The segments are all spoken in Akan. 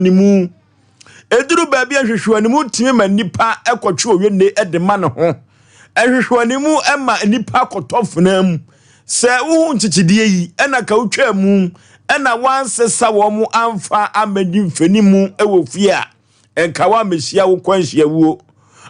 Nhwehwɛanimu. Ɛduru baabi a nhwehwɛanimu tumi ma nnipa kɔtwe owienne de ma ne ho. Nhwehwɛanimu ma nnipa kɔtɔ fena mu. Sɛ wohu nkyekyedeɛ yi na ka wotwaa mu na woansesa wɔn amfa ammɛdi mfanimu wɔ fie a, nka woammɛhyia wo kwanhyiawuo.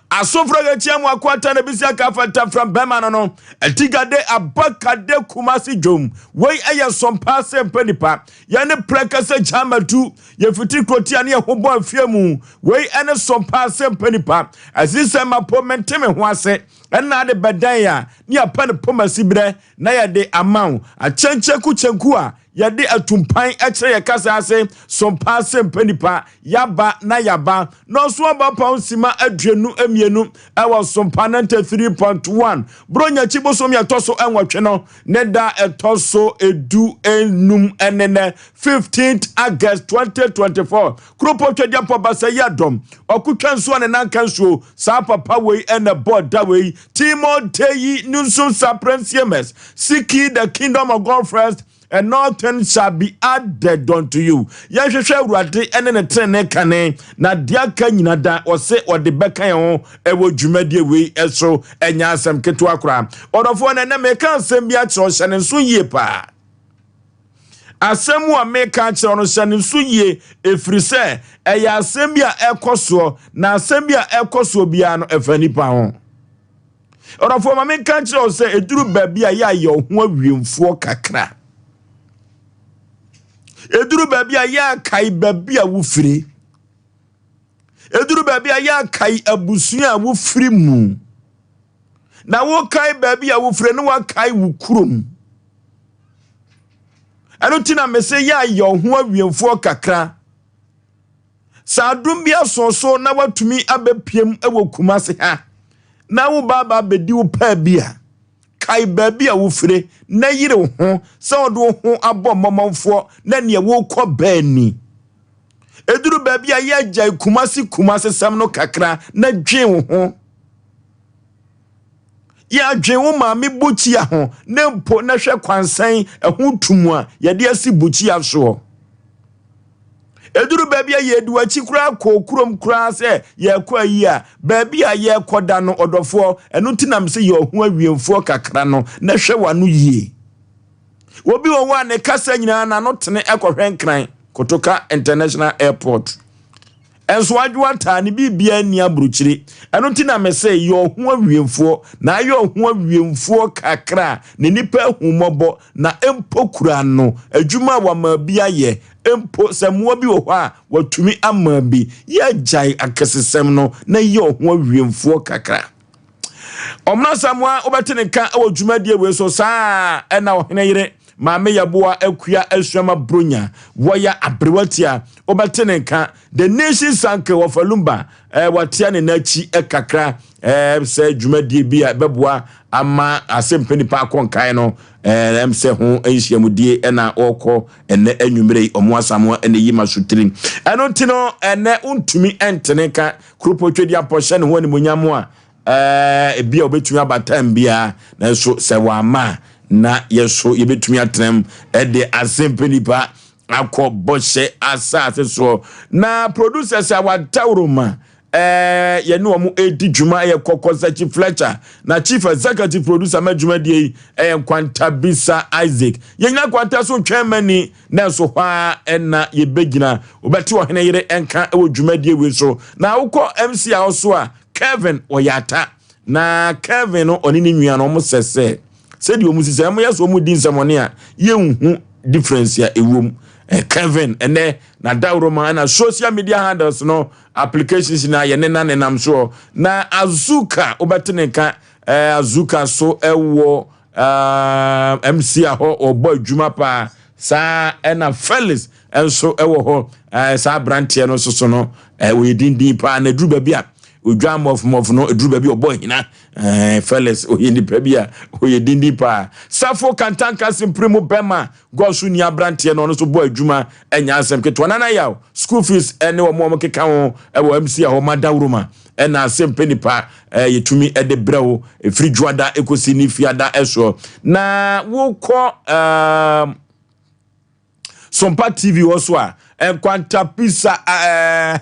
Asofra gakyia mu akwata na bisi aka fata from bɛma no no atigade abakade Kumasi dwom. Wei ɛyɛ sɔmpa sɛ mpa nipa. Yɛne prɛkɛsɛ gyamatu yɛfiti kurotia ne yɛho bɔ afie mu. Wei ɛne sɔmpa sɛ mpa nipa. Asisɛ mapo mente me ho ase ɛna ade bɛdan a ne yɛpɛ no pomasi berɛ na yɛde ama wo. Akyɛnkyɛnku kyɛnku a yɛde atumpan kyerɛ yɛ kasa ase sompa ase mpɛ nipa yaba na yaba na ɔso aba paw nsima 22 ɛwɔ sompa 93.1 Buronya akyi bosom yɛ ɛtɔ so 8 no ne da ɛtɔ so 15 ɛne nɛ 15th August 2024 Kuropɔ Twadiampɔ Basa yi adɔm ɔkotwa nsuo a ne nan ka nsuo saa papa wei ɛna bɔ da wei Timotei Nunsun Saprensiemers Seek ye the kingdom of God first and nothing shall be added unto you. Yɛnhwehwɛ Awurade ne ne trenee kane, na deɛ aka nyina da ɔse ɔde bɛka yɛn ho ɛwɔ dwumadie wei so. Ɛnyɛ asɛm ketewa koraa. Ɔdɔfoɔ, na ɛnɛ meka asɛm bi akyerɛ wo, hyɛ ne nso yie paa. Asɛm a meka akyerɛ no, hyɛ ne nso yie, ɛfiri sɛ ɛyɛ asɛm bi a ɛkɔ soɔ, na asɛm bi a ɛkɔ soɔ biara no ɛfa nipa ho. Ɔdɔfoɔ, ma menka kyerɛ wo sɛ ɛduru baabi a yɛ ayɛ wo ho awiemfoɔ kakra. Ɛduru baabi a yɛ akae baabi a wofiri. Ɛduru baabi a yɛ akae abusua a wofiri mu. Na wokae baabi a wofiri ne woakae wo kurom. Ɛno nti na mese yɛ ayɛ wo ho awiemfoɔ kakra. Sɛ adom bi asõ so na woatumi abɛpiem wɔ Kumase ha na wo ba aba abɛdi wo paa bi a, kae baabi a wofire na yere wo ho sɛ wode wo ho abɔ mmɔmmɔmfoɔ na neɛ wokɔ baa ni. Ɛduru baabi a yɛagyae Kumase Kumase sɛm no kakra na dwen wo ho. Yɛadwen wo maame bukyia ho na mpo na hwɛ kwansɛn ɛho tumu a yɛde asi bukyia soɔ. Ɛduru baabi a yɛdi w'akyi koraa kɔɔ kurom koraa sɛ yɛrekɔ ayi a, baabi a yɛrekɔ da no ɔdɔfoɔ, ɛno nti nam sɛ yɛ ɔho awiemfoɔ kakra no na hwɛ w'ano yie. Obi wɔ hɔ a ne kasa nyinaa n'ano tene ɛkɔhwɛ Nkran Kotoka International Airport. Ɛnso adwoa taa ne biribiara nni aburokyire. Ɛno nti na mese yɛ ɔho awiemfoɔ, na ayɛ ɔho awiemfoɔ kakra a ne nipa ahu mmɔbɔ na mpo kura no adwuma a wama bi ayɛ mpo sɛ mmoa bi wɔ hɔ a watumi ama bi. Yɛagyae akɛsesɛm no na yɛ ɔho awiemfoɔ kakra. Ɔmena Samoa wobɛte ne nka wɔ dwumadie wei so saa ɛna ɔhene yere Maame Yɛboa Akua Asuama Bronya wɔyɛ aberewa tia wobɛte ne nka. The Nation Sanke wɔfa Lumba watea ne n'akyi kakra sɛ dwumadie bi a ɛbɛboa ama asɛmpa nipa akɔ nkae no sɛ ho nhyiamudie ɛna ɔrekɔ ɛnɛ anwummerɛ yi ɔmo asamoa ɛna yi ma so tirim. Ɛno nti no ɛnɛ wontumi ɛntene nka kuropɔ twadi apɔhyɛ ne ho animonyam a ebi a obetumi aba time biara, nanso sɛ wama a na yɛn so yɛbɛtumi atenam ɛde asɛmpa nipa akɔ bɔhyɛ asase soɔ. Na producers a wadaworo yɛne wɔn edi dwuma yɛ Kɔkɔ Sɛkyi Fletcher, na chief executive producer ma dwumadie yi ɛyɛ Nkwanta Bisa Isaac. Yɛnyina Nkwanta so ntwɛn mani na nso hɔ a ɛna yɛbɛgyina wobɛte ɔhene yere ɛnka ɛwɔ dwumadie wei so. Na wokɔ MC a ɔso a Kevin ɔyɛ ata, na Kevin no ɔne ne nua no ɔmo sɛ sɛdeɛ ɔmo si sɛ ɔmo yɛ sɛ ɔmo di nsɛmɔne a yɛnhu difference a ɛwɔ mu. Kevin ɛnɛ na dawuroma ɛna social media handles no applications na yɛne na nenam soɔ. Na Azuka wobɛte ne nka Azuka so ɛwɔ MC a hɔ ɔbɔ adwuma paa saa. Ɛna Felix nso ɛwɔ hɔ saa aberanteɛ no nso so no ɔyɛ dindin paa na eduru baabi a odwa mɔfomɔfo no eduru baabi a ɔbɔ ahina. Felix ɔyɛ nipa bi a ɔyɛ dindin paa. Safo Kantanka simpiri mu bɛma gɔso ni aberanteɛ no ɔno nso bɔ adwuma ɛnya asɛm ketewa. Nana Yaw school fees ɛne wɔn a wɔn keka ho ɛwɔ MC a hɔ ma dawuroma ɛna asɛmpa nipa yɛtumi ɛde brɛ wo ɛfiri dwoada ɛkɔsi ne fiada ɛsoɔ. Na wokɔ Sompa TV wɔ so a Nkwanta Pisa ɛɛ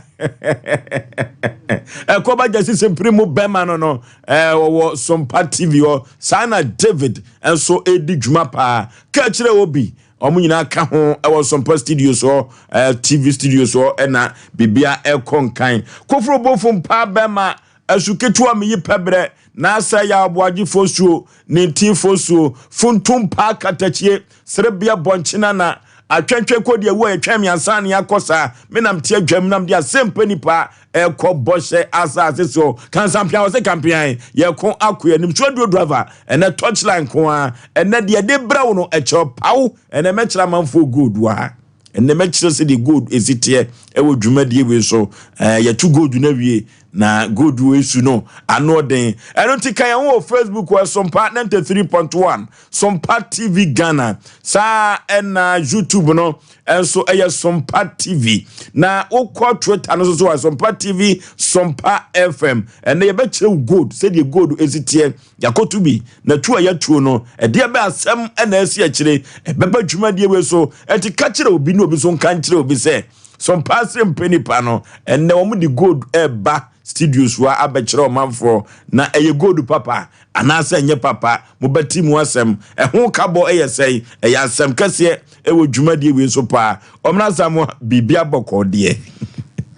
ɛkɔba gyasi sempere mu bɛma no no ɛɛ wɔwɔ Sompa TV hɔ. Saa na David nso edi dwuma paa. Ka kyerɛ obi wɔn nyinaa ka ho ɛwɔ Sompa studios hɔ ɛɛ TV studios hɔ ɛna bibia ɛkɔ nkan. Koforo bofo mpa bɛma asu ketewa meyi pɛbrɛ n'asɛ yɛ aboagye fosuo ne ntin fosuo funtum paa katakyie serebea bɔnkyena na atwɛntwɛn kɔ deɛ wu a yɛtwɛn miansa ne akɔ saa menam te adwam nam de asɛmpa nipa ɛkɔ bɔhyɛ asase so kansampea wɔ se kampean yɛko akɔ anim so aduro driver ɛnɛ touchline ko a ɛnɛ deɛ de brɛ wo no ɛkyɛw paw ɛnɛ mɛkyerɛ amanfoɔ gold wɔ ha. Ɛnɛ mɛkyerɛ sɛdeɛ gold ɛsi teɛ ɛwɔ dwumadie wei so. Ɛɛ yɛto gold no awie na gold wei su no ano ɔden. Ɛno nti ka yɛn ho wɔ Facebook wɔ Sompa 93.1 Sompa TV Ghana. Saa ɛna YouTube no ɛnso ɛyɛ Sompa TV. Na wokɔ Twitter no nso so wɔ Sompa TV Sompa FM. Ɛnɛ yɛbɛkyerɛ wo gold sɛdeɛ gold ɛsi teɛ. Yɛakɔto bi, na tu a yɛatuo no, ɛdeɛ bɛ asɛm na asi akyire? Ɛbɛba dwumadie wei so. Ɛnti ka kyerɛ obi na obi nso nka nkyerɛ obi sɛ, Sɔmpaase mpɛ nipa no, ɛnnɛ wɔn de gold ɛreba studios hɔ abɛkyerɛ ɔmanfoɔ, na ɛyɛ gold papa anaasɛ ɛnyɛ papa? Mobɛte mu asɛm. Ɛho kabɔ yɛ sɛn? Ɛyɛ asɛm kɛseɛ ɛwɔ dwumadie wei so paa. Ɔmena Asamoah, biribi abɔkɔɔ deɛ.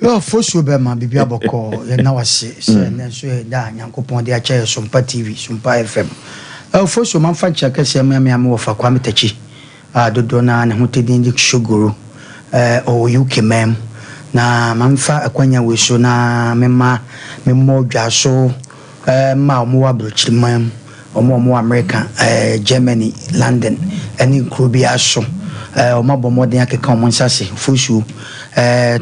Yo, Fosuo bɛma biribi abɔkɔɔ. Yɛnna wo ase sɛ ɛnnɛ nso yɛ da a Nyankopɔn de akyɛ yɛ Sompa TV, Sompa FM. Oh, Fosuo, mamfa nkyea kɛseɛ mmea me a mewɔ fa Kwame Takyi a dodoɔ no ara ne ho te din de Kshogoro, eh, ɔwɔ UK man mu. Na mamfa akwanya wei so na mema memmɔ dwa so Mma a wɔwɔ aburokyiri man mu, wɔn a wɔwɔ Amerika, Germany, London ne nkuro biara so, wɔabɔ mmɔden akeka wɔn nsa ase fosuo.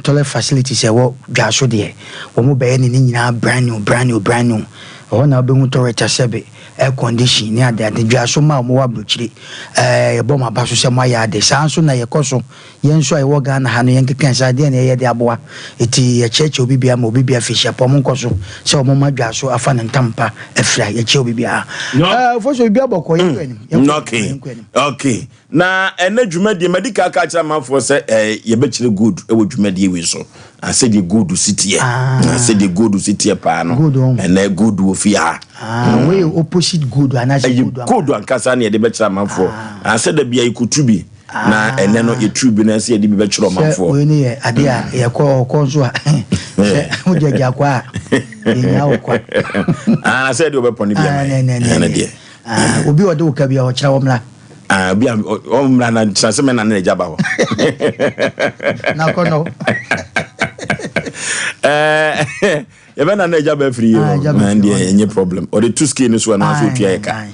Toilet facilities a ɛwɔ Dwaso deɛ, wɔbɛyɛ ne ne nyinaa brand new, brand new, brand new. Ɛhɔ na wobɛhu toilet a sɛbe, air condition ne adeade. Dwaso mma a wɔwɔ aburokyire, yɛbɔ mo aba so sɛ moayɛ ade. Saa nso na yɛkɔ so Yɛn nso a yɛwɔ Ghana ha no yɛnkeka nsa deɛn na yɛyɛ de aboa? Eti yɛkyerɛkyerɛ obi biara ma obi biara fi hyɛ pɔ monkɔ so sɛ wɔn ma dwa so afa ne ntam pa afira yɛkyerɛ obi biara ɛɛ ofo so obi abɔkɔ yɛnkɔ anim yɛnkɔ anim Okay, yɛnkɔ anim. okay. Na ɛnɛ dwumadie madi ka aka akyerɛ amanfoɔ sɛ ɛɛ yɛbɛkyerɛ gold ɛwɔ dwumadie wei so. Ah, sɛdeɛ gold si teɛ. Ah. Ah, sɛdeɛ gold si teɛ paa no. Gold wɔn. Ɛnɛ gold wɔ fie ha. Ah, wei yɛ opposite gold anaasɛ Ɛyɛ gold ampa. gold ankasa na yɛde bɛkyerɛ amanfoɔ. Ah, sɛ da bia yɛkɔtu bi. Na ɛnɛ no yɛturu bi na ɛsɛ yɛde bi bɛkyerɛ Sɛ ɔmanfoɔ. wei no yɛ adeɛ a yɛkɔ ɔkɔ nso a sɛ wogyagya kwa a yɛnya wo kwa. Ah, sɛ deɛ ɔbɛpɔ no bi ama Ah, yɛ. ne, ne, ne, Ɛno ne. deɛ. Ah, obi a ɔde wo ka bi a ɔkyerɛ wo mmra. Ah, obi a ɔmmra na kyerɛ sɛ mɛna ne n'agya ba hɔ. Na kɔ no. Eh, yɛbɛna na agya bɛfiri yie Ah, hɔ agya na bɛfiri deɛ hɔ. ɛnyɛ problem ɔde to scale no so ɛno nso ɔtua yɛ ka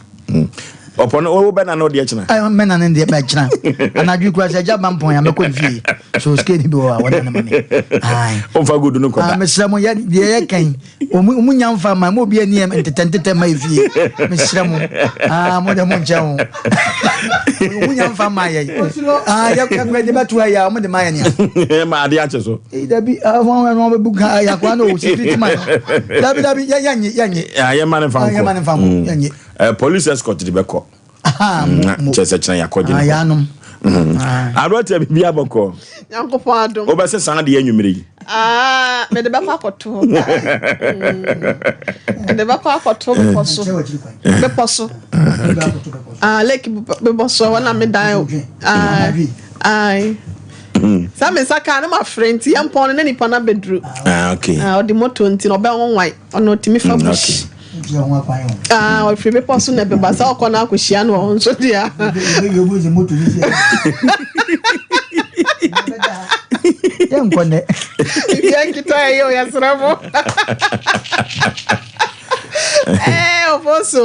ɔpɔ no wo bɛna na ɔde akyina mɛna no deɛ mɛkyena anadwo kura sɛ agya ba mpɔn a mɛkɔ ne fie so scale no bi wɔ hɔ a wɔna no ma me Ae. ɔmfa gold no Ah, nkɔda mesrɛ mo yɛ deɛ yɛka yi ɔmu nya mfa ma ma obi ani yɛ ntetɛ ntetɛ ma yɛ fie mesrɛ mo ah, mo deɛ mo nkyɛn ho ɔmu nya mfa ma yɛ ah, yɛ yɛ de bɛto ayɛ a ɔmo de ma yɛ nea ma adeɛ akye so Eh, dabi wɔn wɔn bɛ bu kan yakwa no security man dabi dabi yɛ yɛ nye yɛ nye. yɛ ma ne fa nkɔ yɛ ma ne fa nkɔ yɛ nye. Police escort de bɛ kɔ. Kyɛ sɛ kyerɛ yakɔ gyina. Yanom. Aberante bibi abɔkɔ. Nyankopɔn adom. Wobɛsɛ saa deɛ anwummere yi. Ah, mede bɛkɔ akɔto hɔ. Mede bɛkɔ akɔto bepɔ so. Bepɔ so. Ah, lake bepɔ so hɔ na medan. Ah, ae. Sɛ me nsa kaa no ma frɛ nti yɛn pɔn no na nipa no abɛduru. Ah, okay. Ah, ɔde moto nti na ɔbɛnwanwan ɔno ɔtumi fa bush. Ah, ɔfiri bepɔ so na ɛbɛba sɛ ɔkɔ no akɔhyia no wɔ hɔ nso deɛ. Yɛnkɔ nɛ. Biribiara nkita ɛyɛ o yɛsrɛ mo. Ɛɛ ɔfo so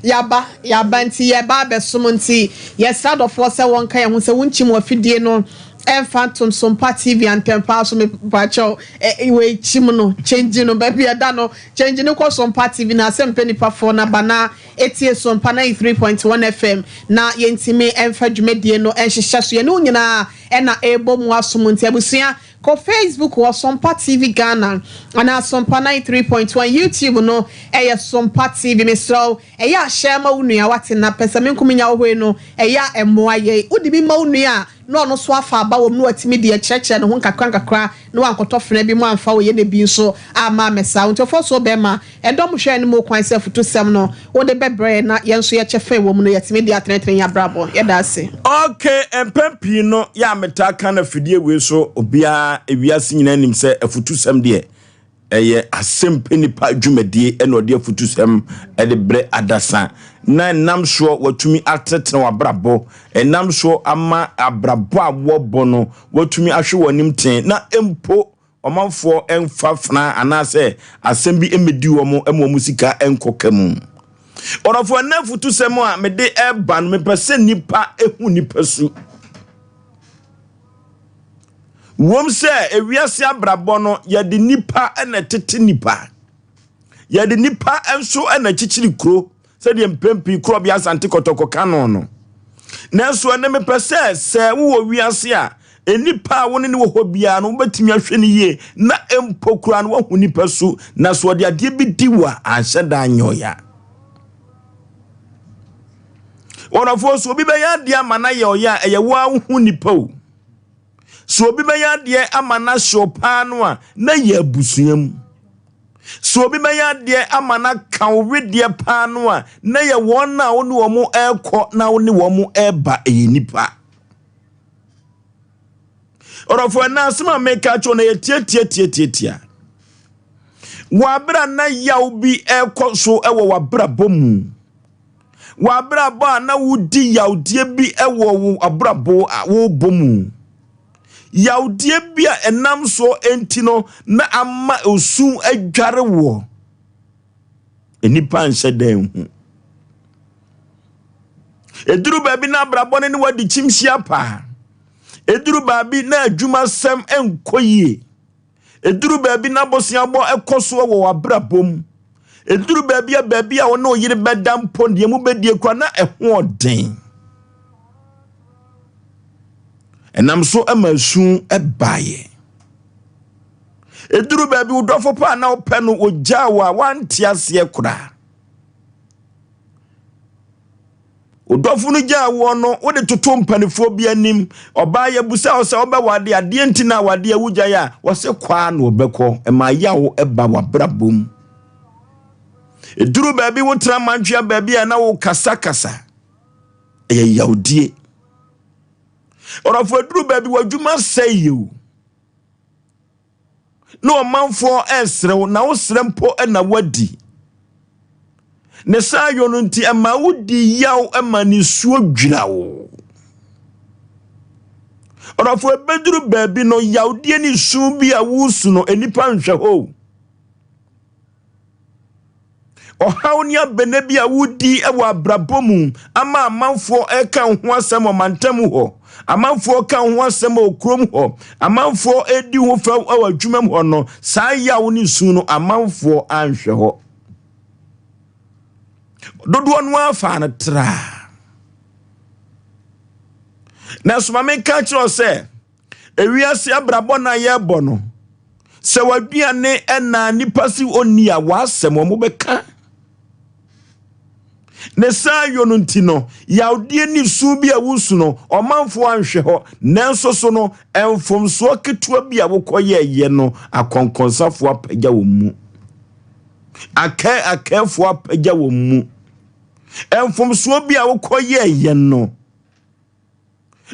yaba yaba nti yɛba abɛsom nti yɛsrɛ adɔfoɔ sɛ wɔnka yɛn ho sɛ wonkyim wɔ afidie no ɛmfa ntom Sompa TV antɛmpa so mepakyɛw wei kyim no change no baabi ɛda no change no kɔ Sompa TV na asɛm pɛ nipa foɔ no aba na etie Sompa 93.1 FM na yɛntumi ɛmfa dwumadie no ɛnhyehyɛ so yɛne wo nyinaa ɛna ɛbɔ mu asom nti abusua. Kɔ Facebook wɔ Sompa TV Ghana anaa Sompa 93.1 YouTube no ɛyɛ Sompa TV. Mesrɛ wo, ɛyɛ a hyɛ ma wo nua wate na pɛ sɛ me nko menya wo hɔ yi no, ɛyɛ a ɛmmoa yɛn. Wode bi ma wo nua a, na ɔno nso afa aba wɔ mu na watumi de akyerɛkyerɛ ne ho nkakra nkakra na wankɔtɔ fena bi mu amfa wɔ yɛ na bi nso amma ammɛsa wo. Nti ɔfɔsuo bɛrima, ɛdɔm hwɛ anim kwan sɛ afutusɛm no wode bɛbrɛ yɛn na yɛn nso yɛkyɛ fɛn wɔ mu no yɛatumi de atenetene yɛn abrabɔ. Yɛda ase. Ok, mpɛn pii no yɛ a metaa ka no afidie wei so, obiara, ewiase nyinaa nim sɛ afutusɛm deɛ Ɛyɛ asɛmpɛ nipa dwumadie na ɔde afutusɛm de brɛ adasa na ɛnam soɔ watumi atenetene w'abrabɔ, ɛnam soɔ ama abrabɔ a wɔbɔ no watumi ahwɛ wɔn anim tee na mpo ɔmanfoɔ mfa fena anaasɛ asɛm bi mmɛdi wɔn ma wɔn sika nkɔ ka mu. Ɔdɔfoɔ, ɛnɛ afutusɛm a mede ɛreba no, mepɛ sɛ nipa ehu nipa su. Wom sɛ ewiase abrabɔ no, yɛde nnipa na ɛtete nnipa. Yɛde nnipa nso na ɛkyekyere kuro, sɛdeɛ mpɛn pii Korɔbea Asante Kɔtɔkɔ ka no no. Nanso ɛnɛ mepɛ sɛ sɛ wowɔ wiase a, nnipa a wo ne ne wɔ hɔ biara no, wobɛtumi ahwɛ no yie na mpo koraa no woahu nnipa su, na sɛ ɔde adeɛ bi di wo a, anhyɛ da anyɛ ɔya. Wɔdɔfoɔ, so obi bɛyɛ adeɛ ama no ayɛ ɔya a, ɛyɛ wo ara wohu nnipa o. Sɛ obi bɛyɛ adeɛ ama no ahyew paa no a, na yɛ abusua mu. Sɛ obi bɛyɛ adeɛ ama no aka wo wedeɛ paa no a, na yɛ wɔn a wo ne wɔn rekɔ na wo ne wɔn reba, ɛyɛ nnipa. Ɔdɔfo, ɛnna asɛm a meka kyerɛ no yɛ tiatiatiatiatia. Wɔ abere a na yaw bi rekɔ so wɔ w'abrabɔ mu, Wɔ abrabɔ a na wodi yawdeɛ bi wɔ wo abrabɔ a wobɔ mu. Yawdeɛ bi a ɛnam soɔ nti no na ama osu adware woɔ. Nnipa nhyɛ dan hu. Ɛduru baabi na abrabɔ no ne wadi kyimhyia paa. Ɛduru baabi na adwumasɛm nkɔ yie. Ɛduru baabi na boseabɔ kɔ soɔ wɔ w'abrabɔ mu. Ɛduru baabi a baabi a wo ne wo yere bɛda mpo deɛ mobɛdie kora na ɛho ɔden. Ɛnam so ma esu baeɛ. Ɛduru baabi wo dɔfo pa a na wopɛ no wɔgyaa wo a woante aseɛ koraa. Wo dɔfo no gyaa woɔ no, wode toto mpanifoɔ bi anim. Ɔbaa yɛbusa wo sɛ wobɛwade a, deɛ nti na awadeɛ wogyae a, wɔse kɔ ara na wɔbɛkɔ. Ɛma yaw ba w'abrabɔ mu. Ɛduru baabi wotena mantwea baabi a na wokasakasa. Ɛyɛ yawdie. Ɔdɔfo ɛduru baabi w'adwuma sɛe yɛ o. na ɔmanfoɔ resrɛ wo na wosrɛ mpo na woadi. Ne saa yɔ no nti ɛma wodi yaw ma nisuo dwira wo. Ɔdɔfo ɛbɛduru baabi no yawdeɛ ne su bi a wosu no nnipa nhwɛ hɔ o. Ɔhaw ne abɛnɛ bi a wodi wɔ abrabɔ mu ama amanfoɔ reka wo ho asɛm wɔ mantam hɔ, amanfoɔ reka wo ho asɛm wɔ kurom hɔ, amanfoɔ redi ho fɛw wɔ adwumam hɔ no, saa yaw ne su no amanfoɔ anhwɛ hɔ. Dodoɔ no ara faa no traa. Nanso ma menka kyerɛ wo sɛ, Ewiase abrabɔ no a yɛrebɔ no, sɛ w'aduane na nipa si onni a, w'asɛm wɔn bɛka. Ne saa yɔ no nti no, yawdeɛ ne su bi a wosu no, ɔmanfoɔ anhwɛ hɔ. Nanso so no, mfomsoɔ ketewa bi a wokɔyɛeɛ no, akɔnkɔnsafoɔ apagya wɔn mu. Akɛ akɛfoɔ apagya wɔn mu. Mfomsoɔ bi a wokɔyɛeɛ no,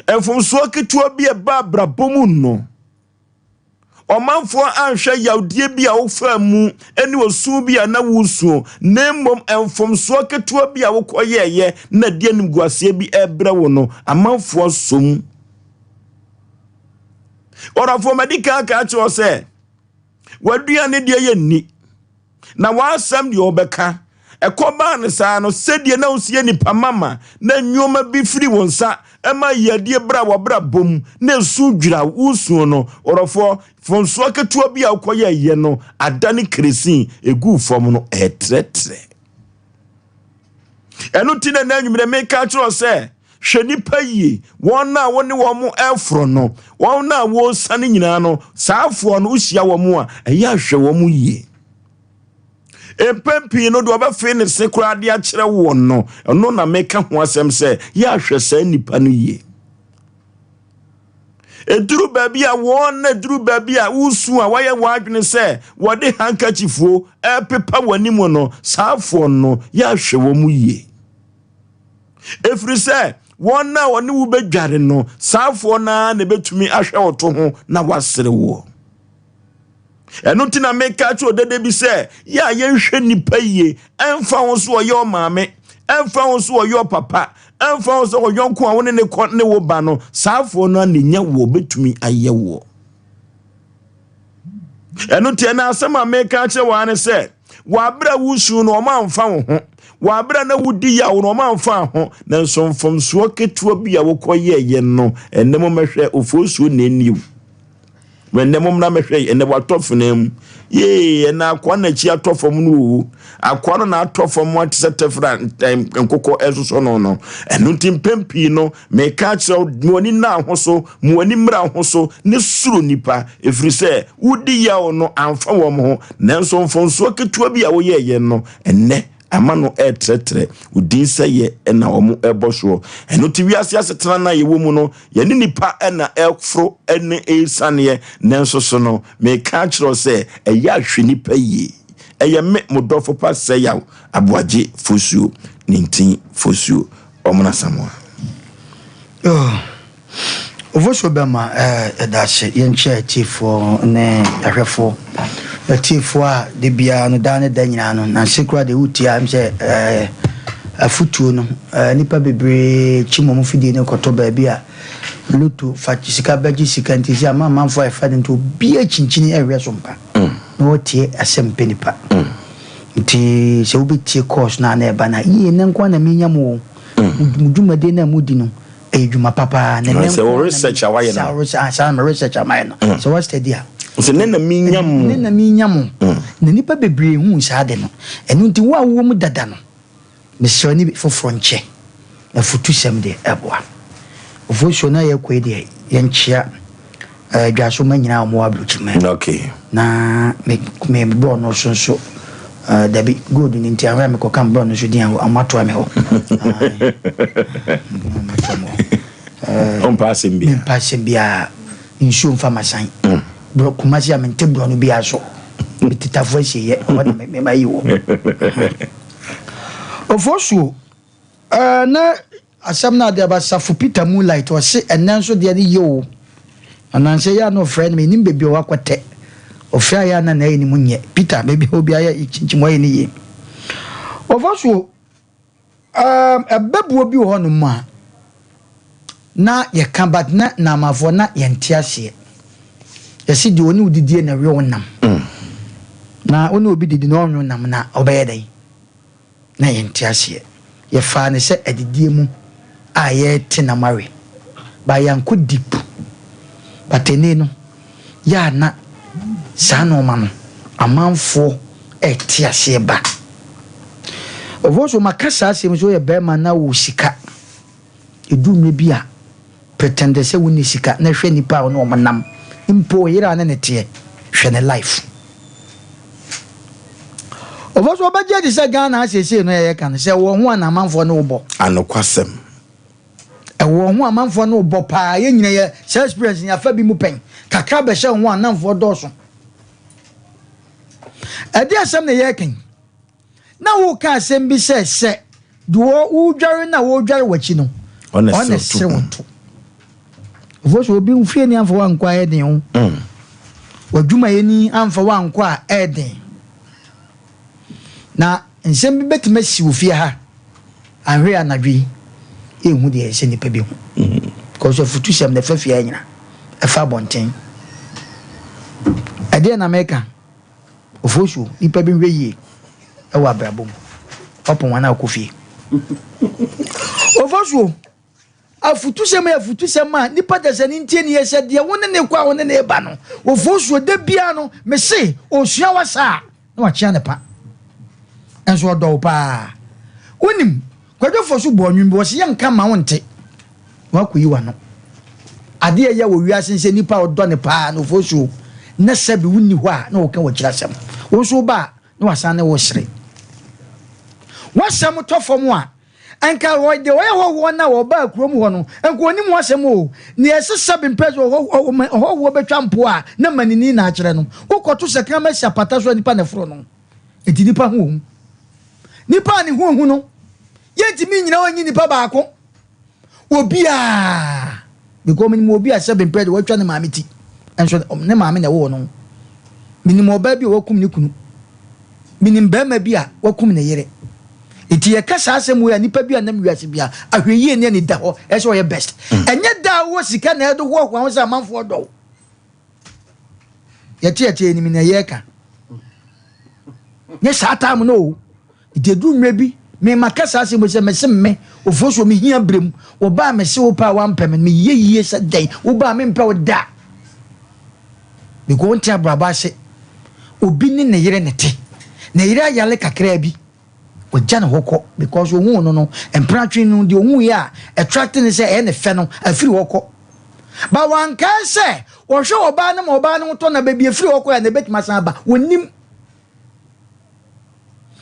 Mfomsoɔ ketewa bi a ɛba abrabɔ mu no, ɔmanfoɔ anhwɛ yawdeɛ bi a wofaa mu ne osu bi a na woresuo, na mmom mfomsoɔ ketewa bi a wokɔyɛeɛ na ɛde animguaseɛ bi rebrɛ wo no, amanfoɔ som. Ɔdɔfoɔ, madi kan aka akyerɛ wo sɛ, w'aduane deɛ yɛ nni. Na w'asɛm deɛ ɔbɛka. Ɛkɔbaa no saa no, sɛdeɛ na wosi yɛ nipa mama na nneɛma bi firi wo nsa ma yiadie bra w'abrabɔ mu na esu dwira wo suo no, ɔdɔfoɔ, mfomsoɔ ketewa bi a wokɔyɛeɛ no adane keresin ɛguu fam no, ɛretrɛtrɛ. Ɛno nti na ɛnnɛ anwummerɛ meka akyerɛ wo sɛ, Hwɛ nnipa yie, wɔn a wo ne wɔn reforo no, wɔn a wɔresiane nyinaa no, saafoɔ no, wohyia wɔn a, ɛyɛ a hwɛ wɔn yie. Mpɛn pii no, deɛ ɔbɛfee ne se koraa de akyerɛ wɔn no, ɛno na meka ho asɛm sɛ, yɛ ahwɛ saa nnipa no yie. Ɛduru baabi a wɔn na ɛduru baabi a wosu a wɔayɛ wɔn adwene sɛ wɔde hankakyifuo ɛrepepa wɔn anim no, saafoɔ no, yɛ ahwɛ wɔn yie. Ɛfiri sɛ wɔn a wɔne wo bɛdware no, saafoɔ no ara na ɛbɛtumi ahwɛ wo to ho na wasere woɔ. Ɛno nti na meka kyerɛ ɔdede bi sɛ, yɛ a yɛnhwɛ nnipa yie, ɛmfa ho so ɔyɛ ɔmaame, ɛmfa ho so ɔyɛ ɔpapa, ɛmfa ho sɛ ɔyɔnko a wo ne ne kɔ ne wo ba no, saafoɔ no ara na ɛnya woɔ, bɛtumi ayɛ woɔ. Ɛno nti ɛna asɛm a meka akyerɛ wɔn ne sɛ, wɔ abere a wosu no wɔn amfa wo ho, wɔ abere a na wodi yaw no wɔn amfa ho, nanso mfomsoɔ ketewa bi a wokɔyɛɛyɛ no, ɛnɛ mo mɛhwɛ ofosuo na ɛni o. Ɛnɛ mo mmra mɛhwɛ ɛnɛ watɔ fenaa mu. Yee, ɛnɛ akoa n'akyi atɔ fam no o. Akoa no na atɔ fam ate sɛ tɛfra nkokɔ ɛsosɔ no no. Ɛno nti mpɛn pii no, Meka akyerɛ wo, ma w'ani nna ho so, ma w'ani mmra ho so, ne suro nnipa, ɛfiri sɛ wodi yaw no amfa wɔn ho, nanso mfomsoɔ ketewa bi a woyɛeɛ no, ɛnnɛ ama no retrɛtrɛ, wo din sɛeɛ na wɔrebɔ soɔ. Ɛno nti wiase asetena no a yɛwɔ mu no, yɛne nnipa na ɛreforo ne ɛresianeɛ, nanso so no, meka akyerɛ wo sɛ, ɛyɛ a hwɛ nnipa yie. Ɛyɛ me, mo dɔfo pa Sɛyaw Aboagye Fosuo, Nintin Fosuo. Ɔmena Samoa. Oh, Ofosuo bɛma yɛda ase. Yɛnkyɛ atiefoɔ ne ahwɛfoɔ. Atiefoɔ a da biara no daa ne da nyinaa no nanse koraa deɛ wotie a sɛ eh, afotuo no eh, nnipa bebree kyi wɔn fidie no kɔtɔ baabi a loto fa sika bɛgye sika nti sɛ ama amanfoɔ a ɛfa no nti obiara kyinkyini ɛhwɛ so mpa mm. na wɔtie asɛm pɛ nipa mm. Nti sɛ wobɛtie course no a na ɛba no a, yie nnɛ nko ara na menya mo o. Mo dwumadie no a modi no, ɛyɛ dwuma pa paa. Na nnɛ Sɛ nko wo ara na research a woayɛ no. Saa research, ah, saa me research a mayɛ no. Sɛ wa study a. Sɛ nnɛ na menya mo. Nnɛ na menya mo. Na nnipa bebree huu saa ade no. Ɛno nti wo a wowɔ mu dada no, Mesrɛ wo ne bi foforɔ nkyɛ. Afutusɛm deɛ ɛboa. Ofosuo na yɛkɔ yi deɛ yɛnkyea eh, Dwasoma nyinaa a wɔwɔ aburokyiman. Okay. Na me me borɔ no so nso eh, dabi gold no nti ahwɛ a mekɔka me borɔ no so din a wɔatoa me hɔ. Wɔatoa me hɔ. Eh, Ɔmpa asɛm biara. Mempa asɛm biara. Nsuo mfa masan. Borɔ Kumasi a mente borɔ no biara so. Metetafo asieɛ ɛhɔ na me mayi wɔ. Ofosuo, eh, na asɛm no ade aba Safo Peter Moonlight ɔse ɛnɛ nso deɛ no yɛ o. Anansɛ yɛ a na ɔfrɛ no menim baabi a wakɔtɛ. Ɔfrɛ a yɛ a na n'ayɛ ne mu nyɛ. Peter baabi a obi ayɛ kyinkyim wayɛ ne yie. Ofosuo, Um, ɛbɛboɔ bi wɔ hɔnom a na yɛka but na Naamafoɔ na yɛnte aseɛ. Yɛse deɛ ɔne wo didie na ɛwe wo nam. Mm. Na wo ne obi didi na ɔnwe wo nam na ɔbɛyɛ dɛn? Na yɛnte aseɛ. Yɛfaa no sɛ adidie mu a yɛrete nam awe. But yɛankɔ deep. But ɛnɛ no, yɛ a na saa nnoɔma no amanfoɔ rete aseɛ ba. Of maka saa asɛm sɛ woyɛ barima na wowɔ sika, ɛduru mmerɛ bi a pretende sɛ wonni sika na hwɛ nnipa a wo ne wɔn nam, mpo wo yere a ne ne teɛ, hwɛ ne life. Of course wɔbɛgye adi sɛ Ghana ha seesei no yɛyɛ ka no sɛ wɔ ho a na amanfoɔ ne wo bɔ. Anokwasɛm. Ɛwɔ ho amanfoɔ ne wo bɔ paa, yɛn nyina yɛ saa experience no yɛafa bi mu pɛn, kakra bɛhyɛ wo ho a namfoɔ dɔɔso. Ɛde asɛm na yɛreka yi. Na woka asɛm bi sɛ sɛ deɛ wodware no a wɔredware w'akyi no, ɔna sere wo to. Ɔfo sɛ obi fie ni amfa wankɔ a ɛyɛ den o. Mm. W'adwumayɛni amfa wankɔ a ɛyɛ den. Na nsɛm bi bɛtumi asi wɔ fie ha anhwɛ anadwo yi yɛnhu deɛ ɛsɛ nipa bi ho. Mm. Because afutusɛm na ɛfa fie ha nyina ɛfa abɔnten. Ɛdeɛ na meka Ofosuo, nipa bi nhwɛ yie wɔ abrabɔ mu. Wapɔn wɔn a ɔkɔ fie. Ofosuo, afutusɛm yɛ afutusɛm a nipa da sɛ ne ntie ne yɛ sɛ deɛ wo ne ne kɔ a wo ne ne ba no. Ofosuo, da biara no, mese osua wasa a na wakyea ne pa. Nso ɔdɔ wo paa. Wonim, Kwadwo Fosu bɔɔ nnwom bi, ɔse yɛnka ma wo nte. Na wakɔyi w'ano. Adeɛ a ɛyɛ wɔ wiase ne sɛ nipa a ɔdɔ no paa no ofosuo na sɛbi wonni hɔ a na ɔka w'akyiri asɛm. Wo nso woba a na wasan ne wo resere. W'asɛm tɔ fam a, nka deɛ ɔyɛ hɔhoɔ no a ɔbaa kurom hɔ no, nka ɔnim ho asɛm o. Nea ɛsɛ sɛbi mpɛ sɛ ɔhɔhoɔ bɛtwa mpoa a na manini na akyerɛ no. Wokɔto sɛ kraman si apata so a nipa na ɛforo no. Enti nipa ho ohu. Nipa a ne ho ohu no, yɛntumi nnyina hɔ nyi nipa baako. Obiara because menim obi a sɛbe mpɛ de watwa ne maame ti nso ne maame na ɛwɔ no. Menim ɔbaa bi a wakum ne kunu. Menim barima bi a wakum ne yere. Nti yɛka saa asɛm wei a nipa bi a nam wiase bi a ahwɛyie ne ani da hɔ ɛsɛ ɔyɛ best. Ɛnyɛ da a wowɔ sika na ɛde hoahoa ho sɛ amanfoɔ dɔ wo. Yɛte yɛte yɛnim nea yɛreka. Nyɛ saa time no o. Nti ɛduru mmerɛ bi, me maka saa asɛm yi sɛ, mese me, Ofosuo, me hia berɛ mu, wɔbaa me se wopɛ a wampɛ me no, meyɛ yie sɛ dɛn, wobaa mempɛ wo da. Because wonte abrabɔ ase. Obi ne ne yere ne te. Ne yere ayale kakraa bi, wagya ne hɔ kɔ because ohuu no no, mpratwe no, deɛ ohuiɛ a attract ne sɛ ɛyɛ ne fɛ no, afiri hɔ kɔ. Ba wankae sɛ ɔhwɛ ɔbaa no ma ɔbaa no ho tɔ na baabi afiri hɔ kɔ a na ɛbɛtumi asan aba. Wɔnnim.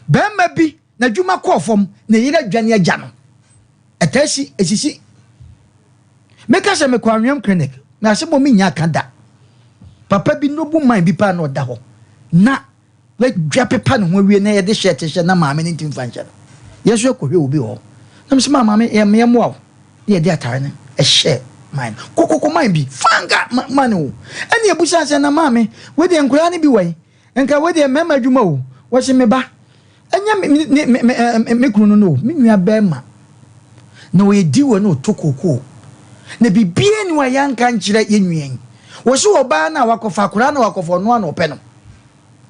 Barima bi n'adwuma kɔɔ fam, ne yere adwane agya no. Ɛtaa si, esisi. Meka sɛ mekɔ Anweam Clinic, na asɛm a mennya aka da. Papa bi noble man bi paa na ɔda hɔ. Na wadwa pepa ne ho awie na yɛde shirt hyɛ na maame no ntumi mfa nhyɛ no. Yɛn nso yɛkɔhwɛ obi wɔ hɔ. Na mesɛ maa maame yɛ mmoa wo. Na yɛde atare no hyɛ man no. Kokoko man bi, fanga man o. Ɛna yɛbusaa sɛ na maame, wei deɛ nkwadaa no bi wɔ he? Nka wei deɛ mmarima adwuma o. Wɔse me ba, ɛnyɛ me ne me me me kunu no no o, me nua barima. Na ɔyɛ diwɔ na ɔtɔ kookoo. Na biribiara nni hɔ a yɛanka nkyerɛ yɛn nua yi. Wɔse ɔbaa no a wakɔfa, akwadaa no a wakɔfa, ɔno ara na ɔpɛ no.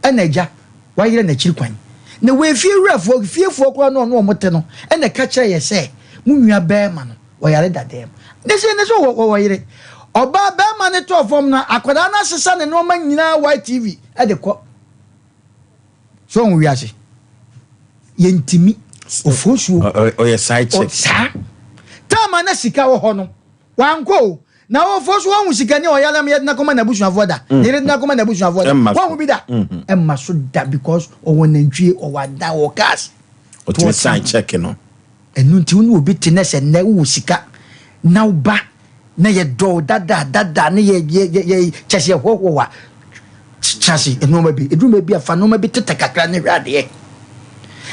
Ɛna agya, wayera n'akyiri kwan. Na wei fie wurafoɔ, fiefoɔ koraa no a ɔne wɔn te no, ɛna ɛka kyerɛ yɛ sɛ, mo nua barima no, Ɔyare da dɛm. Ne se ne so wɔ wɔ yere. Ɔbaa bɛɛma no tɔɔ fam no akwadaa no asesa ne nnoɔma nyinaa YTV de kɔ. So ɔho wiase. Yɛntimi. Ofosuo. Ɔyɛ side chick. Saa. Time a na sika wɔ hɔ no wankɔ o. Na ofosuo wahu sikani a ɔyare ama yɛde no akɔma n'abusuafoɔ da. Ne yere de no akɔma n'abusuafoɔ da. Wahu bi da. Ɛmma so da because ɔwɔ nantwie, ɔwɔ adan, ɔwɔ cars. Ɔtumi sign check no. Ɛno nti wo ne obi te na sɛ nnɛ wowɔ sika na wo ba na yɛdɔ wo dada dada ne yɛ yɛ yɛ yɛ kyɛ sɛ yɛhoahoa wo a, tena ase nneɛma bi ɛduru mmerɛ bi a fa nneɛma bi tetɛ kakra ne hwɛ adeɛ.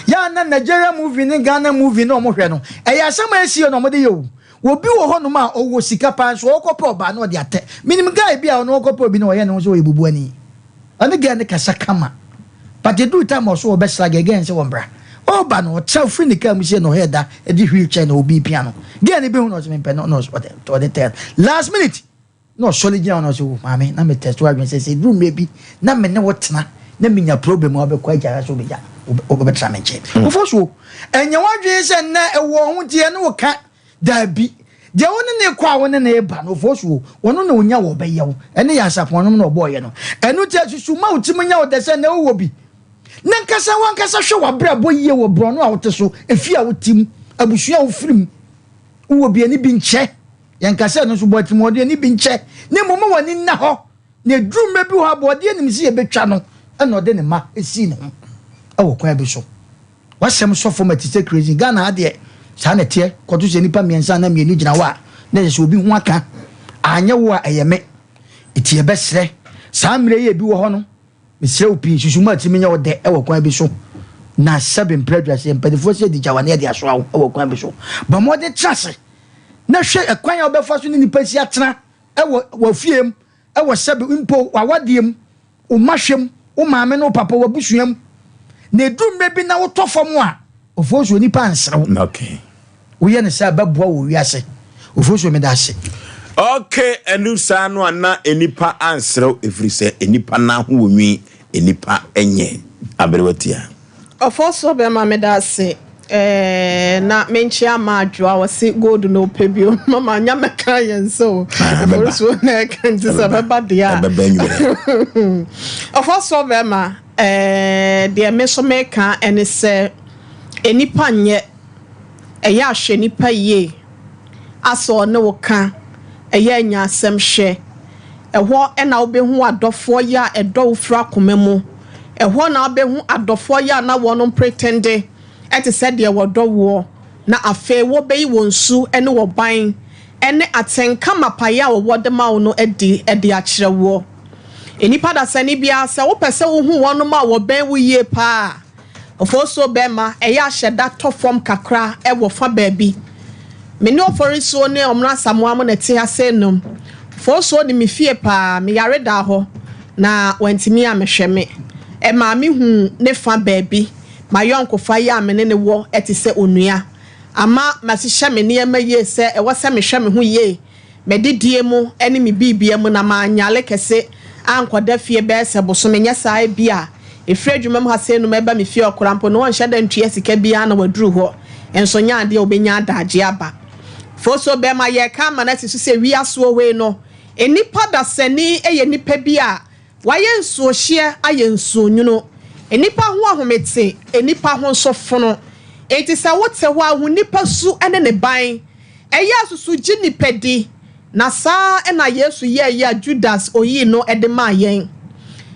Yɛ a na Nigeria movie ne Ghana movie na wɔhwɛ no ɛyɛ asɛm a ɛsi yɛ na wɔde yɛ o. Obi wɔ hɔnom a ɔwɔ sika paa nso ɔkɔpɛ ɔbaa na ɔde atɛ. Menim guy bi a ɔno ɔkɔpɛ obi na ɔyɛ ne ho sɛ ɔyɛ bubuani. Ɔne girl no kasa kama but eduru time a ɔso ɔbɛsra girl, girl no sɛ ɔmbra. Ɔreba no ɔtra ofiri ne car mu sie na ɔhɛɛ da de wheel chair na obi repia no. Girl no behu no ɔse mempɛ no na ɔde ɔde tɛɛ no. Last minute na ɔsɔre gyina hɔ na ɔse oh maame na me test w'adwene sɛ sɛ eduru mmerɛ bi na me ne wo tena na menya problem a wobɛkɔ agya anaasɛ wobɛgya wobɛtra me nkyɛn. Kofo so ɛnyɛ w'adwene sɛ nnɛ ɛwɔ ho nti ɛne wo ka Dabi. Deɛ wo ne no rekɔ a wo ne no reba no, ɔfɔɔ so o, ɔno na ɔnya wɔ ɔbɛyɛ wo. Ɛno yɛ asafo no na ɔbɔeɛ no. Ɛno nti asusu ma wo tirim nyɛ wo dɛ sɛ nnɛ wowɔ bi. Na nkasa w'ankasa hwɛ w'abrabɔ yie wɔ borɔno a wote so, efie a wote mu, abusua a wofiri mu. Wowɔ bi a, ɛne bi nkyɛ. Yɛnka sɛ ɛno nso bɔ atirimuɔden, ɛne bi nkyɛ. Na mmom ma w'ani nna hɔ. Na ɛduru mmerɛ bi wɔ hɔ a, aboɔdeɛ nim sɛ yɛbɛtwa no, ɛna ɔde ne mma sii ne ho wɔ kwan bi so. W'asɛm sɔ fam a ɛte sɛ crazy. Ghana ha deɛ saa na ɛteɛ, kɔto sɛ nnipa mmiɛnsa anaa mmienu gyina hɔ a na ɛsɛ sɛ obi ho aka. Anyɛ wo a ɛyɛ me. Nti yɛbɛsrɛ, saa mmerɛ yi a ebi wɔ hɔ no, mesrɛ wo pii, susu ma atumi nyɛ wo dɛ wɔ kwan bi so. Na sɛbe mprɛ aduasa yɛ mpanimfoɔ sɛ yɛde gya wo anaa yɛde asoa wo wɔ kwan bi so. Bɔ mmɔden tena ase na hwɛ ɛkwan a wobɛfa so ne nnipa si atena wɔ w'afie mu, wɔ sɛbe mpo w'awadeɛ mu, wo mma hwɛ mu, wo maame ne wo papa, w'abusua mu. Na ɛduru mmerɛ bi na wotɔ fam a, Ofosuo nipa nsere wo. Okay. Woyɛ no saa ɛbɛboa wɔ wiase. Ofosuo meda ase. Okay, ɛnu saa no a na nnipa anserew ɛfiri sɛ nnipa nan ho wɔ nwi, nnipa nyɛ aberewa tia. Ɔfɔsoɔ bɛma meda ase eh, na menkyea ma adwoa ɔse gold na ɔpɛ bio mama nya mɛka yɛn sɛ o ɔfɔsoɔ na ɛka nti sɛ bɛba deɛ a ɔfɔsoɔ bɛma eh, deɛ me so meka ɛne sɛ nnipa nyɛ ɛyɛ ahwɛ nnipa yie. asɛ ɔne wo ka, ɛyɛ anya asɛm hwɛ. Ɛhɔ na wobɛhu adɔfoɔ yɛ a ɛdɔ wo firi akoma mu. Ɛhɔ na wobɛhu adɔfoɔ yɛ a na wɔnom pretende te sɛ deɛ wɔdɔ woɔ, na afei wɔbɛyi wɔn su ne wɔn ban ne atenka mapayɛ a wɔwɔ de ma wo no adi de akyerɛ woɔ. Nnipa dasani biara, sɛ wopɛ sɛ wohu wɔnom a wɔbɛn wo yie paa a, Oforisuo bɛrima, ɛyɛ a hyɛ da tɔ fam kakra wɔ fa baabi. Me ne Oforisuo ne Ɔmena Asamoah mo na ɛte ha sei nom. Oforisuo nim me fie paa, me yare daa hɔ na wantumi ammɛhwɛ me. Ɛmaa me huu ne fa baabi. M'ayɔnkofa yi a me ne no wɔ te sɛ onua. Ama mahyehyɛ me nneɛma yie sɛ ɛwɔ sɛ mehwɛ me ho yie M'adidie mu ne me biribia mu na manyare kɛse ankɔda fie bɛyɛ sɛ bosome, nyɛ saa ebia ɛfiri adwuma mu ha sei no mɛba me fie ɔkora mpo no ɔnhyɛ da ntua sika biara na waduru hɔ nso nyɛ adeɛ a ɔbɛnya adagyeɛ aba. Foso bɛma yɛreka ama no asi so sɛ wiase wɔ hɔ yi no nnipa dasani yɛ nnipa bi a wayɛ nsuohyeɛ ayɛ nsuonwunu. Nnipa ho ahomete, nnipa ho nso fono. Enti sɛ wote hɔ a hu nnipa su ne ne ban. Ɛyɛ a susu gye nnipa di, na saa ara na Yesu yɛeɛ a Judas oyii no de maa yɛn,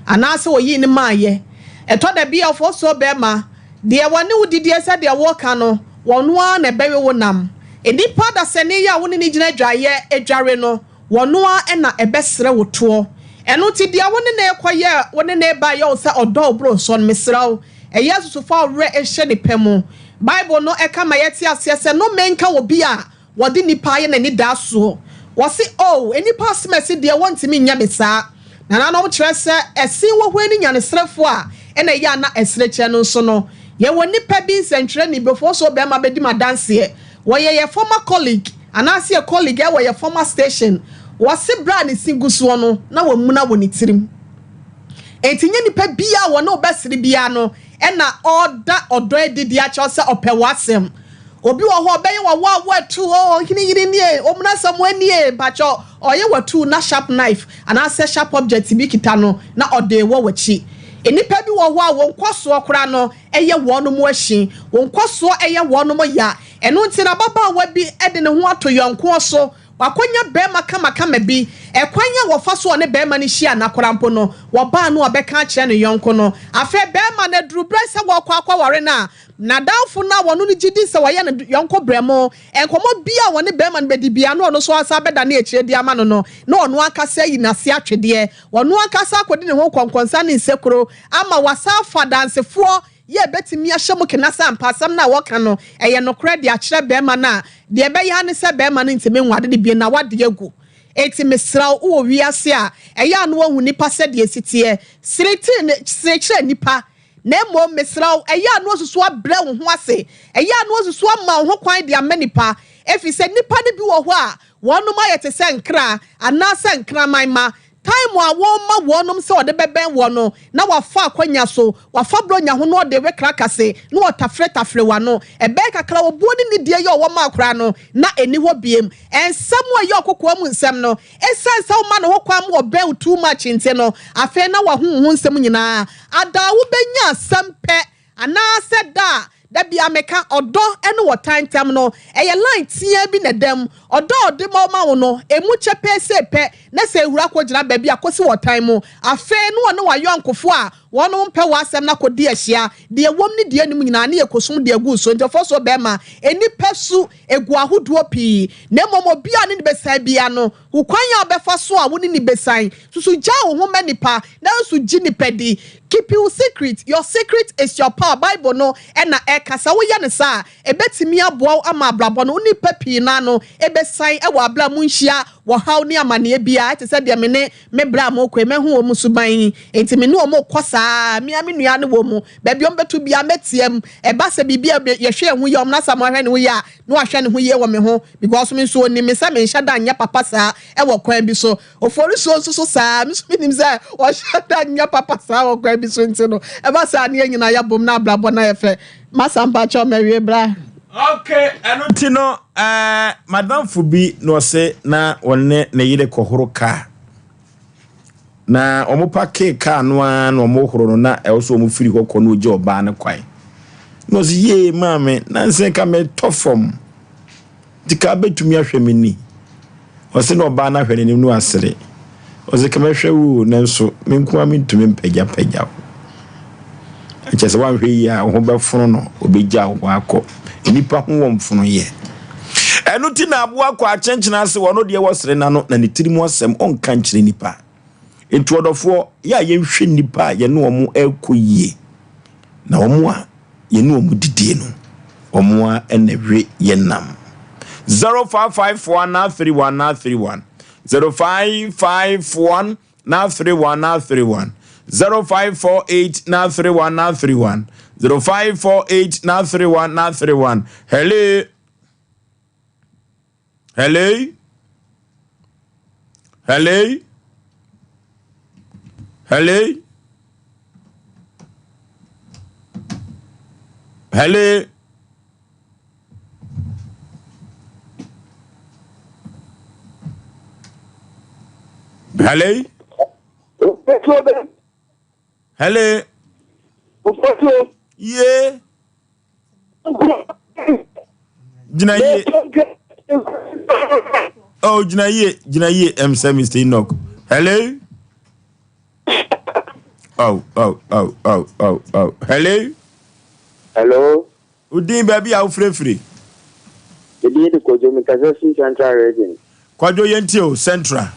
anaasɛ oyii no maeɛ. Ɛtɔ da bi a ɔfɔsuo bɛrima, deɛ wɔne wo didie sɛdeɛ woreka no, wɔno ara na ɛbɛwe wo nam. Nnipa dasani yi a wo ne no gyina adwaeɛ adware no, wɔno ara na ɛbɛsrɛ wo toɔ. Ɛno nti deɛ wo ne no rekɔyɛ, wo ne no reba yɛ wo sɛ ɔdɔ wo boro soɔ no, mesrɛ wo, ɛyɛ a susu fa wo werɛ hyɛ ne pɛ mu. Bible no ka ma yɛte aseɛ sɛ nnome nka obi a wɔde nnipa ayɛ n'anidasoɔ. Wɔse, Oh, nnipa asomasi deɛ wɔntumi nyɛ me saa. Nananom kyerɛ sɛ ɛsen wɔ hɔ ani nyaneserefoɔ a ɛna ɛyɛ a na ɛsere kyɛ no nso no. Yɛwɔ nnipa bi nsɛntwerɛni Bofoso barima bɛdi m'adanseɛ. Wɔyɛ yɛ former colleague anaase yɛ colleague ɛwɔ yɛ former station. Wɔse berɛ a ne se gu soɔ no na wamuna wɔ ne tirim. Enti nyɛ nipa biara a wɔne wo bɛsere biara no na ɔreda ɔdɔ adi de akyerɛ wo sɛ ɔpɛ w'asɛm. Obi wɔ hɔ a ɔbɛyɛ wo awoawoa atuu, oh ɔhene yere nie, omuna Asamoah nie, mpakyɛw, ɔyɛ wo atuu na sharp knife anaasɛ sharp object bi kita no na ɔde rewɔ w'akyi. Nnipa bi wɔ hɔ a wɔn nkɔsoɔ koraa no yɛ wɔnom ahyi, wɔn nkɔsoɔ yɛ wɔnom ya. Ɛno nti no ababaawa bi de ne ho ato yɔnkoɔ so. Wakonya barima kamakama bi. Ɛkwan a wɔfa so ɔne barima no hyia no koraa mpo no, wɔbaa no a ɔbɛka akyerɛ ne yɔnko no. Afei barima no, aduru berɛ sɛ wɔrekɔ akɔware no a, n'adamfo no a wɔne no gye di sɛ ɔyɛ ne yɔnko berɛmo, nkɔmmɔ biara a wɔne barima no bɛdi biara na ɔno nso asan abɛdane akyire de ama no no, na ɔno ankasa ayi n'ase atwedeɛ. Ɔno ankasa akɔdi ne ho nkɔnkɔnsa ne nsekuro ama wasan afa adansefoɔ Yɛ bɛtumi ahyɛ mu kena sɛ ampa asɛm no a wɔka no ɛyɛ nokorɛ de akyerɛ bɛɛma no a, deɛ ɛbɛyɛ ara ne sɛ bɛɛma no ntumi nware no bio na wade agu. Enti mesrɛ wo, wowɔ wiase a, ɛyɛ a na woahu nnipa sɛdeɛ ɛsi teɛ. Sere sere kyerɛ nnipa. Na mmom mesrɛ wo, ɛyɛ a na woasusu abrɛ wo ho ase. Ɛyɛ a na woasusu ama wo ho kwan de ama nnipa. Ɛfiri sɛ nnipa no bi wɔ hɔ a, wɔnom ayɛ te sɛ nkra anaasɛ nkraman mma. Time a wɔma wɔnom sɛ ɔde bɛbɛn wɔ no, na wafa akwanya so, wafa bronya ho na ɔde rekra kase, na ɔtafere tafere w'ano. Ɛbɛyɛ kakra obuo ne nidie yɛ ɔwɔ ma akora no, na ɛnni hɔ biem. Nsɛm a ɛyɛ ɔkokoa mu nsɛm no, ɛsiane sɛ woma no ho kwan ma ɔbɛn wo too much nti no, afei na wahu wo ho nsɛm nyinaa. Ada a wobɛnya asɛm pɛ Anaasɛ da a, da biara meka, ɔdɔ ne ɔtan ntam no, ɛyɛ line teaa bi na ɛda mu. Ɔdɔ a ɔde ma wo no, emu kyɛ pɛsee pɛ, na sɛ ehura kogyina baabi a, kosi ɔtan mu. Afei na ɔne w'ayɔnkofo a wɔn mpɛ w'asɛm no akodi ahyia. Deɛ ɛwom ne deɛ ennim nyinaa, ne yɛkosum de agu so. Enti ɔfɔsoɔ barima, nnipa su gu ahodoɔ pii, na mmom obiara a ne ne bɛsian biara no, Hu kwan a wobɛfa so a wo ne no besian. Susu gyaa wo ho ma nnipa, nanso gye nnipa di. Keep your secret, your secret is your power, Bible no na ɛka. Sɛ woyɛ no saa a, ebetumi aboa wo ama abrabɔ no wo ne nnipa pii no ano besian wɔ abere a munhyia ɔhaw ne amanneɛ biara. Ɛte sɛ deɛ me ne me bra a morekɔ yi, mahu wɔn suban yi, enti me ne wɔn rekɔ saa ara. Me ara me nua ne wɔn, baabi a wɔbɛto biara mɛteam. Ɛba sɛ biribi a yɛhwɛ yɛn ho yie a, wɔn asɛm ahwɛ ne ho yie a, na wahwɛ ne ho yie wɔ me ho because me nso ɔnim me sɛ menhyɛ da nyɛ papa saa wɔ kwan bi so. Oforisuo nso so saa, me nso menim sɛ ɔhyɛ da nyɛ papa saa wɔ kwan bi so nti no, ɛba saa ne yɛn nyinaa yɛbom na abrabɔ no ayɛ fɛ. Masa mpakyɛw mawie bra. Okay, ɛno nti no eh, madamfo bi na ɔse na ɔne ne yere kɔhoro kaa. Na wɔpakee kaa no ara na wɔhoro no na ɛwɔ sɛ wɔfiri hɔ kɔ na ɔgya ɔbaa no kwan. Na ɔse yee maame, nansa ka metɔ fam. Nti ka bɛtumi ahwɛ me ni? Ɔse na ɔbaa no ahwɛ n'anim no asere. Ɔse ka mɛhwɛ wo o, nanso me nko ara mentumi mpagyapagya wo. Kyerɛ sɛ woanhwɛ yie a wo ho bɛfono no, ɔbɛgya wo hɔ akɔ. Nnipa ho wɔ mfonoyɛ. Ɛno ti na aboa kɔ akyenkyena ase, ɔno deɛ wɔsere n'ano na ne tirim asɛm ɔnka nkyerɛ nnipa. Nti ɔdɔfoɔ, yɛ a yɛnhwɛ nnipa a yɛne wɔn rekɔ yie, na wɔn a yɛne wɔn didie no, wɔn ara na ɛwe yɛn nam. 0554 931 931 0551 931 931 0548 931 931 0548 931 931 Hello. Hello? Hello? Hello? Hello? Hello? Hello? Yeah. Gyina yie. Oh, gyina yie, gyina yie. Ɛm sɛ Mr. Enoch. Hello? Oh, oh, oh, oh, oh, oh. Hello? Hello? Odin baabi a wofirefiri? Edin de Kojo, mekasa fi Central Region. Kwadwo yɛntie o, Central.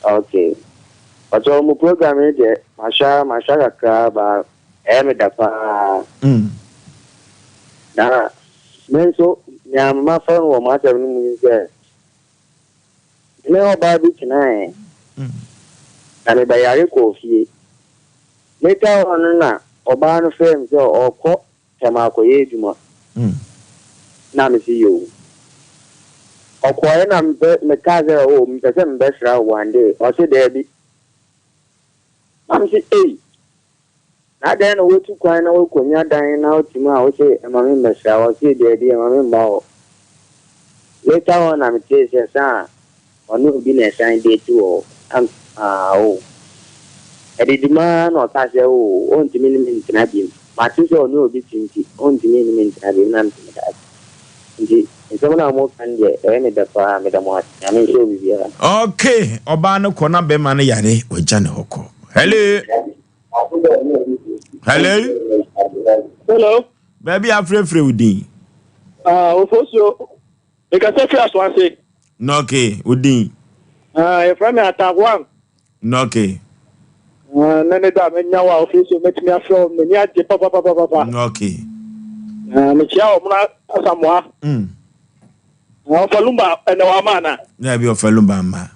Okay. Ɔtɔ mo program yi deɛ, mahwɛ mahwɛ kakra ba ɛyɛ me da paa. Na me nso, nea mafa no wɔ m'asɛm no mu ne sɛ, me ne ɔbaa bi tenaeɛ, na mebɛyare kɔɔ fie. Later on no na ɔbaa no frɛɛ me sɛ ɔrekɔ Tema akɔyɛ adwuma. Na mese yoo. Ɔkɔeɛ na mepɛ mekaa sɛ oh mepɛ sɛ mebɛsra wo one day. Ɔse daabi. Na mese ei. Na adɛn na woatu kwan na woakɔnya dan na wote mu a wose ɛma me mmɛsra wo? Ɔse daabi ɛma me mma hɔ. Later on na metee sɛ saa ɔne obi na ɛsan date wɔ hɔ. Na mese ah oh. Ɛdidi mu ara na ɔkaa sɛ oh ɔntumi ne me ntena bio. Mate sɛ ɔne obi te nti ɔntumi ne me ntena bio na mese meda ase. Nti nsɛm no a moka no deɛ ɛyɛ me dɛ paa meda mo ase. Nyame nhyira obibiara. Okay, ɔbaa no kɔ na bɛrima no yare, wagya ne hɔ kɔ. Hello. Hello. Hello. Baabi afrɛfrɛ wo din. Ah, Ofosuo. Mekasa firi Asoase. Nɔke, wo din. Ah, yɛfrɛ me Atahoan. Nɔke. Ah, na ne da menya wo a Ofosuo mɛtumi afrɛ wo, m'ani agye papapapapa. Nɔke. Ah, mekyia wɔ mona Asamoah. Ah, ɔfa Lumba ɛnɛ wɔ ama ana? Dabi ɔfa Lumba ama.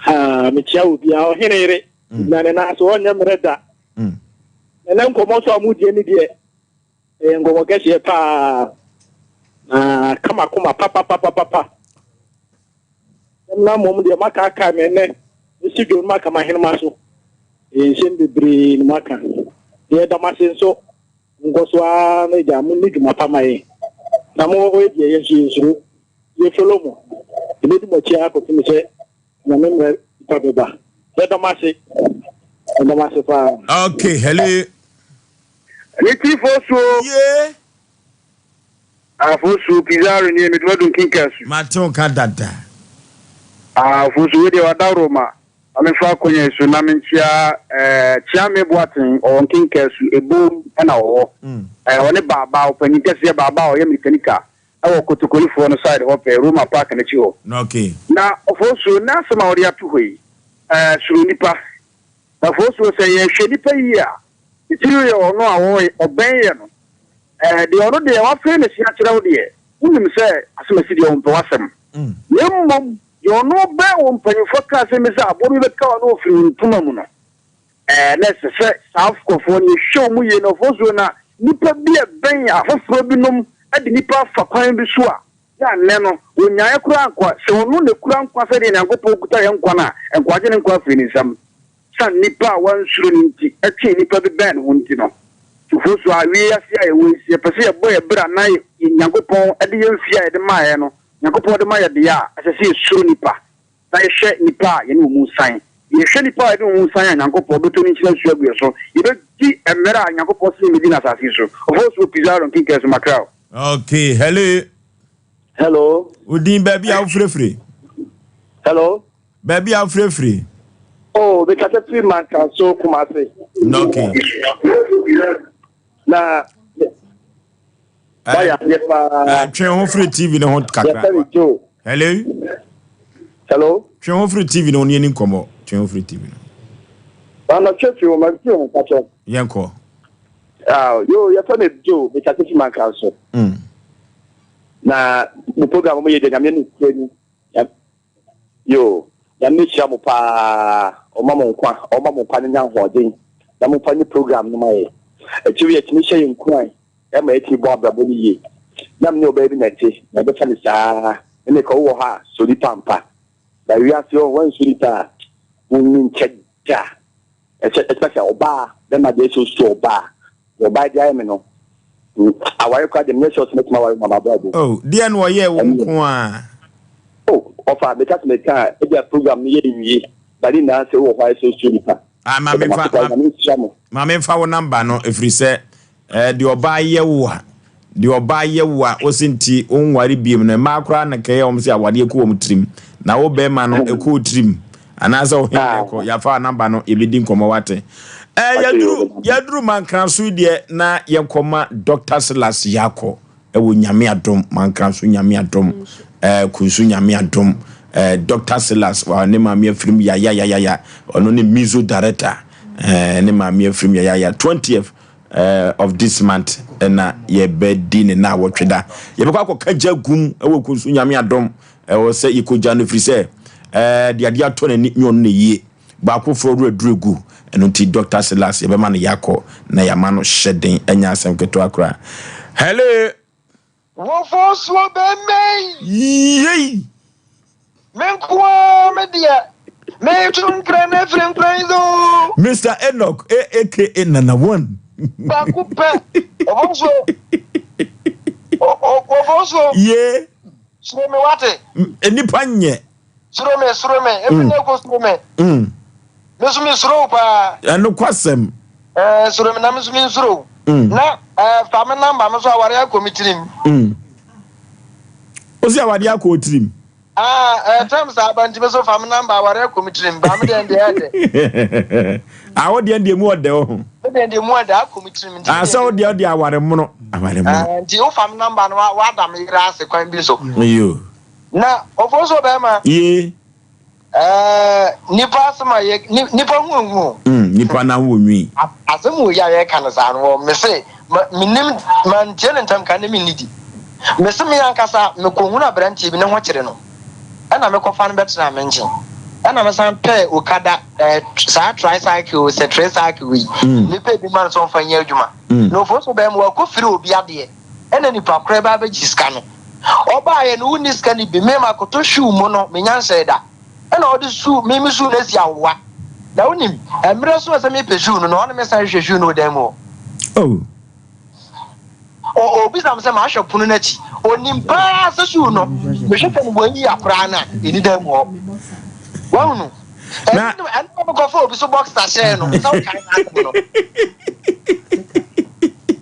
Ah, mekyia wo bia ɔhene yere. Na ne nan so ɔnyɛ mmerɛ da. Ɛnɛ nkɔmmɔ so a modie ne deɛ ɛyɛ nkɔmmɔ kɛseɛ paa na kama koma papapapapa. Na mmom deɛ makaakae me ɛnɛ mesi dwom no maka m'ahenema so. Ɛyɛ nsɛm bebree na maka. Deɛ ɛda m'ase nso nkɔ so ara na agya mo ne dwuma pa ma yɛn. Na mo wɔ hɔ deɛ yɛn nso yɛnsuro. Yɛfolo mo. Yɛbɛdi mo akyi ara kɔpem sɛ Nyame mmerɛ pa bɛba. Yɛda mo ase. Yɛda mo ase paa. Okay, hello. Ne ti fo suo. Ye. Afo suo Pizarro nie me tuma dun kinka su. Mate wo ka dada. Afo suo we deɛ wadaworo ma. Ma me fa akonya yi so na me nkyia eh, Kyeame Boateng ɔwɔ nkinka su Ebom ɛna ɔwɔ. Eh, ɔne Baaba ɔpanyin kɛseɛ Baaba a ɔyɛ mekanika ɛwɔ Kotokolifoɔ no side hɔ pɛɛ, Roma park no akyi hɔ. Okay. Na Ofosuo, n'asɛm a ɔde ato hɔ yi, ɛɛ, suro nnipa. Na Ofosuo, sɛ yɛhwɛ nnipa yie a, titiriw yɛ ɔno a ɔwɔ, ɔbɛn yɛ no. Ɛɛ, deɛ ɔno deɛ wafee ne se akyerɛ wo deɛ, wonim sɛ asɛm asi deɛ ɔmpɛ w'asɛm. Na mmom, deɛ ɔno bɛn wo mpanyimfoɔ kaa asɛm bi sɛ aboɔ bi bɛka wo na ɔfiri wo ntoma mu no, Ɛɛ, na ɛsɛ sɛ saa nkurɔfoɔ no, yɛhwɛ wɔn yie. Na ɔfoforɔ na nnipa bi a ɛbɛn afoforɔ binom de nnipa afa kwan bi so a, yɛ a nnɛ no, wɔnnyaeɛ koraa nkwa. Sɛ ɔno na ɛkura nkwa sɛdeɛ Nyankopɔn kuta yɛn nkwa no a, nka wagye ne nkwa afiri ne nsam. Sane nnipa a wɔansuro no nti, ɛtwee nnipa bi bɛn ne ho nti no. Foforɔ so a, wiase a yɛwɔ yi, sɛ yɛpɛ sɛ yɛbɔ yɛn bra na yɛn Nyankopɔn de yɛn mfeɛ a yɛde maeɛ no, Nyankopɔn de ma yɛn deɛ a, ɛsɛ sɛ yɛsuro nnipa. Na yɛhwɛ nnipa a yɛne wɔn san. Yɛhwɛ nnipa a yɛne wɔn san a, Nyankopɔn bɛtɔ ne nhyira nsuo agu yɛn so. Yɛbɛdi mmerɛ a Nyankopɔn se yɛmmɛdi no asase yi so. Ɔfɔɔ so wɔ Pizarro nkenkan so, Macau. Okay, hello. Hello. Odin baabi a wofirefire. Hello. Baabi a wofirefire. Oh, mekasa firi Mankanso Kumase. Okay. Na wayɛ adeɛ paa. Twe ho firi TV no ho kakra. Yɛfrɛ me Joe. Hello. Hello. Twe ho firi TV no ho ne yɛni nkɔmmɔ. Twe ho firi TV no. Ana twe firi ho ma firi ho kakyɛ. Yɛnkɔ. Ah, yo, yɛfrɛ me Joe, mekasa firi Mankanso. Na mo program mo yɛ deɛ Nyame no kura ni. Yo, Nyame nhyira mo paa, ɔma mo nkwa, ɔma mo nkwa no nya ahoɔden na momfa nyɛ program no ma yɛ. Akyiri yi ɛtumi hyɛ yɛn nkuran ɛma yɛtumi bɔ abrabɔ no yie. Na me ne ɔbaa bi na ɛte, na ɛbɛfa no saa. Me meka wowɔ hɔ a, sɔ nipa ampa. Na wiase hɔ, woansɔ nipa a, wonni nkyɛ da. Ɛsɛ ɛsɛ sɛ ɔbaa, bɛma deɛ ɛsɛ ɔsɔ ɔbaa. Deɛ ɔbaa de ayɛ me no, aware koraa deɛ menyɛ sure sɛ mɛtumi aware ma m'abrabɔ. Oh, deɛ na ɔyɛɛ wo nko a. Oh, ɔfa meka sɛ meka a, ebia program no yɛ nwie, ba ne nyinaa sɛ wowɔ hɔ a ɛsɛ ɔsɔ nipa. Ah, ma memfa, ma, ma memfa wo namba no, ɛfiri sɛ eh, deɛ ɔbaa yɛ wo a, deɛ ɔbaa yɛ wo a, wo se nti wonware biem no, mmaa koraa na kɛyɛ wɔn sɛ awadeɛ kɔ wɔn tirim, na wo bɛrima no ɛkɔ wo tirim, anaasɛ wo hene na ɛkɔ, yɛafa wo namba no, yɛbɛdi nkɔmmɔ wate. Eh, yɛduru, yɛduru Mankraso yi deɛ na yɛnkɔma Dr. Silas Yakɔ ɛwɔ Nyame adom, Mankraso Nyame adom, eh, Kunsu Nyame adom, eh, Dr. Silas, wa ne maame afirim yayayayaya, ɔno ne Mizo director, eh, ne maame afirim yayaya, 20th eh, of this month ɛna yɛbɛdi ne na awɔtwe da. Yɛbɛkɔ akɔka gya gum ɛwɔ Kunsu Nyame adom, ɛwɔ sɛ yɛkɔgya no firi sɛ eh, deɛ adeɛ atɔ n'ani nyɛ ɔno na yie. Baakofoɔ werɛ duru gu, ɛno nti Dɔkta Silas yɛbɛma no yakɔ na yɛama no hyɛ den, ɛnyɛ asɛm ketewa koraa. Hello! Wɔfɔ suo bɛmɛn. Yei! Me nko ara me deɛ, meto nkran afiri nkran so. Mister Enoch aka Nana One. Baako pɛ, wɔfɔ suo. Wɔfɔ suo. Ye. Suro me wate. Nnipa nyɛ. Suro me, suro me, efi mm. na ekɔ suro me. Mm. Me nso me suro wo paa. Ɛnokwasɛm. Ɛɛ suro me na me nso me nsuro wo. Mm. Na ɛɛ fa me namba me nso aware akɔ me tirim. Mm. O si aware akɔ o tirim. Ah, ɛɛ tɛm saa aba nti me nso fa me namba aware akɔ me tirim. Ba me deɛ deɛ ɛdɛ. Ah, wo deɛ deɛ mu ɔdɛ o ho. Me deɛ deɛ mu ɔdɛ akɔ me tirim. Ah, sɛ wo deɛ ɔde aware mono. Aware mono. Ɛɛ nti wo fa me namba no wa wa da me yere ase kwan bi so. Iyo. Na ɔfo so bɛrima. Yee. Ɛɛ nipa asɛm a yɛ nipa ho ehu o. Mm, nipa na ho onwi. Asɛm wɔ yi a yɛka no saa no wɔ mese ma menim mantie ne ntɛm ka ne menni di. Mese me ankasa mekɔhunu aberanteɛ bi ne ho kyere no ɛna mekɔfa no bɛtenaa me nkyen ɛna mesan pɛɛ okada ɛɛ saa tricycle sɛ tricycle yi mm. mepɛ bi ma no sɛ ɔmfa nyɛ adwuma. Mm. Na ɔfo so bɛrima wakɔ firi obi adeɛ ɛna nipa korɔ ɛba abɛgye sika no. Ɔbaeɛ no wonni sika no bi, me makoto shoe mu no menya nhyɛɛ da. Ɛna ɔde shoe, me me shoe no asi awowa. Na wonim, mmerɛ so a sɛ mepɛ shoe no na ɔne me san hwehwɛ shoe no wɔ dan mu hɔ. Oh. Ɔ ɔbisa me sɛ mahwɛ pono no akyi. Ɔnim paa sɛ shoe no, mehwehwɛ no wɔn yi akoraa no a, ɛni dan mu hɔ. Wahunu? Na. Ɛno ɛno na mekɔfa obi so boxer hyɛɛ no, sɛ wokae saa asɛm no.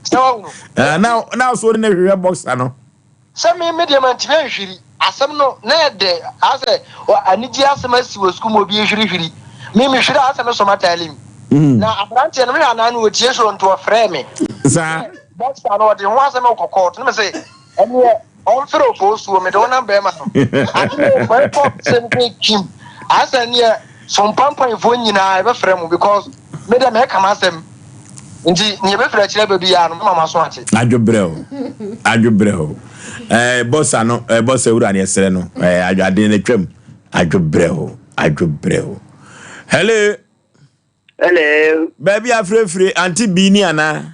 Sɛ wahunu? Eh, na na so ne hwehwɛ boxer no. Sɛ me me deɛ mantumi anhwiri asɛm no na ɛdɛ asɛ anigye asɛm asi wɔ sukuu mu obi ehwirihwiri me mehwiri asɛ me sɔm ataale mu mm. na aberanteɛ no mehwɛ anan no wɔtie so nti ɔfrɛ me saa boxer no ɔde ho asɛm kɔ kɔɔto no me se ɛneɛ ɔmfrɛ ofoosuo mede wo nam bɛrima no ade no mɛkɔ sɛm sɛ kim asɛ neɛ So mpampanyinfoɔ nyinaa yɛbɛfrɛ mo because me deɛ mɛka m'asɛm nti nea ɛbɛfiri akyire aba biara no mɛma m'aso ate. Adwobrɛ o, adwobrɛ o. Ɛɛ bɔsa no, ɛɛ bɔsa wura no yɛsrɛ no, ɛɛ adwo adeɛ no atwam. Adwobrɛ o, adwobrɛ o. Hello. Hello. Baabi afirefire, ante bii ni anaa?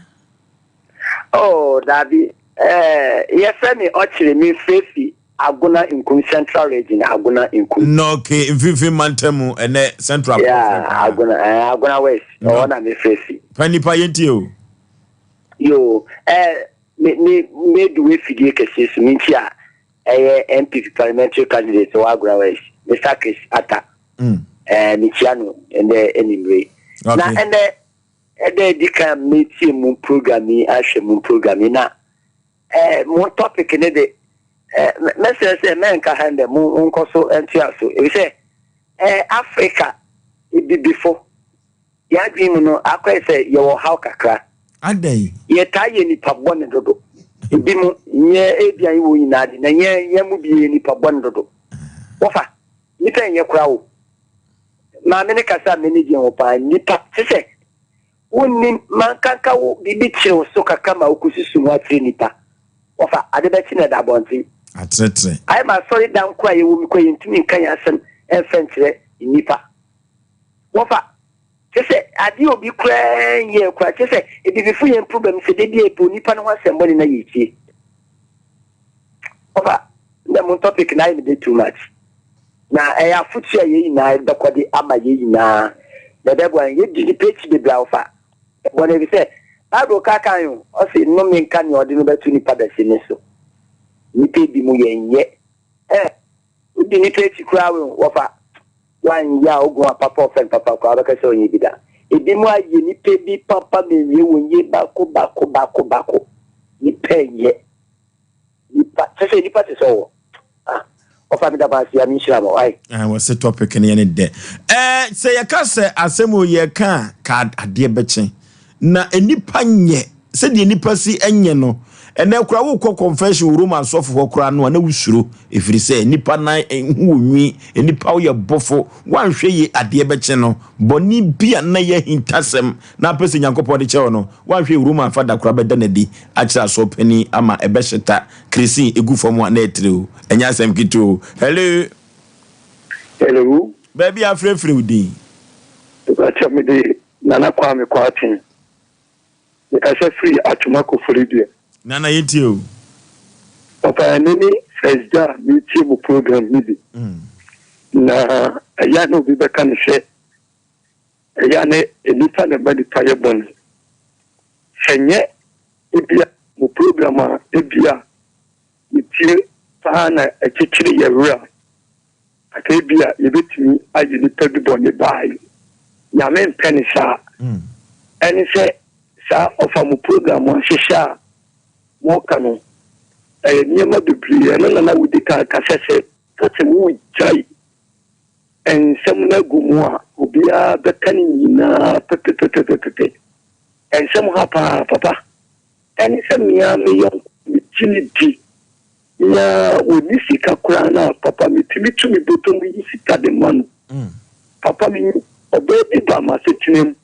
Oh, daabi. Ɛɛ yɛfrɛ me ɔkyere me firefiri Agona Nkum Central Region Agona Nkum. No okay mfimfini mantam ɛnɛ Central pɔ Yeah Agona eh, Agona West ɛhɔ na me frɛ fi. Pa nipa yɛn tie o. Yo eh me me me du efidie kɛseɛ so me nti a ɛyɛ NPP parliamentary candidate wɔ Agona West Mr Chris Atta. Mm. Eh me kyia no ɛnɛ enimire. Okay. Na ɛnɛ ɛdɛ edi kan me tie mu program yi ahwɛ mu program yi na Eh, mo topic ne de. Eh, mɛsrɛ sɛ mɛnka ha ndɛ, mo monkɔ so ntoa so, efisɛ eh, Africa Ebibifo, yɛn adwene mu no akɔyɛ sɛ yɛwɔ ɔhaw kakra. Adɛn? Yɛtaa yɛ nnipa bɔne dodo. Ebinom, nyɛ ebia nyɛ wɔn nyinaa de, na yɛn yɛn mu bi yɛ nnipa bɔne dodo. Wɔfa, nnipa nyɛ koraa o. Maame no kasa a m'ani gye ho paa. Nnipa, te sɛ wonnim, mankanka wo biribi kyere wo so kakra ma wokɔsusu ho akyerɛ nnipa. Wɔfa, ade bɛkye na ɛda abɔnten. Atrɛtrɛ. Ayɛ ma asɔredan koraa a yɛwɔ mu koraa yɛntumi nka yɛn asɛm mfa nkyerɛ nnipa. Wɔfa, kyerɛ sɛ adeɛ a obi koraa nyɛɛ koraa, kyerɛ sɛ abibifo yɛn problem sɛ da bi a yɛpɛ onipa no ho asɛm bɔne na yɛtie. Wɔfa, ndɛ mo topic no ayɛ me dɛ too much. Na ɛyɛ afotu a yɛn nyinaa bɛkɔ de ama yɛn nyinaa na ɛbɛboa yɛn. Yɛdi nnipa akyi bebree a wɔfa bɔne efisɛ Bible ka kan o, ɔse nnome nka nea ɔde no bɛto nipa dasani so. Nnipa bi mu yɛnyɛ. Eh, wodi nnipa akyi koraa we wɔfa woanyɛ a ogun a papa ɔfɛ no papa koraa wobɛka sɛ ɔnyɛ bi da. Ebi mu ayɛ nnipa bi papa mewie wɔn yie baako baako baako baako. Nnipa nyɛ. Nipa kyɛ sɛ nipa te sɛ ɔwɔ. Ah, ɔfa me da mo ase Nyame nhyira mo wai. Ah, wɔse topic no yɛ ne dɛ. Eh, sɛ yɛka sɛ asɛm o yɛka a, ka adeɛ bɛkye. Na nnipa nyɛ, sɛdeɛ nnipa si nyɛ no, ɛnɛ koraa wokɔ confession wɔ Roma asɔfo hɔ koraa no a na wosuro, ɛfiri sɛ nnipa nan ho wɔ nwi, nnipa woyɛ bɔfo, woanhwɛ yie adeɛ bɛkye no, bɔne bi a na yɛ ahintasɛm na apɛ sɛ Nyankopɔn de kyɛ wo no, woanhwɛ yie Roma fada koraa bɛda no adi akyerɛ asɔr panyin ama ɛbɛhyeta kerosene egu fam a na ɛtrɛ o. Ɛnyɛ asɛm ketewa o. Hello. Hello. Baabi a afrɛfrɛ wo din. Mepakyɛ mede Nana Kwame Kwarteng. Mekasa firi Atwoma Koforidua. Nana yɛtie o. Papa ɛnɛ ne first da a metie mo program no bi. Na ɛyɛ a na obi bɛka no sɛ Ɛyɛ a na nnipa na ɛma nnipa yɛ bɔne. Sɛ nyɛ ebia mo program a ebia metie paa na ɛkyekyere yɛn werɛ a, anka ebia yɛbɛtumi ayɛ nnipa bi bɔne baae. Nyame mpɛ no saa. Ɛne sɛ saa ɔfa mo program ahyehyɛ a moka no, ɛyɛ nneɛma bebree. Ɛno na na wodi kan kasa sɛ, ka sɛ woregyae Nsɛm no agu mu a, obiara bɛka ne nyinaa pɛpɛpɛpɛpɛpɛ. Nsɛm ha paa, papa. Ɛne sɛ me ara me yɔnko megye no di na ɔnni sika koraa no a, papa metumi tu me bɔtɔ mu yi sika de ma no. Papa me ɔbaa bi baa m'asetena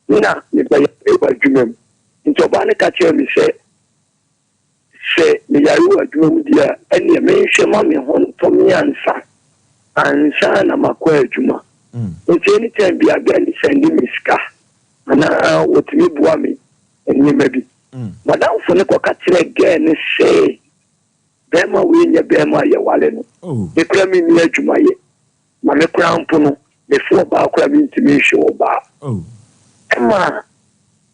mu na mebɛyare wɔ adwuma mu. Nti ɔbaa no ka kyerɛɛ me sɛ Sɛ meyare wɔ adwuma mu deɛ a, ɛnneɛ menhwɛ ma me ho ntɔ me ansa ansa na makɔ adwuma. Nti anytime biara girl no sɛnde me sika anaa ɔtumi boa me nneɛma bi. M'adamfo no kɔka kyerɛɛ girl no sɛ bɛrima wei nyɛ bɛrima a yɛware no. Me koraa menni adwuma yɛ. Na me koraa mpo no, mefo ɔbaa koraa mentumi nhwɛ ɔbaa. Ɛma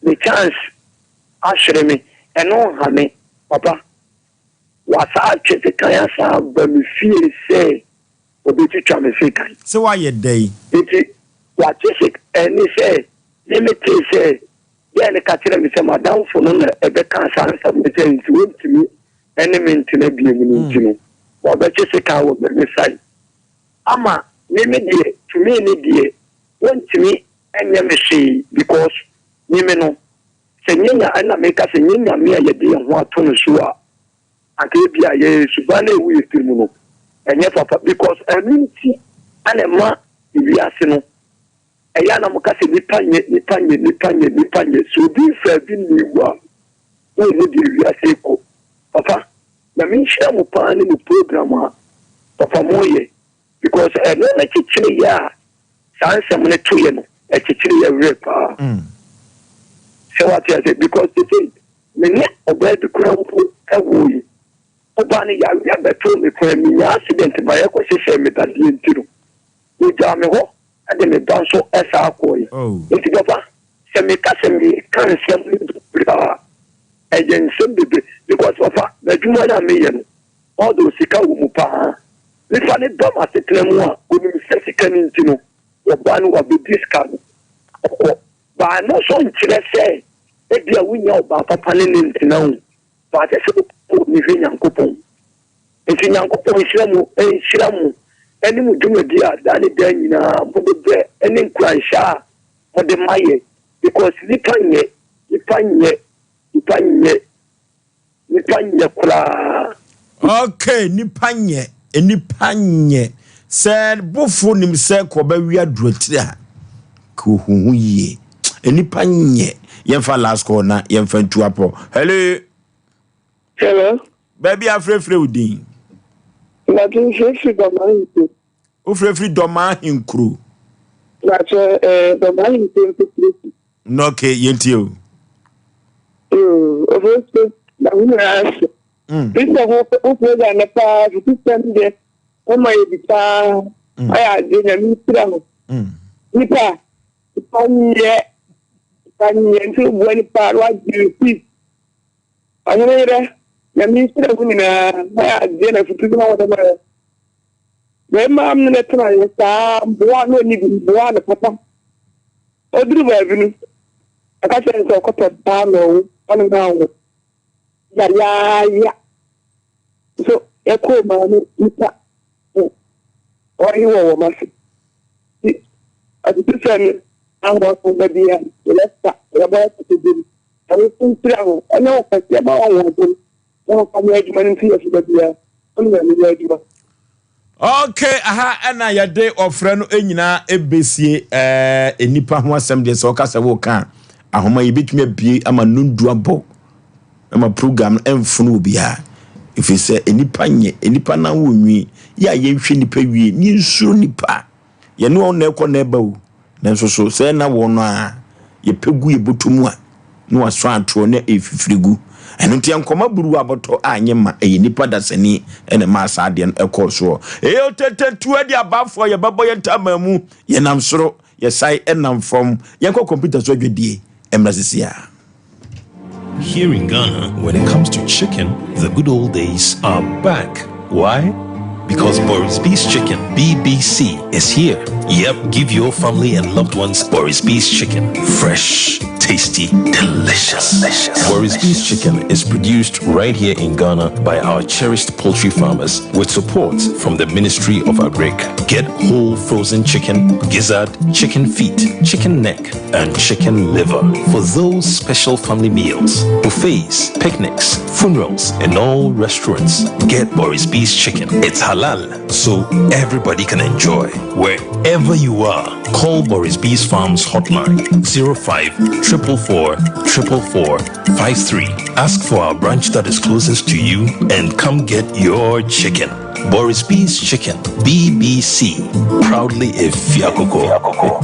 me chance ahwere me, ɛno nha me. Papa, wasan atwe sekan asan aba me fie sɛ ɔbɛtwitwa me sekan. Sɛ woayɛ dɛn? Enti watwe sek, ɛne sɛ me metee sɛ girl no ka kyerɛɛ me sɛ m'adamfo no na ɛbɛkaa saa nsɛm no sɛ nti ɔntumi ne me ntena biom no nti no, wabɛtwe sekan wɔ me side. Ama me me deɛ to me ne deɛ wɔntumi nyɛ me hwee because me me no sɛ nyɛ nya ɛna meka sɛ nyɛ Nyame a yɛde yɛn ho ato no so a anka ebia yɛ suban a ɛwɔ yɛ tiri mu no ɛnyɛ papa because ɛno nti ɛna ɛma wiase no ɛyɛ a na moka sɛ nipa nyɛ nipa nyɛ nipa nyɛ nipa nyɛ sɛ obi mfaa bi nni wu a wonhu deɛ wiase rekɔ papa Nyame nhyira mo paa ne mo program a papa mo yɛ because ɛno no kyekyere yɛ a saa nsɛm no to yɛ no ɛkyekyere yɛ werɛ paa sɛ wate ase because sese me ne ɔbaa bi koraa mpo ɛwɔ yi ɔbaa no yareɛ bɛtoo me koraa menya accident ma yɛkɔ hyehyɛ me dadeɛ nti no wɔgyaa me hɔ de me ba nso saa kɔɔe nti papa sɛ meka sɛ meka nsɛm no bebree a ɛyɛ nsɛm bebree because papa m'adwuma no a meyɛ no although sika wɔ mu paa nipa no ba m'asetena mu a onim sɛ sika no nti no ɔba no wabɛdi sika no ɔkɔ baa no nso nkyerɛ sɛ ebia wonya ɔbaa papa ne ne ntena o baate sɛ wopɛ ne hwɛ Nyankopɔn. Nti Nyankopɔn nhyira mo nhyira mo ɛne mo dwumadi a daa ne daa nyinaa mode brɛ ɛne nkuranhyɛ a mode ma yɛ because nipa nyɛ nipa nyɛ nipa nyɛ nipa nyɛ koraa. Okay nipa nyɛ nipa nyɛ sɛ bofo nim sɛ kɔ bɛwe aduratiri a ka ohu ho yie nipa nyɛ yɛmfa last call na yɛmfa ntu apɔ hello. Hello. Baabi a frɛfrɛ wo din. Mpakyɛ mfrɛfiri Dɔmaa Ahenkuro. Wo frɛfiri Dɔmaa Ahenkuro. Mpakyɛ ɛɛ eh, Dɔmaa Ahenkuro mfifirisi. Nɔke yɛntie o. Yoo, ofosuo na ho nyinaa ase. Sista ho wo program no paa futusɛm deɛ woma yɛ bi paa. Ɔyɛ adeɛ nyame nhyira ho. Nipa nipa nyɛ nipa nyɛ nti wobua nipa na wagye receipt. Ɔhene yerɛ, Nyame nhyira mo nyinaa, moayɛ adeɛ na afutuo na wɔde ma yɛ. Bɛrima ne ne tenaeɛ saa mboa na ɔnni bi mboa no papa. Ɔduru baabi no, ɔka kyerɛ no sɛ ɔkɔpɛ baa na ɔwo, ɔne no awo. Yayaaya. So yɛkɔɔ maame nipa ɔhe wɔ wɔn ase. Nti ɔtete sɛ no ahoɔso da biara yɛbɛfa yɛbɔ yɛkɔtɔ bi mu. Awofo nhyira wo ne wo kɛseɛ ma wo ahoɔden na wɔmfa nyɛ adwuma no nti yɛ so da biara wo ne Nyame nyɛ adwuma. Ok, aha ɛna yɛde ɔfrɛ no nyinaa ɛbɛsie ɛɛ nnipa ho asɛm deɛ sɛ ɔka sɛ woka a ahoma yi bɛtumi abie ama nondu abɔ ama program no ɛmfono obiara ɛfiri sɛ nnipa nyɛ nnipa nan wɔ nwi yɛ a yɛnhwɛ nnipa wie ne yɛnsuro nnipa Yɛne wɔn na ɛkɔ na ɛba o, nanso so sɛ na wɔn a yɛpɛ gu yɛn bɔtɔ mu a, na wɔasɔ atoɔ na ɛrefifiri gu. Ɛno nti ɛnkɔma buruwa abɔtɔ anyɛ ma ɛyɛ nnipa dasani na ɛmaa saa adeɛ no ɛkɔɔ soɔ. Ɛyɛ otetetuo de abaafoɔ yɛbɛbɔ yɛn ntaban mu, yɛnam soro, yɛsae ɛnam fam, yɛnkɔ kɔmputa so adwadie mmra sisi a. Here in Ghana, when it comes to chicken, the good old days are back. Why? Because Boris B's Chicken, BBC, is here. Yep, give your family and loved ones Boris B's Chicken. Fresh, tasty, delicious. delicious. Boris B's Chicken is produced right here in Ghana by our cherished poultry farmers with support from the Ministry of Agric. Get whole frozen chicken, gizzard, chicken feet, chicken neck, and chicken liver for those special family meals, buffets, picnics, funerals, and all restaurants. Get Boris B's Chicken. It's halal, so everybody can enjoy. Wherever you are, call Boris B's Farms hotline 05 444 444 53. Ask for our branch that is closest to you and come get your chicken. Boris B's Chicken, BBC, proudly a Fiakoko.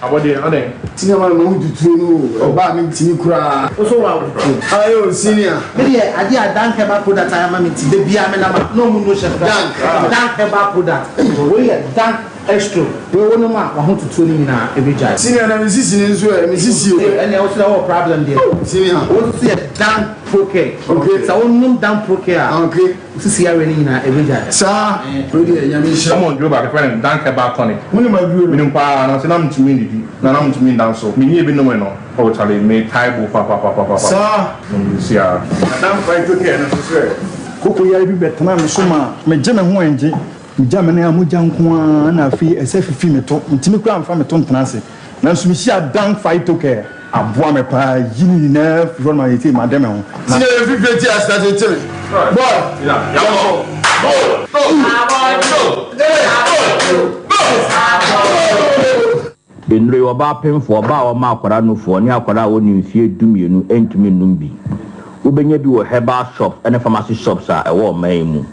Abɔdeɛ adɛn. Senior man ma wo tuturo no o ɔbaa me ntimi koraa. Wo so wa wo tuturo. Aye o senior. Me deɛ adeɛ a Dank herbal product ayɛ ama me nti da biara me nam a na ɔmo nu hyɛ me Dank. Dank herbal product wei yɛ Dank Estro wei wo nom a wahotutuo no nyinaa ɛbɛgyae. Senior na me sisi no nso ɛ me sisi o. Ɛnneɛ wo so deɛ wowɔ problem deɛ. Senior. Wo nso yɛ Dank Procare. Okay. Sɛ wo nom Dank Procare a. Okay. Wo sisi yareɛ no nyinaa ɛbɛgyae. Saa wei deɛ Nyame nhyira. Wɔn aduro baako yɛfrɛ no Dank Herbal Tonic. Wo nim aduro no? Menim paa nanso na mentumi nnidi na na mentumi nda nso. Menni ebi nomee no oh charlie metae bo papapapapa. Saa. Menim si ara. Na Dank Phyto Care no nso sɛ. Koko yare bi bɛtenaa me so maa megye me ho ɛngye. Megya me nan a mogya nko ara na afei ɛsɛ fifi me to. Mentumi koraa mfa me to ntena ase. Nanso mehyiaa Dan Phytocare. Aboa me paa yi ne nyinaa firi hɔ no ma seesei made me ho. Na. Senior yɛ fifire ti ase na tete me. Boy, yɛnkɔ. Go, go, go, go, go, go. Nnuro yi, ɔbaa pemfoɔ, ɔbaa a ɔma akwadaa nufoɔ, ne akwadaa a ɔnni mfeɛ dumienu ntumi nnom bi. Wobɛnya bi wɔ herbal shops ne pharmacy shops a ɛwɔ ɔman yi mu.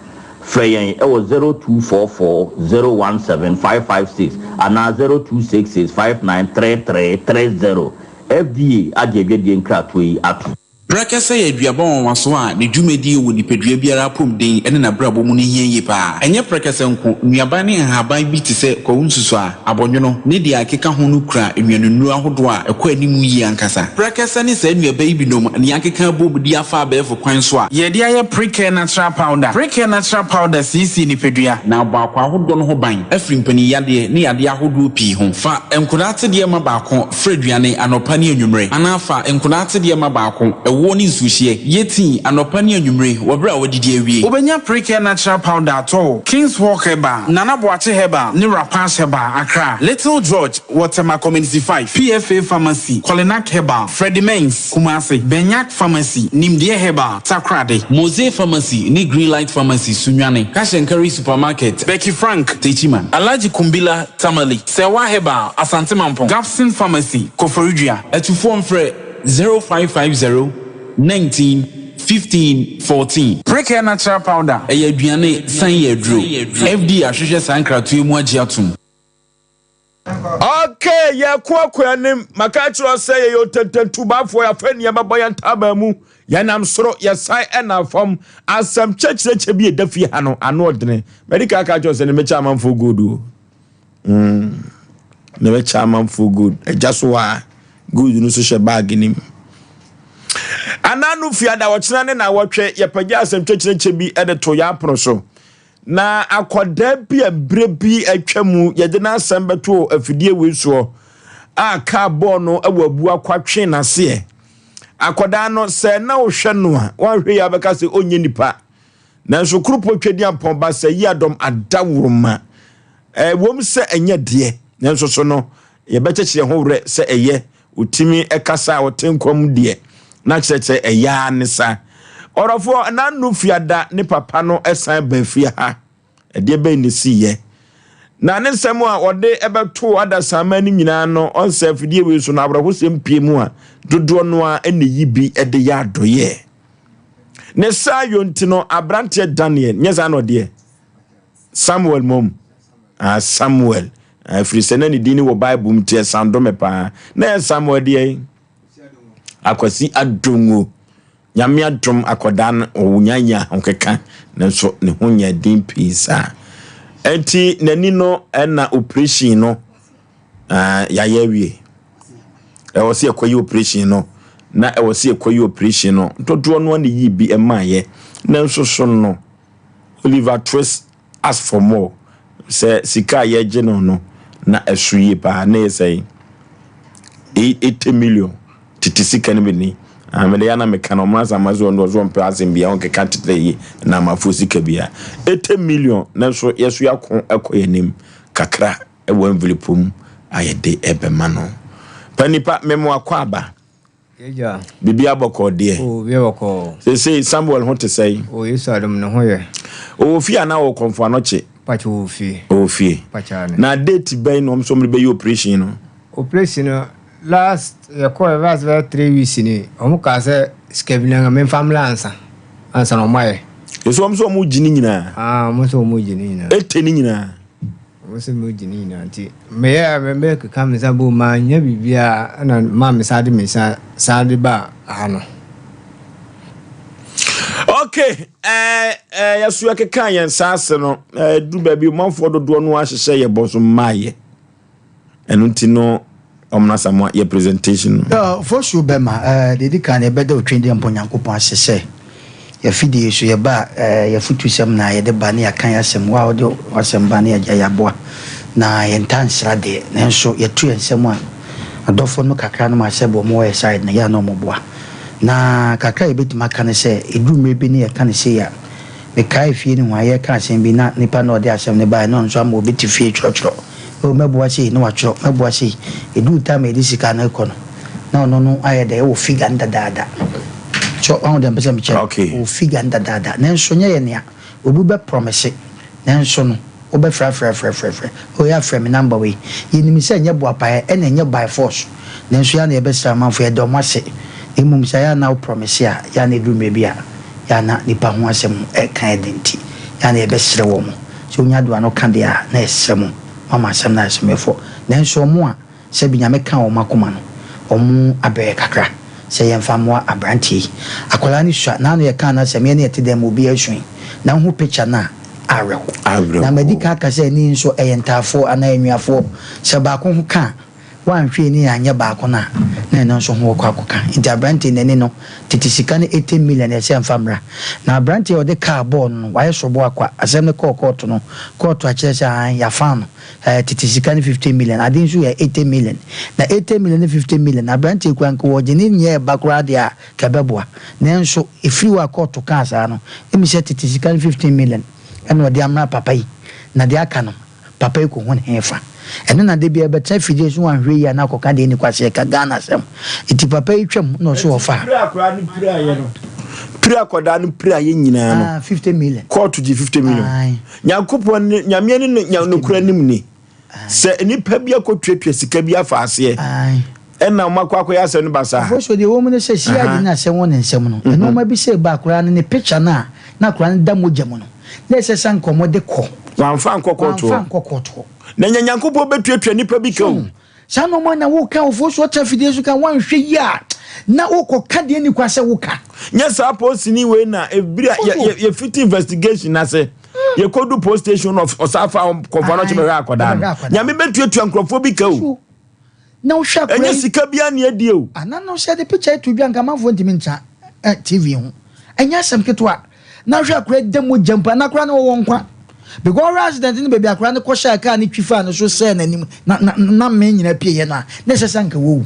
Frɛ yɛn wɔ 0244 017 556 anaa 0266 593330. FDA agye adwadie nkratoɔ yi atom. Prɛkɛsɛ yɛ aduaba nwanwaso a ne dwumadie wɔ nipadua biara apɔmuden ne n'abrabɔ mu no hia yie pa ara. Ɛnyɛ prɛkɛsɛ nko, nnuaba ne nhaban bi te sɛ kwawu nsusuaa, abɔnwono, ne deɛ ɛkeka ho no kura nnuanennuro ahodoɔ a ɛkɔ anim yie ankasa. Prɛkɛsɛ ne saa nnuaba yi binom na yɛakeka abom de afa abɛɛfo kwan so a. Yɛde ayɛ Precare Natural Powder. Precare Natural Powder siesie nipadua. Na abɔ akwaa ahodoɔ no ho ban afiri mpaninyadeɛ ne yadeɛ ahodoɔ pii ho. Fa nkwadaa atedeɛ ma baako fra aduane anɔpa ne anwummere, anaa fa nkwadaa atedeɛ ma baako, ɛwoɔ ne nsuohyeɛ, yɛ tii anɔpa ne anwummere wɔ berɛ a woadidi awie. Wobɛnya Precare Natural Powder atɔ wɔ King's Walk Herbal, Nana Boakye Herbal ne Rapash Herbal, Accra, Little George wɔ Tema Community 5, PFA Pharmacy, Kolinak Herbal, Freddie Mens, Kumasi, Benyak Pharmacy, Nimdeɛ Herbal, Takoradi. Mose Pharmacy ne Greenlight Pharmacy, Sunyani, Cash and Carry Supermarket, Becky Frank, Techiman. Alhaji Kumbila, Tamale, Serwaa Herbal, Asante Mampong, Gapson Pharmacy, Koforidua. Atufoɔ mfrɛ 0550 19 15 14. Precare Natural Powder. Ɛyɛ aduane san yɛ aduro. FDA ahwehwɛ saa nkratoɔ yi mu agye atom. Okay, yɛko akɔ anim. Maka kyerɛ wo sɛ yɛyɛ otententubafoɔ, yɛafa nneɛma bɔ yɛn ntaban mu, yɛnam soro, yɛsan ɛnam fam. Asɛm kyɛkyerɛkyɛ bi a ɛda fie ha no, ano ɔdene. Madi kan aka kyerɛ wo sɛ ne mɛkyɛ amanfoɔ gold o. Mm, ne mɛkyɛ amanfoɔ gold. Agya so a, gold no nso hyɛ baage no mu. Anaa no fiada ɔkyena ne na wɔtwe yɛpagya asɛm kyɛkyerɛkyɛ bi de to yɛn apono so. Na akwadaa bi a berɛ bi atwa mu yɛde n'asɛm bɛtoo afidie wei soɔ a kaa bɔɔ no wɔ abu akwa twee n'aseɛ. Akwadaa no sɛ na wohwɛ no a woanhwɛ yi abɛka sɛ ɔnyɛ nipa. Nanso Kuropɔn Twadiampɔn ba sɛ yi adɔm adaworoma. Ɛwom sɛ ɛnyɛ deɛ, nanso so no yɛbɛkyekyere ho werɛ sɛ ɛyɛ. Ɔtumi kasa a ɔte nkwa mu deɛ, na kyerɛ sɛ ɛyɛ ara ne sa. Ɔdɔfoɔ, n'ano fiada ne papa no san baa fie ha. Ɛdeɛ bɛn na ɛsiiɛ? Na ne nsɛm a ɔde bɛtoo adasamma anim nyinaa no, ɔnsɛ afidie wei so no, awerɛhosɛm pie mu a dodoɔ no ara na ɛyi bi de yɛ adɔeɛ. Ne saa yɔ nti no, aberanteɛ Daniel, nyɛ saa na ɔdeɛ? Samuel mmom. Ah, Samuel. Ah, ɛfiri sɛ na ne din wɔ Bible mu nti ɛsan dome paa. Na ɛyɛ Samuel deɛ Akwasi Adongo. Nyame adom akɔdaa no ɔnyanya ahokeka nanso ne ho nyɛ den pii saa. Ɛnti n'ani no ɛna operation no ah, yɛayɛ awie. Ɛwɔ sɛ yɛkɔyɛ operation no na ɛwɔ sɛ yɛkɔyɛ operation no dodoɔ no na yii bi ɛmaayɛ nanso so no Oliver Twist Ask for more sɛ sika a yɛgye no no na ɛso yie paa na yɛ sɛn 80 million tete sika no bi ni ah, mede ya na meka no ɔmo asa ma so ɔno ɔso ɔmpɛ asɛm bia ɔnkeka tete yi na amafoɔ sika bia 80 million nanso yɛso yɛako ɛkɔ yɛn anim kakra ɛwɔ envelope mu a yɛde ɛbɛma no pa nipa memo akɔ aba Yɛgya. Biribiara bɔkɔɔ deɛ. Oh, biribiara bɔkɔɔ. Seesei Samuel ho te sɛn? Oh, Yesu adom ne ho yɛ. Ɔwɔ fie anaa ɔwɔ Kɔmfo Anɔkye? Pakyɛ ɔwɔ fie. Ɔwɔ fie. Pakyɛ ane. Na date bɛn na wɔn nso wɔde bɛyɛ operation no? Operation no last yɛkɔɔ last bɛyɛ three weeks ni wɔn kaa sɛ sika bi na memfa mmra ansa ansa na wɔn ayɛ. Nso wɔn nso wɔn gye ne nyinaa. Ah, wɔn nso wɔn gye ne nyinaa. Ete ne nyinaa. Wɔn sɛ mogye ne nyinaa nti meyɛ a mekeka me nsa bom mannya biribiara ɛna maa me san de me nsa san de baa ha no. Okay, ɛɛ ɛɛ yɛso yɛkeka yɛn nsa ase no ɛɛ du baabi ɔmanfoɔ dodoɔ no ahyehyɛ yɛ bɔ so mmaayɛ ɛno nti no ɔmena samoa yɛ presentation no. Fosuo bɛma, deɛ ɛdi kan no yɛbɛda Otwedeɛ Mpo Nyankopɔn ase sɛ yɛafidie so yɛba a yɛafutusɛm na yɛde ba ne yɛaka yɛasɛm, wo a wode w'asɛm ba ne yɛagya yɛaboa na yɛntaa nsra deɛ nanso yɛto yɛn nsam a adɔfoɔ no kakra no ma sɛ wɔn wɔ yɛ side no yɛ a na wɔn boa na kakra a yɛbɛtumi aka ne sɛ ɛduru mmerɛ bi ne yɛka no sei a mekae fie no ho a yɛreka asɛm bi na nipa no a ɔde asɛm no baeɛ no ɔno nso ama obi te fie twerɛtwerɛ Oh mɛboa sei na watwerɛ, mɛboa sei. Ɛduru time a yɛde sika no rekɔ no, na ɔno no ayɛ dɛ, ɛwɔ figure no dadaada. So wahu deɛ mpɛ sɛ mekyerɛ no? Okay. Ɔwɔ figure no dadaada. Nanso nyɛ yɛ nea obi bɛ promise, nanso no wobɛfrɛafrɛafrɛafrɛ. Oh yɛ afrɛ me number wei. Yɛnim sɛ ɛnyɛ boapaeɛ ɛna ɛnyɛ by force. Nanso yɛ a na yɛbɛsrɛ amanfoɔ, yɛda wɔn ase. Na mmom sɛ ɛyɛ a na wo promise a, yɛ a na ɛduru mmerɛ bi a, yɛ a na nipa ho asɛm ɛka yɛ den nti, yɛ a na yɛbɛsrɛ wɔn. Sɛ onya do ano ka deɛ a, na ɛsɛ mo moama asɛm no ayɛ asomdwoeɛfoɔ. Nanso wɔn a sɛbi Nyame kaa wɔn akoma no, wɔn abrɛ kakra. sɛ yɛmfa mmoa aberanteɛ yi. Akwadaa no sua, naano yɛkaa n'asɛm, yɛne yɛte dɛm ma obiara sui. Na wohu picture no a, awerɛho. Na madi kan aka sɛ ani nso ɛyɛ ntaafoɔ anaa anuafoɔ. Sɛ baako ho ka a, woanhwɛ ani anyɛ baako no a, na ɛno nso ho kɔ akɔka. Nti aberanteɛ yi n'ani no, tete sika no 80 million ɛsɛ mfa mmra. Na aberanteɛ a ɔde car bɔɔ no no, wayɛ soboa kwa. Asɛm no kɔɔ kɔɔto no, kɔɔto akyerɛ sɛ aane, yɛafaa no. Ɛɛ tete sika no 50 million, ade nso yɛ 80 million. Na 80 million ne 50 million, aberanteɛ kura nka wɔgye ne nyɛɛ ba koraa deɛ a, nka ɛbɛboa. Nanso ɛfiri hɔ a kɔɔto kaa saa no, ɛmi sɛ tete sika no 15 million ɛna ɔde amena papa yi, na deɛ aka no, papa yi kɔhu no hefa? Ɛno na da biara bɛtena fidie so wanhwɛ yie a na akɔka deɛ ɛnni kwasea ɛka Ghana asɛm. Nti papa yi twam na ɔse ɔfa. Ɛti pira akwadaa no piraeɛ no, pira akwadaa no piraeɛ nyinaa no, Ah, 50 million. Kɔɔto gye 50 million. Ae. Nyankopɔn ne, Nyame ne ne nya nokorɛ nim ni, sɛ nnipa bi akɔtuatua sika bi afa aseɛ, ɛna wɔn akɔ akɔyɛ asɛm no basaa. Ɔfo so deɛ ɛwɔ mu ne sɛ CID no asɛm wɔ ne nsam no, nnoɔma bi sɛ ba akwadaa no ne picture no a na akwadaa no da mogya mu no, na ɛsɛ sɛ anka wɔde kɔ. Wamfa ankɔ kɔɔto hɔ. Wamfa ankɔ kɔɔto hɔ. Na nya Nyankopɔn bɛtuatua nnipa bi ka o. Saa nnoɔma na woka ɔfo so ɔtra fidie so ka woanhwɛ yie a na wokɔ ka deɛ nni kwa sɛ woka. Nyɛ saa polisini wei na ebiri a yɛfiti investigation ase yɛkɔdu police station na ɔsan fa kɔfa no ɔkyɛ bɛhwɛ akwadaa no. Nyame bɛtuatua nkurɔfoɔ bi ka o. Na wohwɛ akwadaa Ɛnyɛ sika biara na yɛdi o. Ana no sɛ de picture to dwa nka amanfoɔ ntumi ntra TV ho. Ɛnyɛ asɛm ketewa. Na hwɛ akora da mogya mpo a na akora no wɔwɔ nkwa because ɔhwɛ accident no baabi akora no kɔhyɛ kaa no twi faa no so sɛɛ n'anim na na na mmɛn nyinaa pie yɛ no a na ɛsɛ sɛ anka wɔwu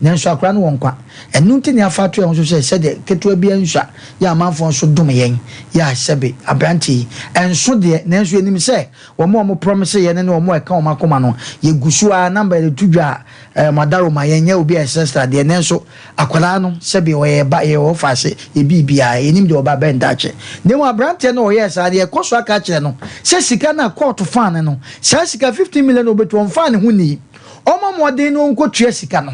nanso akora no wɔ nkwa ɛno nti na yɛafa ato yɛn ho so sɛ sɛdeɛ ketewa bi ansua yɛ amanfoɔ nso dom yɛn yɛ a sɛbe aberante yi ɛnso deɛ nanso yɛnim sɛ wɔn a wɔn promise yɛn ne wɔn a ɛka wɔn akoma no yɛgu so ara number yɛde to dwa a ɛɛ madaroma yɛnyɛ obi a ɛsrɛsrɛ adeɛ nanso Akwadaa no, sɛbe ɔyɛ yɛn ba, yɛyɛ ɔfa ase, yɛ biribiara, yɛnnim deɛ ɔba bɛn daakye. Na mmom aberanteɛ no a ɔyɛɛ saa no, yɛkɔ so aka akyerɛ no sɛ sika no a kɔɔto faa no no, saa sika 15 million no a ɔbɛtua, ɔmfaa ne ho nnii. Ɔmmɔ mmɔden na ɔnkɔtua sika no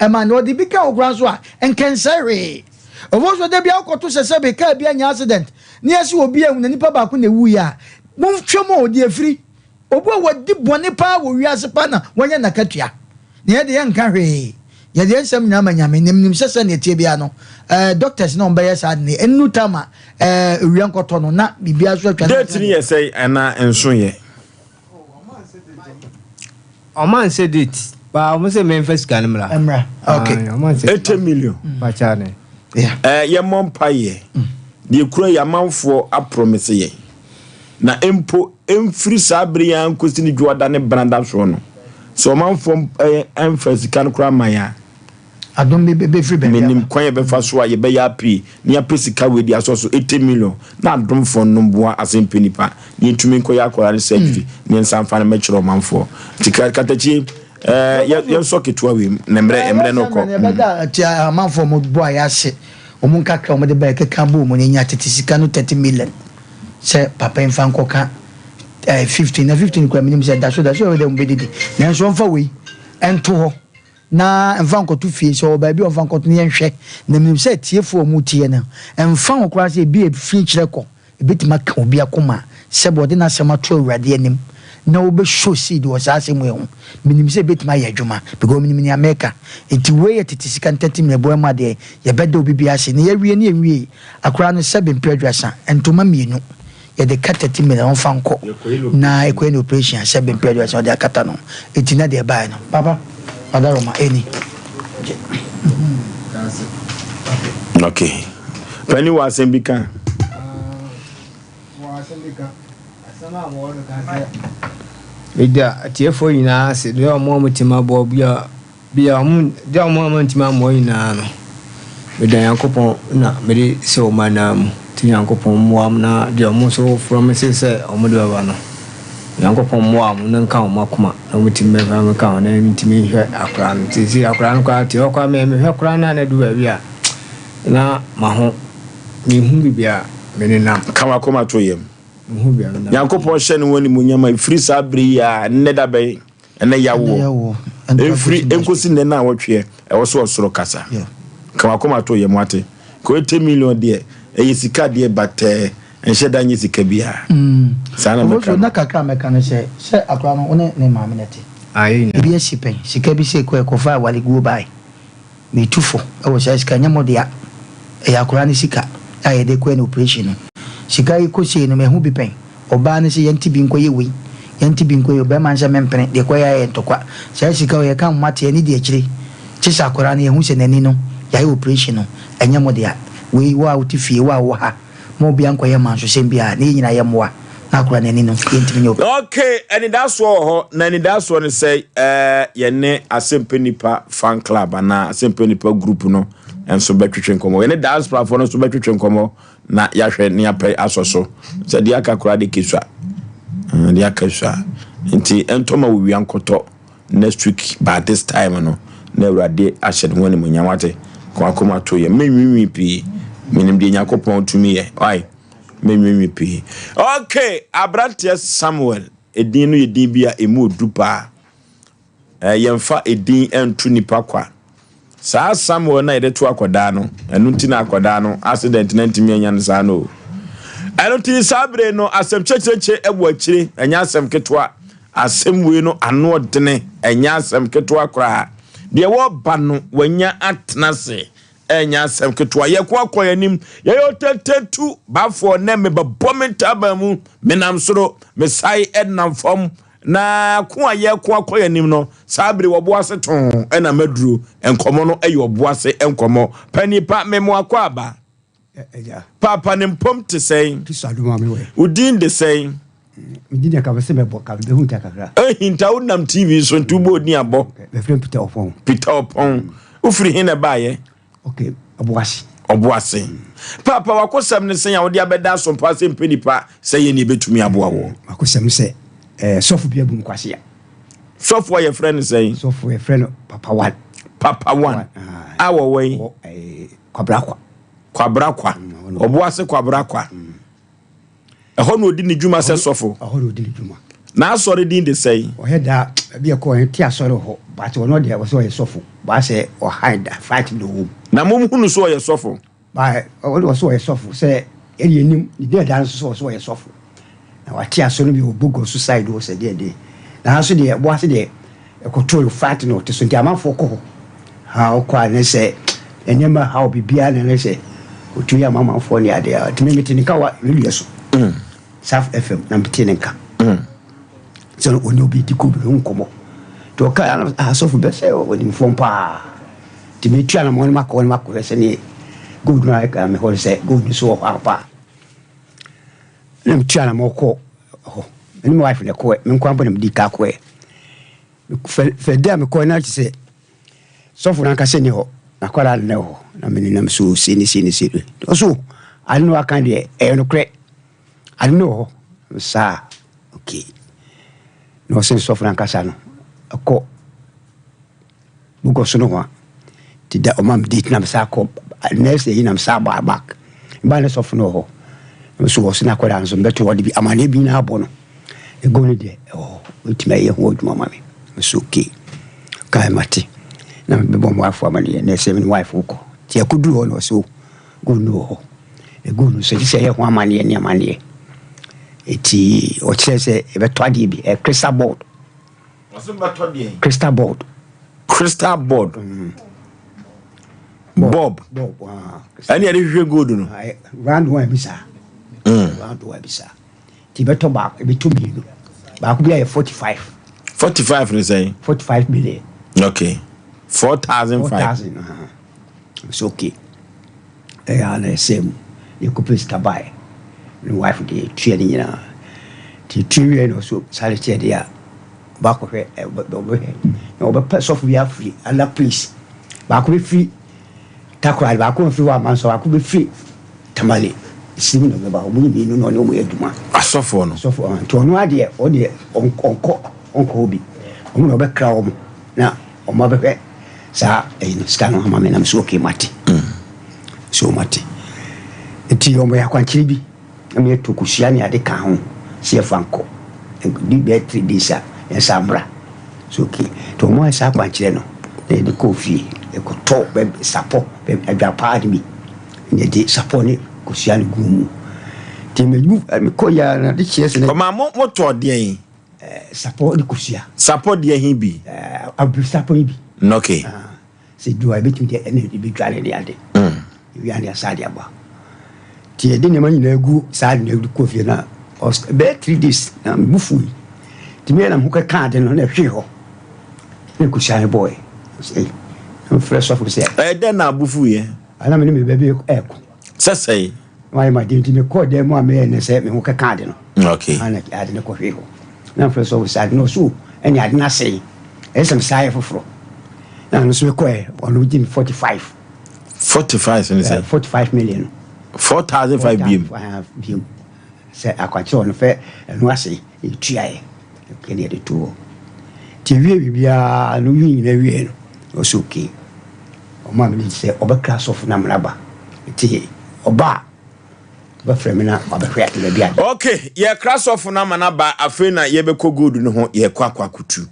ma no. Ɔde bi ka ho koraa nso a, nkɛnsɛe hwee. Ɛwɔ so da biara wokɔto sɛ sɛbe kaa bi anya accident na yɛse obi awu na nipa baako na ɛwuiɛ a, monhwɛ mu o, deɛ ɛfiri. Obi a wadi bɔne paa wɔ wiase paa na wanya n'akatua. Na yɛn de yɛnka hwee. Yɛde yɛn nsɛm nyinaa ma Nyame. Na menim sɛ sɛnea ɛteɛ biara no, eh, doctors na wɔbɛyɛ saa ade no. Ɛnnu time a eh, owia nkɔtɔ no, na biribiara so atwa. Date no yɛ sɛn anaa nso yɛ? Ɔma nsɛ date ba ɔmo sɛ mɛnfa sika no mmra. Mmra okay. Ɔma nsɛ. 80 million. Pacha ne. Yeah. Eh, yɛmmɔ mpaeɛ. Deɛ kura yɛ amanfoɔ aprɔmese yɛn. Na mpo ɛmfiri saa bere yi ara nkɔsi ne dwoada ne benada soɔ no, sɛ ɔmanfoɔ mfa sika no koraa mma yɛn a, Adom bi bɛfiri baabi aba. Menim kwan a yɛbɛfa so a yɛbɛyɛ apii na yɛapɛ sika wei de asɔ so, 80 million, na adomfoɔ no mmoa asɛmpɛ nipa na yɛntumi nkɔyɛ akwadaa no surgery na yɛnsan mfa no mmɛkyerɛ ɔmanfoɔ. Nti Katakyie, eh, yɛnsɔ ketewa wei mu na mmerɛ mmerɛ no kɔ. Yɛbɛda amanfoɔ a wɔboa yɛn ase, wɔn nkakra a wɔde baeɛ keka bɔɔ mu no, yɛnya tete sika no 30 million. Sɛ papa yi nfa nkɔ ka ɛɛ 15 na 15 kura menim sɛ da so da so ɛwɔ dɛ wɔn bɛdidi nanso ɔnfa wei ɛnto hɔ na nfa nkɔto fie sɛ ɔwɔ baabi a ɔnfa nkɔto no yɛnhwɛ na menim sɛ atiefoɔ a wɔn tie no ɛnfa ho koraa sɛ ebi efiri kyerɛ kɔ ebetumi aka obi akoma sɛ bɔ ɔde n'asɛm ato awurade anim na wɔbɛ show seed wɔ saa asɛm wei ho menim sɛ ebetumi ayɛ adwuma because menim nea mɛka nti wei yɛ tete sika ntɛte mmerɛboa mu adeɛ yɛbɛda obi bi ase na yɛawie ne yɛnwie Akora no sɛbe mprɛ aduasa, ntoma mienu, yɛde ka 30 million ɔmfa nkɔ na ɛkɔyɛ no operation a sɛbe mprɛ aduasa ɔde akata no eti na deɛ ɛbaeɛ no papa wadaroma ɛni gye. Ok panin wɔ asɛm bi ka. Wɔ asɛm bi ka. Asɛm a mewɔ no ka sɛ meda atiefoɔ nyinaa ase deɛ wɔn a wɔte m'aboa bi a Bia ɔmo de a ɔmo a mantumi ammoa nyinaa no, meda Nyankopɔn na mede hyɛ ɔmo anan mu, nti Nyankopɔn mmoa ɔmo na deɛ ɔmo nso frɔmese sɛ ɔmo de bɛba no, Nyankopɔn mmoa ɔmo na nka ɔmo akoma na ɔmo tumi bɛfa me ka ho na mentumi nhwɛ akwadaa no. Nti seesei akwadaa no koraa te hɔ koraa me mehwɛ koraa na na adu baabi a na maho, menhu baabi a menenam. Ka w'akoma to yam. Menhu baabi a menam. Nyankopɔn hyɛ ne ho animuonyam a ɛfiri saa bere yi a nnɛ da bɛn Ɛnɛ yawoɔ ɛmfiri ɛnkosi nnɛ naawɔtweɛ ɛwɔ sɛ ɔsoro kasa ka wakoma to yam wate ka 80 million deɛ ɛyɛ sika deɛ but ɛɛ ɛnhyɛ da nyɛ sika biara saa na mɛka no. Na kakra a mɛka no sɛ sɛ akora no wo ne ne maame na ɛte ebi asi pɛn sika bi sɛ kɔ ɛkɔfa awaleguo bae. Metu fo wɔ saa sika, ɛnyɛ mo dea. Ɛyɛ akwadaa no sika a yɛde kɔyɛ no operation no. Sika yi kɔ sei no, mahu bi pɛn. Ɔbaa no se yɛnte bi nkɔyɛ wei, yɛnte bi nkɔyɛ wei. Barima no sɛ mempene, deɛ ɛkɔyɛ ara yɛ ntɔkwa. Saa sika wei, yɛka nwoma te, ani di akyire. Kye sɛ akwadaa no, yɛhu sɛ n'ani no, yɛayɛ operation no, ɛnyɛ mo dea. Wei, wo a wote fie, wo a wowɔ ha, ma obiara nkɔyɛ mansosɛm biara, na yɛn nyinaa yɛmmoa na akwadaa no ani no, yɛntumi nyɛ operation. Ok, anidasoɔ wɔ hɔ, na anidasoɔ ne sɛ eh, yɛne Asɛmpɛ Nipa fan club anaa Asɛmpɛ Nipa group no nso bɛtwetwe nkɔmmɔ. Yɛne diasporafoɔ no nso bɛtwetwe nkɔmmɔ na yɛahwɛ ne apɛ asɔ so. Sɛ deɛ aka koraa de kesua, eh, deɛ aka sua. Nti ɛntɔ ma wowia nkɔtɔ. Next week by this time no na Awurade ahyɛ ne ho animuonyam wate ka wakoma to yɛ menwiinwii pii menim deɛ Nyankopɔn tumi yɛ wai menwiinwii pii okay aberanteɛ Samuel edin no yɛ din bi a emu odu paa eh, yɛmfa edin nto nipa kwa Saa Samuel no a yɛde to akwadaa no, ɛno nti na akwadaa no accident na ntumi anya no saa no o. Ɛno nti saa bere no asɛm kyekyerekye wɔ akyire, ɛnyɛ asɛm ketewa. Asɛm wei no ano ɔdene, ɛnyɛ asɛm ketewa koraa. Deɛ wɔba no wanya atena ase, ɛnyɛ asɛm ketewa. Yɛko akɔ yɛn anim, yɛyɛ ɔtɛtɛtu bafoɔ nɛ mebɛbɔ me ntaban mu, menam soro, mesae ɛnam fam, Na ko a yɛreko akɔ yɛn anim no, saa bere wɔ ɔbo ase too na maduro. Nkɔmmɔ no yɛ ɔbo ase nkɔmmɔ. Panin pa, me mo akwaaba. Paapa ne mpom te sɛn? Wo din de sɛn? Me din deɛ ka sɛ mɛbɔ ka bɛhu ta kakra. Ehinta wo nam TV so nti wobɔ odin abɔ. Bɛfrɛ me Peter Ɔpɔn. Peter Ɔpɔn. Wofiri he na ɛbaayɛ? Okay, Ɔboase. Ɔboase. Paapa wakosɛm ne sɛn a wode abɛda asompa sɛ mpɛ nipa sɛ yɛ ne ebetumi aboa wɔ? Wakosɛm sɛ ɛɛ sɔfo bi abu nkwasea. Sɔfo a yɛfrɛ no sɛn? Sɔfo yɛfrɛ no Papa One. Papa One. A wɔwɔ yi? Wɔ ɛɛ Kwabrakwa. Kwabrakwa. Ɔboase Kwabrakwa. Ɛhɔ na ɔdi ne dwuma sɛ sɔfo. Ɛhɔ na ɔdi ne dwuma. N'asɔre din de sɛn? Ɔyɛ daa baabi a ɛkɔ ɔyɛ te asɔre wɔ hɔ but ɔno deɛ ɔsɛ ɔyɛ sɔfo baasɛ ɔhan da fight na ɔwɔ mu. Na mom hunu sɛ ɔyɛ sɔfo? Ba ɔno ɔsɛ ɔyɛ sɔfo sɛ ɛne yɛnim ne din ɛda no so sɛ ɔsɛ ɔyɛ sɔfo na wate asɔre no bi wɔ Bogor so side hɔ sɛ deɛ deɛ na nso deɛ ɛboa se deɛ Ɛkɔtoo no flat na ɔte so nti amanfoɔ kɔ hɔ ha ɔkɔ a ne sɛ nneɛma ha biribiara na ne sɛ ɔtumi ama amanfoɔ ne adeɛ a ɔtumi mete ne nka wɔ radio so mm. South FM na mete ne nka mm. sɛ ɔne obi di kɔ bi ho nkɔmmɔ nti ɔka asɔfo bɛ sɛ ɔnimfoɔ paa nti metua na mɔne makɔ ne makɔhwɛ sɛ ne gold no a mehɔ sɛ gold no so wɔ hɔ ampa na metua na mɔkɔ hɔ me ne me wife na ɛkɔɛ me nkoa mpo na medi ka kɔɛ fɛ de a mekɔɛ na te sɛ sɔfo no ankasa ni hɔ na akwadaa no na ɛwɔ hɔ na me nenam so sei ne sei ne sei ɔso ade no aka deɛ ɛyɛ nokorɛ ade no wɔ hɔ saa okay na ɔsɛ sɔfo no ankasa no ɛkɔ Mokɔ so nohoa nti da ɔma me date na me saa kɔ next day na me saa baa back mebaa ne sɔfo no wɔ hɔ na so wɔ so na akɔda nso mbɛto ɔde bi amaneɛ bi nyinaa abɔ no ego no deɛ ɛwɔ hɔ ɔtumi ayɛ ho adwuma ma me me so okay kae mate na mebɛbɔ mo wife amaneɛ na ɛsɛ me ne wife wokɔ nti ɛkɔduru hɔ na ɔsɛ gold no wɔ hɔ ego no so gye sɛ ɛyɛ ho amaneɛ ne amaneɛ ɛti ɔkyerɛ sɛ ɛbɛtɔ adeɛ bi ɛ crystal board Ɔse bɛtɔ deɛn? Crystal board. Crystal board. Mm. Bob. Bob. Ah, Ɛne yɛde hwehwɛ gold no. Ah, eh, round one bi saa. Mm. Round one bi saa. Ti bɛtɔ baako, ebɛtɔ mmienu. Baako bi ayɛ 45. 45 ne sɛn? 45 million. Okay. 4,005. 4,000. Uh-huh. It's okay. Ɛyɛ a na ɛsɛe mu. Yɛkɔpɛ sika baeɛ. Me wife deɛ tua ne nyinaa. Nti tua wieɛ na ɔso sáré teɛ deɛ a ɔba akɔhwɛ ɔbɛhwɛ na ɔbɛpɛ sɔfo bi afiri other place. Baako bɛfiri Takoradi, baako mfiri hɔ ama nso baako bɛfiri Tamale. Sirim na ɔbɛba. Wɔn yɛ mmienu na ɔne wɔn yɛ adwuma. Asɔfoɔ no. Asɔfoɔ nti ɔno adeɛ ɔdeɛ ɔnkɔ ɔnkɔ hɔ bi. Wɔn na ɔbɛkra wɔn na wɔn abɛhwɛ saa ɛyi no sika no ama me na me so okay mate so mate nti wɔn yɛ akwankyerɛ bi na me yɛ kosua ne ade ka ho sɛ yɛfa nkɔ di bɛyɛ three days a yɛn sa mmra so okay nti wɔn ayɛ saa akwankyerɛ no na yɛde kɔɔ fie yɛkɔtɔ bɛ sapɔ bɛ adwapaa no bi na yɛde sapɔ ne kosua no gu mu nti me mu mekɔ yɛ na de kyerɛ sɛ ɔmaa mo mo tɔ deɛn Sapɔ ne kosua. Sapɔ deɛ he bi? Abiri sapɔ yi bi. Okay. Sɛ ɛdu hɔ a yɛbɛtumi de ɛne yɛbɛdware ne ade. Yɛwie a ne yɛasa de aba. Nti yɛde nneɛma nyinaa gu saa ade no kɔ fie na bɛyɛ 3 days na me bo fui. Nti meyɛ na me ho kɛka ade no na ɛhwee hɔ. Na kosua no bɔɔɛ. Sɛ mfrɛ sɔfo sɛ. Ɛyɛ dɛn na abo fuiɛ? Ana me ne me ba bi ɛɛko. Sɛ sɛe? Wayɛ ma adeɛ nti mekɔɔ dan mu a meyɛ ne sɛ me ho kɛka ade no. Okay. Ana ade no kɔhwee hɔ. Na mfrɛ sɔfo sɛ ade no ɔso ɛne ade no asɛe. Ɛyɛ sɛ mesaa yɛ foforɔ. Na ɔno nso mekɔɛ ɔno gye me 45. 45 ne sɛ? 45 million. 4,005 biem. Biem. Sɛ akwankyerɛ ɔno fɛ ɛno ase ɛtuaeɛ. Ɛne yɛde too hɔ. Nti ɛwie biribiara no wie nyina wie no ɔsɛ okay. Ɔmaa me ne sɛ ɔbɛkra sɔfo no amena ba. Nti ɔba a ɔbɛfrɛ me na wabɛhwɛ ade baabi ade. Okay, yɛkra sɔfo no ama no aba afei na yɛbɛkɔ gold no ho yɛkɔ akɔ akɔtu.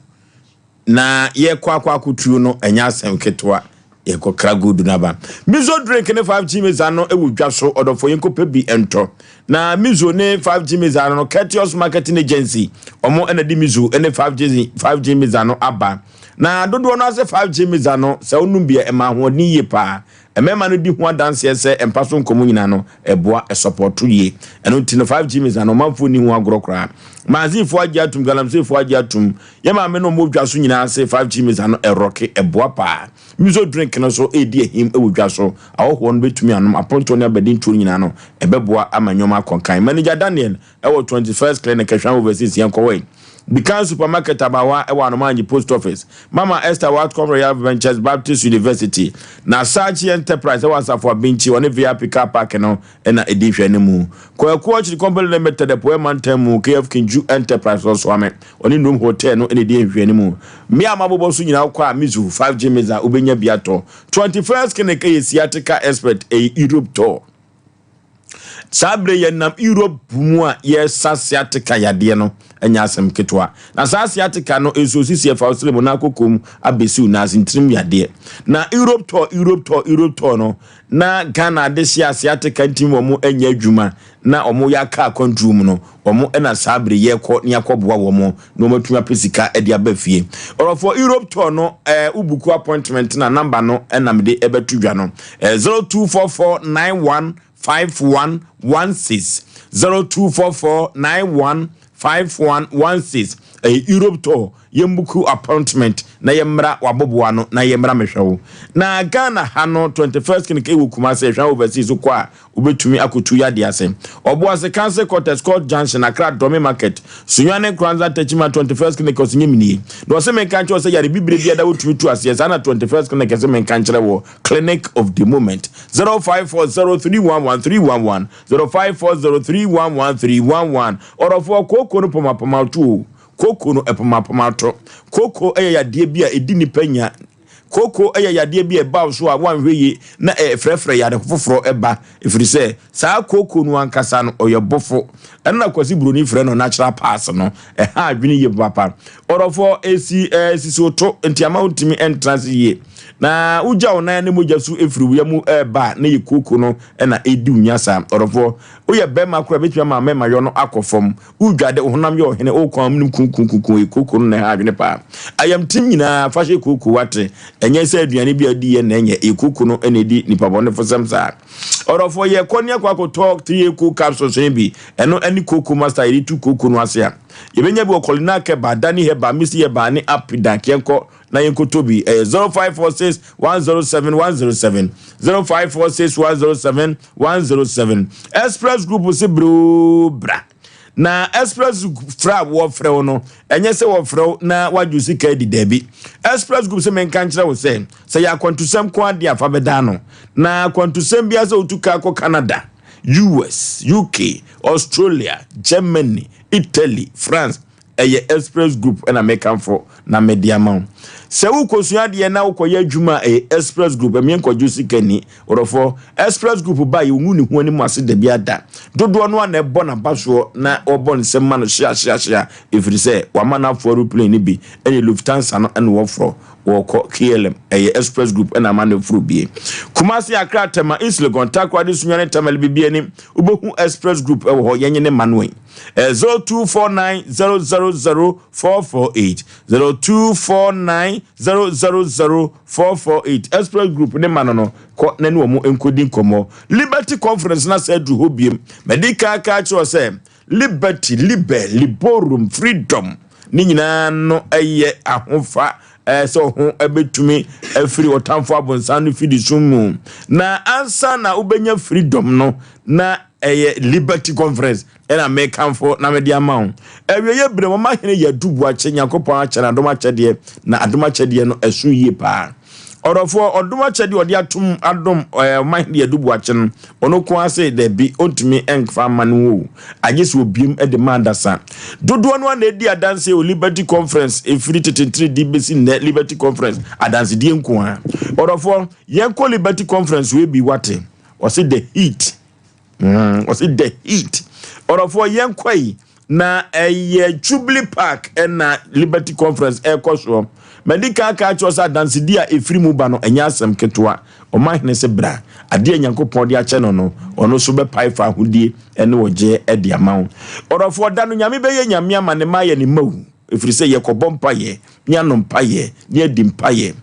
Na yɛkɔ akɔ akɔtuo no ɛnyɛ asɛm ketewa yɛkɔkra gold no aba. Mizo drink ne 5G meza no wɔ dwa so ɔdɔfoɔ yɛnkɔpɛ bi ntɔ. Na Mizo ne 5G meza no Courteous Marketing Agency ɔmo ɛna de Mizo ne 5G 5G meza no aba. Na dodoɔ no ase 5G meza no sɛ wonom bi a ɛma ahoɔden yie paa. Mmarima no di ho adanseɛ sɛ mpa so nkɔmmɔ nyinaa no ɛboa ɛsɔpɔto yie. Ɛno nti no 5G meza no ɔmanfoɔ nni ho agorɔ koraa. Maazifoɔ agye atum, Galamseyfoɔ agye atum. Yɛ maame no ɔmo dwa so nyinaa se 5G meza no ɛrɔke, ɛboa paa. Mizo drink no nso redi ahim wɔ dwa so. Ahɔhoɔ no bɛtumi anom, apontoɔ ne abadintoɔ no nyinaa no, ɛbɛboa ama nneɛma akɔ nkan. Manager Daniel wɔ 21st Clinic, Ahwea Overseas, yɛnkɔ hɔ ɛ. Bikan Supermarket Abawa wɔ Anomaanyi Post Office. Mama Esther wɔ Atcom Royal Ventures Baptist University. Na Saakye Enterprise wɔ Asafo Abinkyi, ɔne VIP Car Park no na ɛdi nhwɛanimu. Kwaku Orchard Company Limited, Apueɛ Mantam mu, KF Kinju Enterprise Ɔsoame, ɔne Num Hotel no na ɛdi nhwɛanimu. Mmea a mabobɔ so nyinaa wokɔ a Mizu 5G Miza wobɛnya bi atɔ. 21st Clinic yɛ sciatica expert, ɛyɛ Europe tour. Saa berɛ yɛnam Europe mu a yɛresa sciatica yadeɛ no ɛnyɛ asɛm ketewa. Na saa sciatica no nsuo sisi ɛfa wo srɛ mu na akokɔ mu abɛsi wo nan ase ntirim yadeɛ. Na Europe tour, Europe tour, Europe tour no na Ghana adehye a sciatica ntimi wɔn nyɛ adwuma na wɔn yɛ aka akwantuo mu no wɔn na saa bere yɛkɔ ne akɔboa wɔn na wɔn atumi apɛ sika de aba fie. Ɔrɔfoɔ Europe tour no ɛɛ wobuku appointment na number no ɛna mede ɛbɛto dwa no ɛɛ 0244915116 0244915116 ɛyɛ Europe tour. Yɛmbuku appointment na yɛmmra w'aboboa ano na yɛmmra mehwɛ wo. Na Ghana ha no 21st clinic ɛwɔ Kumasi ɛhwɛ overseas wokɔ a wobɛtumi akɔtu yadeɛ ase. Ɔboase Council Quarters Court Junction Accra Dome Market Sunyani Nkoranza Techiman 21st clinic ɔse nyɛ menie na ɔse menka nkyerɛ wo sɛ yare bibire biara da wotumi tu aseɛ saa na 21st clinic ɛse menka nkyerɛ wɔ Clinic of the moment 0540311311 0540311311 Ɔrɔfoɔ kooko no pɔmapɔma to o. Kooko no ɛpomapoma to. Kooko yɛ yadeɛ bi a ɛdi nnipa nya. Kooko yɛ yadeɛ bi a ɛba wo so a woanhwɛ yie na ɛfrɛfrɛ yare foforɔ ba ɛfiri sɛ saa kooko no ankasa no ɔyɛ bofo. Ɛno na Kwasi Buroni frɛ no natural pass no. Ɛha adwene yie papaapa. Ɔdɔfoɔ, ɛsi ɛsisi wo to nti ama wontumi ntena ase yie. Na wogya wo nan ne mogya su firi wo yam reba a na ɛyɛ kooko no na ɛredi wo nya saa. Ɔdɔfoɔ, woyɛ barima koraa a ɛbɛtumi ama mmarima yɔ no akɔ fam. Wodwa de, wo honam yɛ ɔhene, wo kɔn amene kuukuukuukuu, ɛyɛ kooko no na ɛha adwene paa. Ayamtim nyinaa, fa hyɛ kooko, wate? Ɛnyɛ sɛ aduane bi a wodi yɛ na ɛnyɛ, ɛyɛ kooko no na ɛdi nnipa bɔnefosɛm saa. Ɔdɔfoɔ, yɛkɔ ne yɛkɔ akɔtɔ 3A cool capsules no bi, ɛno ne kooko master a yɛde tu kooko no ase a. Yɛbɛnya bi wɔ Kolinak Herbal, Dani Herbal, Misty Herbal ne Apidank. Yɛnkɔ na yɛnkɔtɔ bi. Ɛyɛ 0546 107 107, 0546 107 107. Express Group se brɛ oo bra. Na Express frɛ a wɔfrɛ wo no, ɛnyɛ sɛ wɔfrɛ wo na woagye wo sika adi, daabi. Express Group sɛ menka nkyerɛ wo sɛ, sɛ yɛ akwantusɛm ko adeɛ a fa bɛda ano. Na akwantusɛm biara sɛ wotu kaa kɔ Canada, US, UK, Australia, Germany, Italy, France, ɛyɛ Express Group na mekamfo na mede ama wo. Sɛ wokɔsua adeɛ na wokɔyɛ adwuma a, ɛyɛ Express Group. Ɛmeɛ nkɔgye wo sika ni. Ɔdɔfoɔ, Express Group ba a, yɛngu ne ho anim ase da biara da. Dodoɔ no ara na ɛbɔ n'abasoɔ na wɔbɔ nsɛm ma no hyeahyeahyea ɛfiri sɛ wama no afo aeroplane no bi ne Lufthansa no na wɔforɔ wɔkɔ KLM. Ɛyɛ Express Group na ama no aforo bie. Kumasi, Accra, Tema, East Legon, Takoradi, Sunyani, Tamale, Bibiani, wobɛhu Express Group wɔ hɔ. Yɛnye ne ma no ɛ. Ɛyɛ 0249 000 448, 0249 000 448. Express Group ne ma no no, kɔ na ne wɔn nkɔdi nkɔmmɔ. Liberty Conference no asa aduru hɔ biem. Madi kan aka akyerɛ wo sɛ Liberty, liber, liborum, freedom, ne nyinaa no yɛ ahofa sɛ ɔho bɛtumi afiri ɔtamfo abonsan no fidi sum mu. Na ansa na wobɛnya freedom no, na ɛyɛ Liberty Conference ɛna mekamfo na mede ama wo. Awieeɛ berɛ mu, ɔma hene yɛ adu boakye, Nyankopɔn akyɛ no adom akyɛdeɛ, na adom akyɛdeɛ no ɛso yie paa. Ɔdɔfoɔ, ɔdom akyɛdeɛ ɔde atom adom ɔma hene yɛ adu boakye no, ɔno ko ara se dabi, ɔntumi nkfa mma no o, agye sɛ obiem de ma adasa. Dodoɔ no ara na ɛdi adanseɛ wɔ Liberty Conference, ɛfiri tete ntiredi bɛsi nnɛ, Liberty Conference, adansedie nko ara. Ɔdɔfoɔ, yɛnkɔ Liberty Conference wei bi, wate? Ɔse the heat. Mm, ɔse the heat. Ɔdɔfoɔ yɛnkɔ yi na ɛyɛ Jubilee Park ɛna Liberty Conference ɛkɔ soɔ. Madi kan aka akyerɛ sɛ adansedi a ɛfiri mu ba no ɛnyɛ asɛm ketewa. Ɔma hene se bra, adeɛ a Nyankopɔn de akyɛ no no, ɔno nso bɛpae fa ahodie ɛne ɔgyeɛ ɛde ama wo. Ɔdɔfoɔ da no Nyame bɛyɛ Nyame ama ne mma ayɛ ne mma o. Ɛfiri sɛ yɛkɔbɔ mpaeɛ, ne yɛanom mpaeɛ, ne yɛadi mpaeɛ.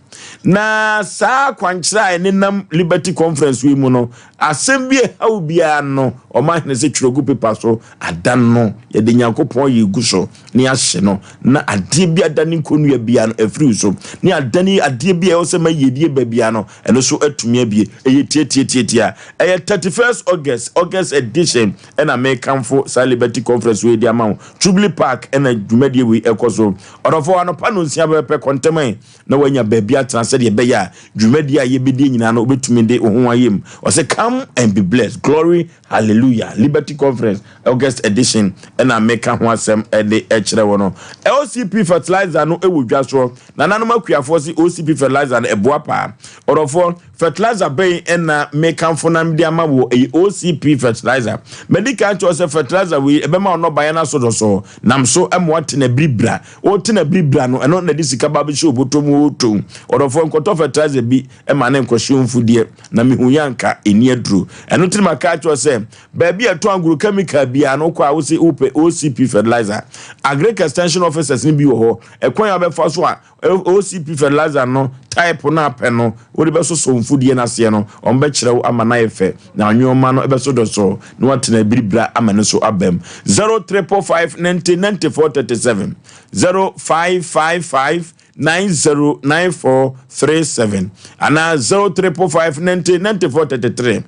Na saa akwankyerɛ a ɛnenam Liberty Conference wei mu no, asɛm bi a ɛha wo biara no, ɔmanhene sɛ twerɛ gu pepa so, ada no, yɛde Nyankopɔn yɛ gu so, ne yɛahye no, na adeɛ bi adane nkɔnnua biara no, afiri wo so, ne adane adeɛ bi a ɛwɔ sɛ ma yiedie ba biara no, ɛno so atumi abie. Ɛyɛ tiatiatiatia. Ɛyɛ 31st August, August edition. Ɛna mekamfo saa Liberty Conference wei de ama wo. Jubilee Park ɛna dwumadie wei ɛkɔ so. Ɔdɔfoɔ, anɔpa nonsia pɛpɛpɛ kɔ ntɛm ɛ na woanya baabi atena sɛdeɛ ɛbɛyɛ a dwumadie a yɛbɛdie nyinaa no wobɛtumi de wo ho ayɛ mu. Ɔsɛ come and be blessed. Glory hallelujah. Liberty Conference August edition ɛna meka ho asɛm ɛde ɛkyerɛ wo no. OCP fertilizer no ɛwɔ dwa soɔ. Nananom akuafoɔ se OCP fertilizer no ɛboa paa. Ɔdɔfoɔ, Fertilizer bɛn na mekamfo na mede ama wo? Ɛyɛ OCP fertilizer. Madi kan akyerɛ wo sɛ fertilizer wei ɛbɛma wo nnɔbaeɛ no aso dɔsɔɔ, nam so ma woate no abiribira. Wote no abiribira no, ɛno na ɛde sika ba bɛhyɛ wo bɔtɔ mu retɔn. Ɔdɔfoɔ, nkɔtɔ fertilizer bi ma no nkɔhyɛ wo mfudeɛ, na mehu yɛ anka ɛnni aduro. Ɛno nti na maka akyerɛ wo sɛ baabi a ɛtɔn agrochemical biara no, wokɔ a wose wopɛ OCP fertilizer. Agric extension officers no bi wɔ hɔ. Ɛkwan a wobɛfa so a OCP fertilizer no type no a pɛ no wode bɛsosɔ mfudeɛ no aseɛ no, wɔbɛkyerɛ wo ama no ayɛ fɛ na nnoɔma no bɛso dɔsɔɔ na woatena abiribira ama no nso aba mu. 0355 90 94 37 0555 90 94 37 anaa 0355 90 94 33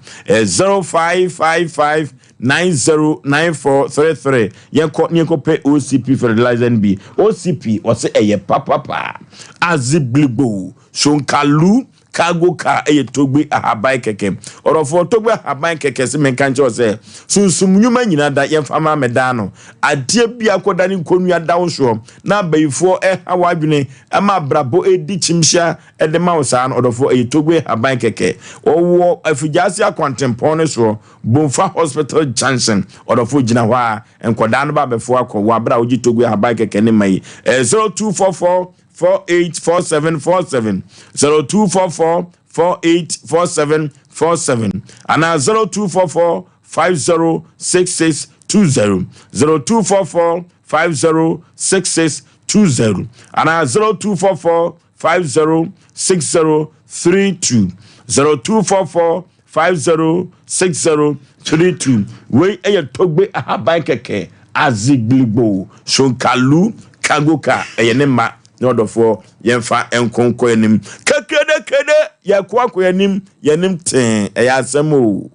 0555 909433 Yɛnkɔ ne yɛnkɔpɛ OCP fertilizer no bi. OCP wɔse ɛyɛ papapa. Azigbligbou, Shonkalu, cargo car ɛyɛ Togbe ahaban kɛkɛ. Ɔdɔfoɔ, Togbe ahaban kɛkɛ se menka nkyerɛ wo sɛ sunsum nnwuma nyina da yɛmfa mmra mmɛdaa no. Adeɛ bi akɔda ne nkonnua da wo soɔ na abayifoɔ ɛha w'adwene ɛma abrabɔ ɛredi kyimhyia ɛde ma wo saa no, ɔdɔfoɔ, ɛyɛ Togbe ahaban kɛkɛ. Wɔwɔ Afigyaase akwantempɔn no soɔ. Bomfa Hospital Junction, ɔdɔfo gyina hɔ a nkɔdaa no ba abɛfo akɔ wɔ abere a wogye Togo ahaban kɛkɛ ne ma yi. Ɛyɛ 0244 484747, 0244 484747 anaa 0244 506620, 0244 506620 anaa 0244 506032, 0244 506032 Wei yɛ Togbe ahaban kɛkɛ, Azigligbo, Sonkalu, Kagoka, ɛyɛ ne mma ne ɔdɔfoɔ. Yɛmfa nko nkɔ anim. Kekedekede! Yɛko akɔ anim, yɛnim tee. Ɛyɛ asɛm o,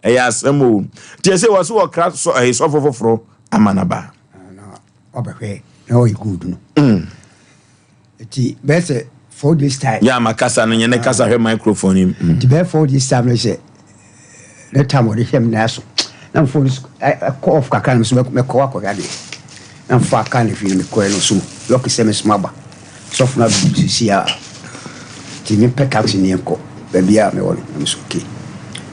ɛyɛ asɛm o. Nti ɛsɛ wɔ so wɔkra sɔ, ɛyɛ sɔfo foforɔ ama no aba. Na ɔbɛhwɛ na ɔyɛ good no. Mm. Nti bɛyɛ sɛ 4 days time. Yɛ ama kasa no nyɛ ne kasa hwɛ microphone yi. Nti bɛyɛ 4 days time no sɛ ne time ɔde hwɛ me nan so na me phone so ɛkɔ off kakra na me so mɛkɔ akɔhwɛ adeɛ na mfa aka ne fie na mekɔɛ no so lɔki sɛ me so maba sɔfo no abɛdu sisi a nti mepɛ taxi ne yɛnkɔ baabi a mewɔ no na me so okay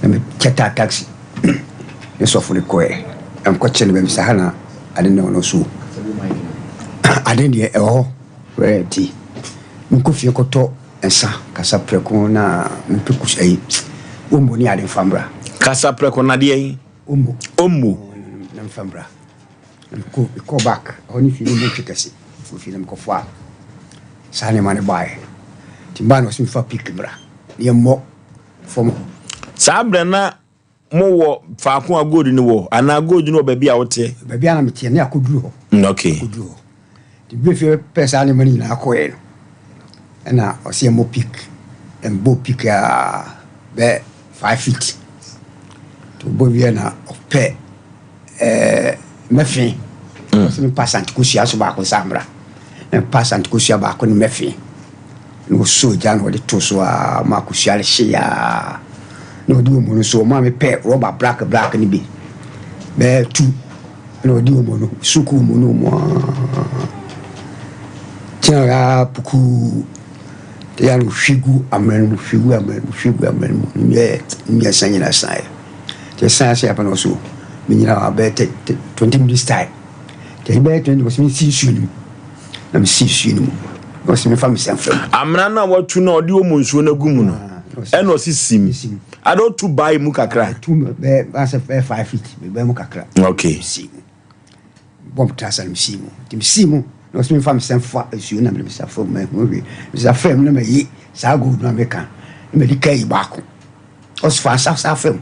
na mekyɛ taa taxi ne sɔfo no kɔɛ na mekɔkyerɛ no baabi sɛ ha na ade no no so ade deɛ ɛwɔ hɔ wɛrɛ nti menkɔ fie kɔtɔ nsa kasa prɛko na mepɛ kus ayi ombo ne ade mfa mbra. Kasa prɛko na deɛ yi? Ombo. Ombo. Na mfa mbra. Na mekɔ mekɔɔ back ɛhɔ ne fie no mu ntwe kɛse. Mekɔɔ fie na mekɔfaa saa nneɛma no baeɛ. Nti mebaa no ɔse memfa pick mmra na yɛmmɔ fam hɔ. Saa berɛ na mowɔ faako a gold no wɔ anaa gold no wɔ baabi a woteɛ? Baabi a na meteɛ ne akɔduru hɔ. Okay. Akɔduru hɔ. Nti berɛ fie pɛ saa nneɛma no nyinaa kɔeɛ no ɛna ɔse yɛmmɔ pick. Yɛbɔɔ pick a bɛyɛ 5 feet. Nti ɔbɔ wieɛ na ɔpɛ mɛfe. Ɔse mempa asante kosua so baako nsa mmra. Mempa asante kosua baako ne mɛfe. Na ɔsɔɔ gya na ɔde too so a ma kosua no hyeeɛ a na ɔde omo no so ɔmaa mepɛ rɔba black black no bi bɛyɛ tu na ɔde omo no suku omo no mu a kyɛn a pukuu ya no hwie gu amena no mu, hwie gu amena no mu, hwie gu amena no mu, yɛ mmiɛnsa nyinaa saeɛ. Nti ɛsan sɛ yɛapɛ no so menyina hɔ bɛyɛ 20 minutes time. Nti bɛyɛ 20 wɔsɛ mensi nsuo no mu na mesi nsuo no mu na wɔsɛ memfa me nsa mfa mu. Amena no a watu no a ɔde ɔmu nsuo no agu mu no ɛna ɔsi sim ade ɔtu bae mu kakra. Tu bɛyɛ asɛ bɛyɛ 5 feet bɛyɛ mu kakra. Okay. Si mu bɔ me trasa no mesi mu, nti mesi mu na ɔsɛ memfa me nsa mfa nsuo na mede me nsa fa mu, mahu hwee. Me nsa fa mu na mayi saa gold no a meka na mede ka yi baako. Ɔsɛ fa nsa sa fa mu,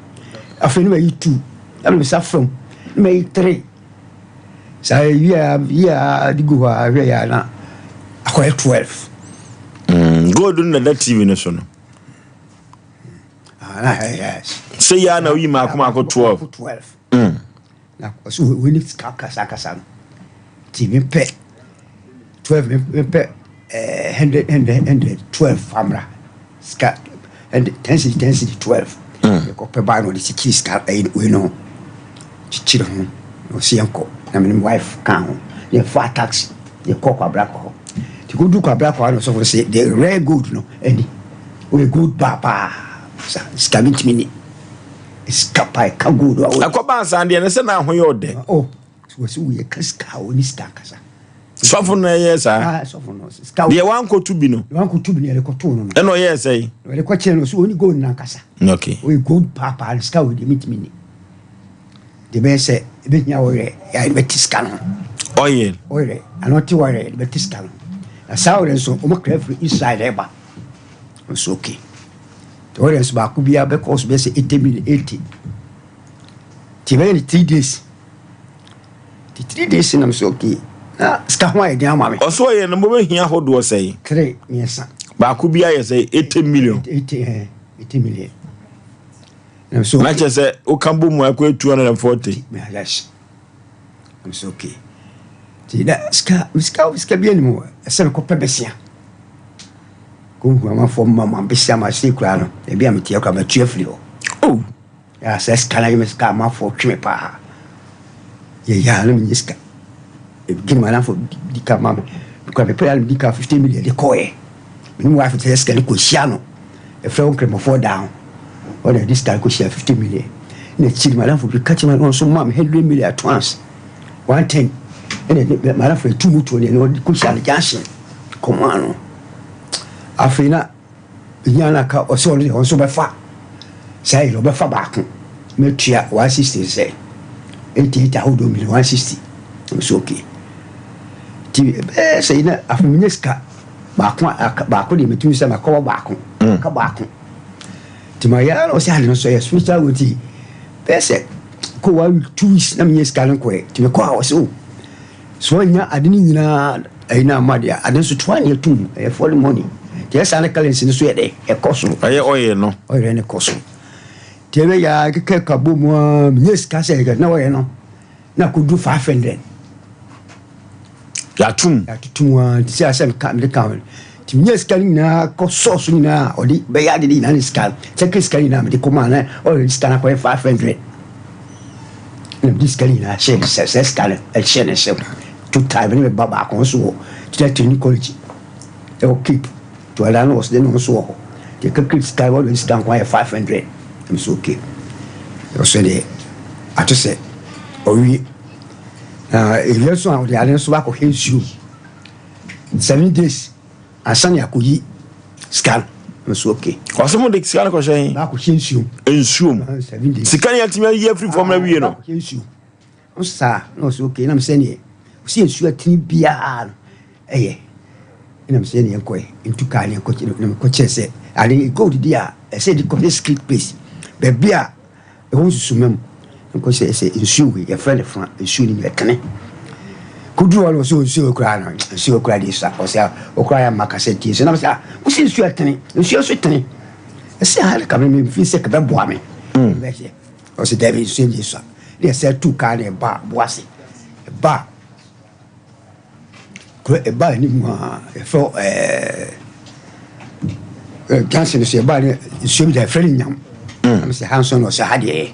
afei na mayi two na mede me nsa fa mu na mayi three. Saa yi a yi a de gu hɔ a hwɛ yɛ a na akɔyɛ 12. Gold no na da TV no so no. Ah, na yes. Sɛ yɛ a na woyi maako maako 12. 12. Na ɔsɛ wei ne sika kasakasa no, nti mepɛ 12, mepɛ 100 100 100 12 famra sika 100 10 cedi 10 cedi 12. Yɛkɔpɛ baa na ɔde kyikyiri sika ɛyi wei no kyikyiri ho na ɔsi yɛnkɔ na mene wife ka ho na yɛfa taxi yɛkɔ Kwabrakɔ hɔ. Nti kɔdu Kwabrakɔ hɔ na ɔsɔfo no sɛ the rare gold no ani ɔyɛ gold bar paa sa sika mentumi ni sika paa ɛka gold a ɔyɛ. Ɛkɔba nsa deɛ ne sɛ na ahoyɛ ɔdɛ. Oh, wɔsi woyɛ ka sika a ɔni sika ankasa. Sɔfo no ɛyɛ saa. Ah, sɔfo no sika. Deɛ wankɔtu bi no. Deɛ wankɔtu bi no yɛde kɔtoo no. Ɛna ɔyɛɛ sɛ. Yɛde kɔkyerɛ no so ɔni gold nankasa. Okay. Ɔyɛ gold paapaa no sika wɔ deɛ mentumi ni. Deɛ bɛyɛ sɛ ebɛhia ɔyɛ yɛde bɛte sika no. Oil. Ɔyɛ ano te ɔyɛ yɛde bɛte sika no. Na saa ɔyɛ nso wɔn kra firi Israel ɛba. Nso okay. Ɔyɛ nso baako biara bɛkɔ so bɛyɛ sɛ 80 million 80. Nti ɛbɛyɛ no 3 days. Nti 3 days nam so okay na sika ho ayɛ den ama me. Ɔsɛ ɔyɛ no mobɛhia hodoɔ sɛe. Three, mmiɛnsa. Baako bi ayɛ sɛ 80 million. 80 million. Na kyerɛ sɛ woka bɔ mu akɔ 240. Yes. I'm so okay. Nti na sika sika sika bi anim hɔ ɛsɛ mekɔpɛ bɛsia. Kɔhu amanfoɔ ma ma bɛsia ma se koraa no ebi a meteɛ koraa matu afiri hɔ. Oh. Ya sɛ sika no ayɛ me sika amanfoɔ twe me paa. Yɛyɛ a na menyɛ sika. Ebi ma anafo di ka ma me. Mekura mepɛ ya di ka 50 million de kɔɛ. Mene mu wife sɛ sika no kɔhyia no. Ɛfrɛ wo nkramofoɔ daa ho. Ɔna de sika no kɔhyia 50 million. Na akyiri madamfo bi ka kyerɛ me ɔno nso ma me 100 million at once. 110. Ɛna madamfo etu mu tuo ne ɛna ɔde kɔhyia no junction. Kɔmaa no. Afei na ehia na ka ɔsɛ ɔno deɛ ɔno nso bɛfa saa yi ɔbɛfa baako mɛtua 160 sɛ 88 ahodoɔ million 160 nso okay. Nti ɛbɛyɛ sɛ yi na afei menyɛ sika baako a baako deɛ metumi sɛ makɔwɔ baako ka baako. Nti ma yɛ na ɔsɛ ade no so yɛ spiritual wo. Nti bɛyɛ sɛ kɔ one week 2 weeks na menyɛ sika no nkɔɛ. Nti mekɔ a ɔsɛ o so ɔnya ade no nyinaa ɛyi na ama deɛ ade nso toa ne atum ɛyɛ foreign money. Nti ɛsa ne currency no so yɛ dɛ ɛkɔ so. Ɛyɛ ɔyɛ no. Ɔyɛ ne kɔ so. Nti ɛbɛyɛ a keka ka bɔ mu a menyɛ sika sɛ na wɔyɛ no na akɔduru 500. Yɛatom. Yɛatotom a nti sɛ asɛ meka mede ka ho nti menyɛ sika no nyinaa kɔ sɔɔso nyinaa a ɔde bɛyɛ ade no nyinaa ne sika kyɛke sika no nyinaa mede kɔmaa na ɔyɛ sika no akɔyɛ 500 na mede sika no nyinaa hyɛ ne sɛ sɛ sika no ɛhyɛ ne nsɛm total. Mene me ba baako nso wɔ teacher training college ɛwɔ Cape nti ɔda no wɔ so de ne ho nso wɔ hɔ nti ɛkakiri sika wɔde sika nko ayɛ 500 ɛm so okay. Ɔsɛ deɛ ato sɛ ɔwie na ewia so a ɔde ade nso akɔhwɛ nsuo 7 days ansa ne akɔyi sika no nso okay. Ɔsɛ mo de sika no kɔhyɛ he? Baakɔhyɛ nsuo. Nsuo mu. 7 days. Sika no yɛatumi ayi afiri fam no awie no. Baakɔhyɛ nsuo. Ɔse saa na ɔse okay na mesɛ neɛ ɔse nsuo atene biaa no ɛyɛ ɛna mesɛ neɛ nkɔɛ ntu kaa ne nkɔ na mekɔ kyerɛ sɛ ade gold di a ɛsɛ de kɔhwɛ secret place baabi a ɛwɔ nsusuma mu nkɔ sɛ sɛ nsuo wei yɛfrɛ no fa nsuo no ɛtene koduru hɔ no ɔsɛ nsuo wei koraa no nsuo wei koraa de sa ɔsɛ ɔkoraa yɛ mma kasa tie nsuo na mesɛ ah wosɛ nsuo ɛtene nsuo so tene ɛsɛ ha ka me mfi sɛ kɛbɛboa me bɛhyɛ Ɔse dabi nsuo deɛ sua ne yɛsɛ tu kaa ne ɛba boase ɛba kuro ɛba anim a yɛfrɛ ɛɛ junction so ɛba ne nsuo bi da yɛfrɛ no nyam na mesɛ ha nso na ɔsɛ ha deɛ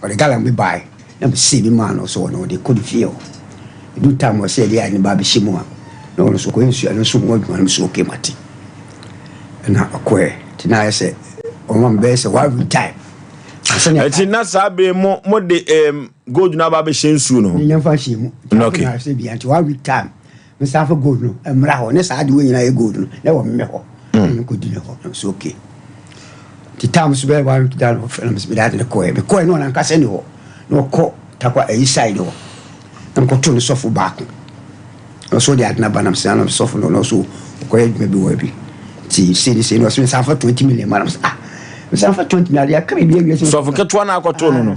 ɔde gallon bi bae na mesii bi maa no so ɔno ɔde kɔ ne fie hɔ ɛdu time ɔsɛ ɛde a ne ba bɛhyɛ mu a na ɔno nso kɔyɛ nsuo no nso ho adwuma no so okay mate ɛna ɔkɔɛ nti na ayɛ sɛ ɔma me bɛyɛ sɛ one week time Ɛti na saa bere mo mo de um, gold no aba abɛhyɛ nsuo no ho. Nyɛ nfa nhyɛ mu. Okay. Na sɛ bia nti one week time me san fa gold no mmra hɔ ne saa de wo nyinaa yɛ gold no na ɛwɔ me hɔ. Mm. Nkɔ di ne hɔ na so okay. Nti time so bɛyɛ one week down hɔ fɛn me de ade ne kɔɛ. Me kɔɛ no ɔna nkasa ni hɔ. Na ɔkɔ takwa ayi side hɔ. Na mekɔtoo ne sɔfo baako. Na ɔsɛ ɔde ade no aba nam sɛ na sɔfo no na ɔsɛ ɔkɔyɛ adwuma bi wɔ bi. Nti sei ne sei na ɔsɛ mesan fa 20 million ma nam sɛ ah mesan fa 20 million adeɛ aka biribi awie sɛ Sɔfo ketewa no akɔtoo no no.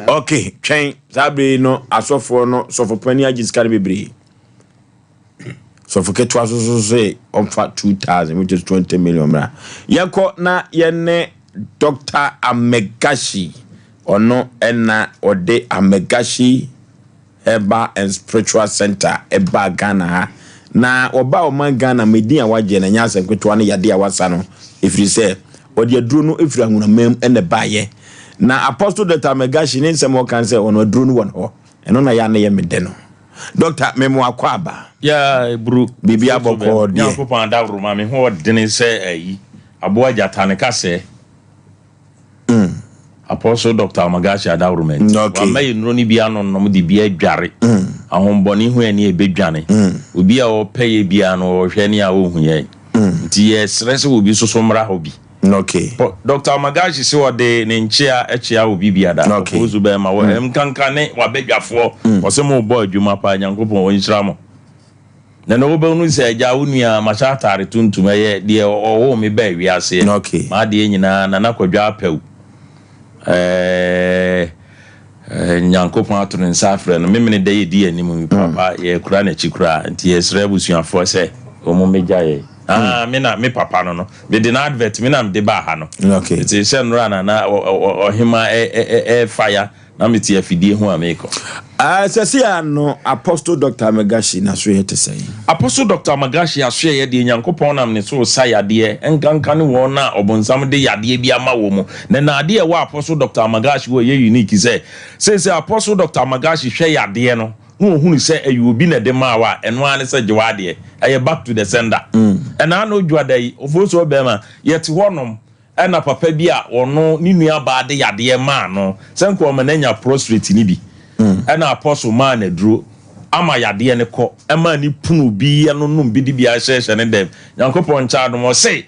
Ah, Ok, twɛn saa bere yi no asɔfoɔ no sɔfo panin agye sika no bebree. Sɔfo ketewa so so se ɔmfa 2000 which is 20 million mmra. Yɛnkɔ na yɛne Dr. Amegashi Ɔno na ɔde Amegashi Herbal and Spiritual Centre baa Ghana ha. Na ɔbaa ɔman Ghana ma edin a wagye no ɛnyɛ asɛm ketewa ne yadeɛ a wasa no ɛfiri sɛ ɔde aduro no firi Ahunamam na ɛbaeɛ. Na Apostle Doctor Amegashi ne nsɛm a ɔka ne sɛ ɔno aduro no wɔ ne hɔ. Ɛno na ɛyɛ a na ɛyɛ me dɛ no. Doctor, mema wo akwaaba. Yeah, eburu. Biribi abɔkɔɔ deɛ. Nyankopɔn adaworo ma me ho ɔdene sɛ ayi aboa gyata ne kasɛɛ. Mm. Apostle Doctor Amagashi Adaworoma nti, Okay. wama yɛ nnuro no bi anonom de bi adware. Mm. Ahombɔne hu ɛne ɛbɛdwane. Mm. Obi a ɔpɛ yɛ biara no ɔhwɛ ne a ɔhu yɛn. Mm. Nti yɛsrɛ sɛ obi soso mmra hɔ bi. Okay. Po- Dr. Amagashi sɛ ɔde ne nkyea kyea obi biada. Okay. Ɔpɔsu bɛrima wɔ mm. nkanka ne wabadwafoɔ. Mm. Ɔsɛ mo bɔ adwuma paa Nyankopɔn ɔnhyira mo. Na na wobɛhunu sɛ, agya, wo nua, mahyɛ ataare tuntum, ɛyɛ deɛ ɔwoo me baa wiaseɛ. Okay. M'adeɛ nyinaa, Nana Kwadwo Apawu. Ɛɛ, Nyankopɔn ato ne nsa afrɛ no. Memene da yɛdi anim yi, papa, yɛkura n'akyi koraa. Nti yɛsrɛ abusuafoɔ sɛ wɔn mmɛgya yɛn. Ah, me na, me papa no no, mede n'advert, me na mede baa ha no. Okay. Nti sɛ nnora na na ɔhema ɛɛfa ya. Na mete afidie ho a merekɔ. Ah, sɛsei a no Apostle Doctor Amagashi n'asoɛeɛ te sɛn? Apostle Doctor Amagashi asoɛeɛ deɛ Nyankopɔn nam ne so resa yadeɛ, nkanka ne wɔn a ɔbonsam de yadeɛ bi ama wɔn. Na na adeɛ a ɛwɔ Apostle Doctor Amagashi hɔ a ɛyɛ unique sɛ, seesei Apostle Doctor Amagashi hwɛ yadeɛ no na ɔhunu sɛ ɛyɛ obi na ɛde maa wo a, ɛno ara ne sɛ gye w'adeɛ. Ɛyɛ back to the sender. Ɛna ano dwoada yi, Ofosuo barima, yɛte hɔnom, Ɛna papa bi a ɔno ne nua baa de yadeɛ maa no sɛ nka ɔma no anya prostrate no bi. Ɛna apostle maa no aduro ama yadeɛ no kɔ ɛmaa ne punu bi ɛno nom bi de bi ahyɛhyɛ ne dɛm. Nyankopɔn nkyɛ adom ɔse